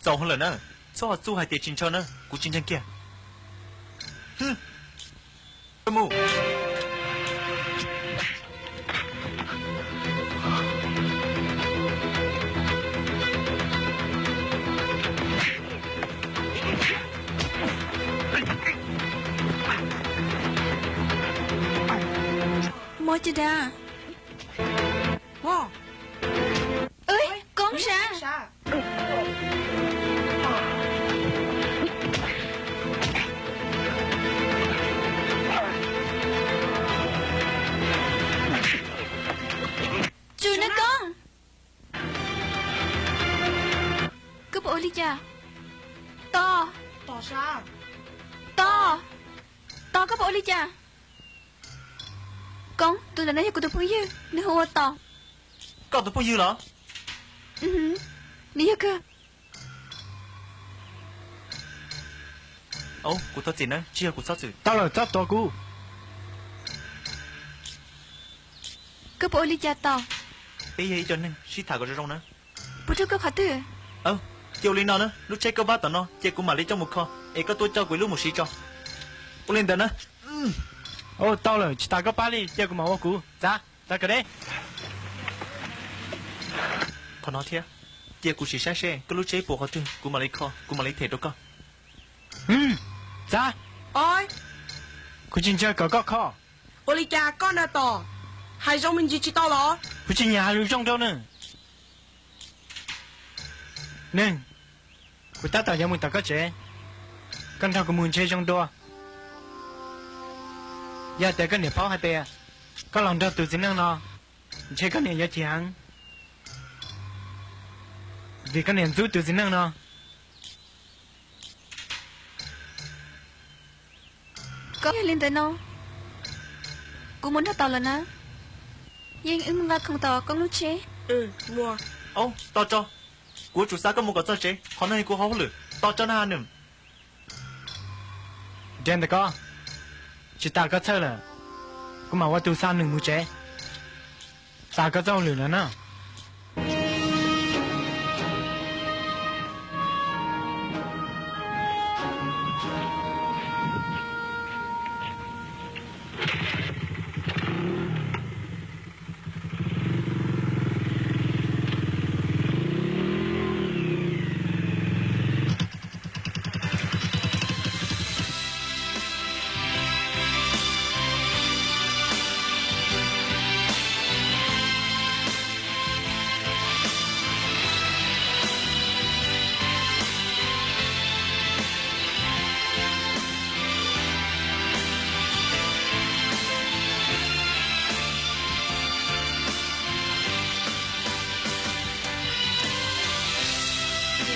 Txaus lawm na, txhob ho txuj hais tias tsis ntshaw na, kuv tsis ntseeg kiag. Mob caj dab. Koob sav. Tsum na Koob. Koj puas ua li cas? Tos. Tos. Tos, koj puas ua li cas? Koob, tus ntawm no yog kuv tus phooj ywg, nws hu ua Tos. Koj tus phooj ywg los? Nws yog kawg. Kuv thov txim na, tsis yog kuv txhob txwm. Tau lawm, txhob tua kuv. Koj puas ua li cas Tos? Peb yog ib co neeg, sib tham kom zoo zoo na. Puas raug koj qhov twg? Cia ua li no na, lub tsheb kauj vab tom no ces kuv mam li coj mus kho, es koj tuaj coj kuv ib lub mus siv tso. Ua li ntawd na. Tau lawm, tsis tas koj pab li, cia kuv mam ua kuv. Txav, txav kom deb. Qhov no thiab, cia kuv sim saib seb koj lub tsheb puas qhov twg, kuv mam li kho, kuv mam li them rau koj. Txav. Kuv tsis ntshaw kom koj kho. Ua li cas koj na Tos? Hais zoo me ntsis tsis tau los? Kuv tsis nyiam hais lus zoo rau nws. Neeg, kuv tab tom yuav mus tom koj tsev, koj nrog kuv mus ntshe zoo dua. Yog tias koj niam paub hais tias koj los nrog tus txiv neej no, ntshe koj niam yuav chim heev, vim koj niam ntxub tus txiv neej no. Koj, yog li ntawd no, kuv mus nrog Tos lawm na. Yeej wb mus nqa khoom tom Koob lub tsheb. Tos tso, kuv yuav tsum xa koj mus kom txog tsev, qhov no yog kuv hauj lwm. Tos tso na Nws. Nrhiav ntawm koj, tsis tas koj txhawj lawm, kuv mam ua tus xa Nws mus tsev. Tas koj txoj hauj lwm lawm na.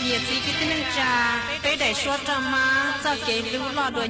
Niam txiv kwv tij neej tsa, peb daim suab roj mab txoj kev hlub loj dua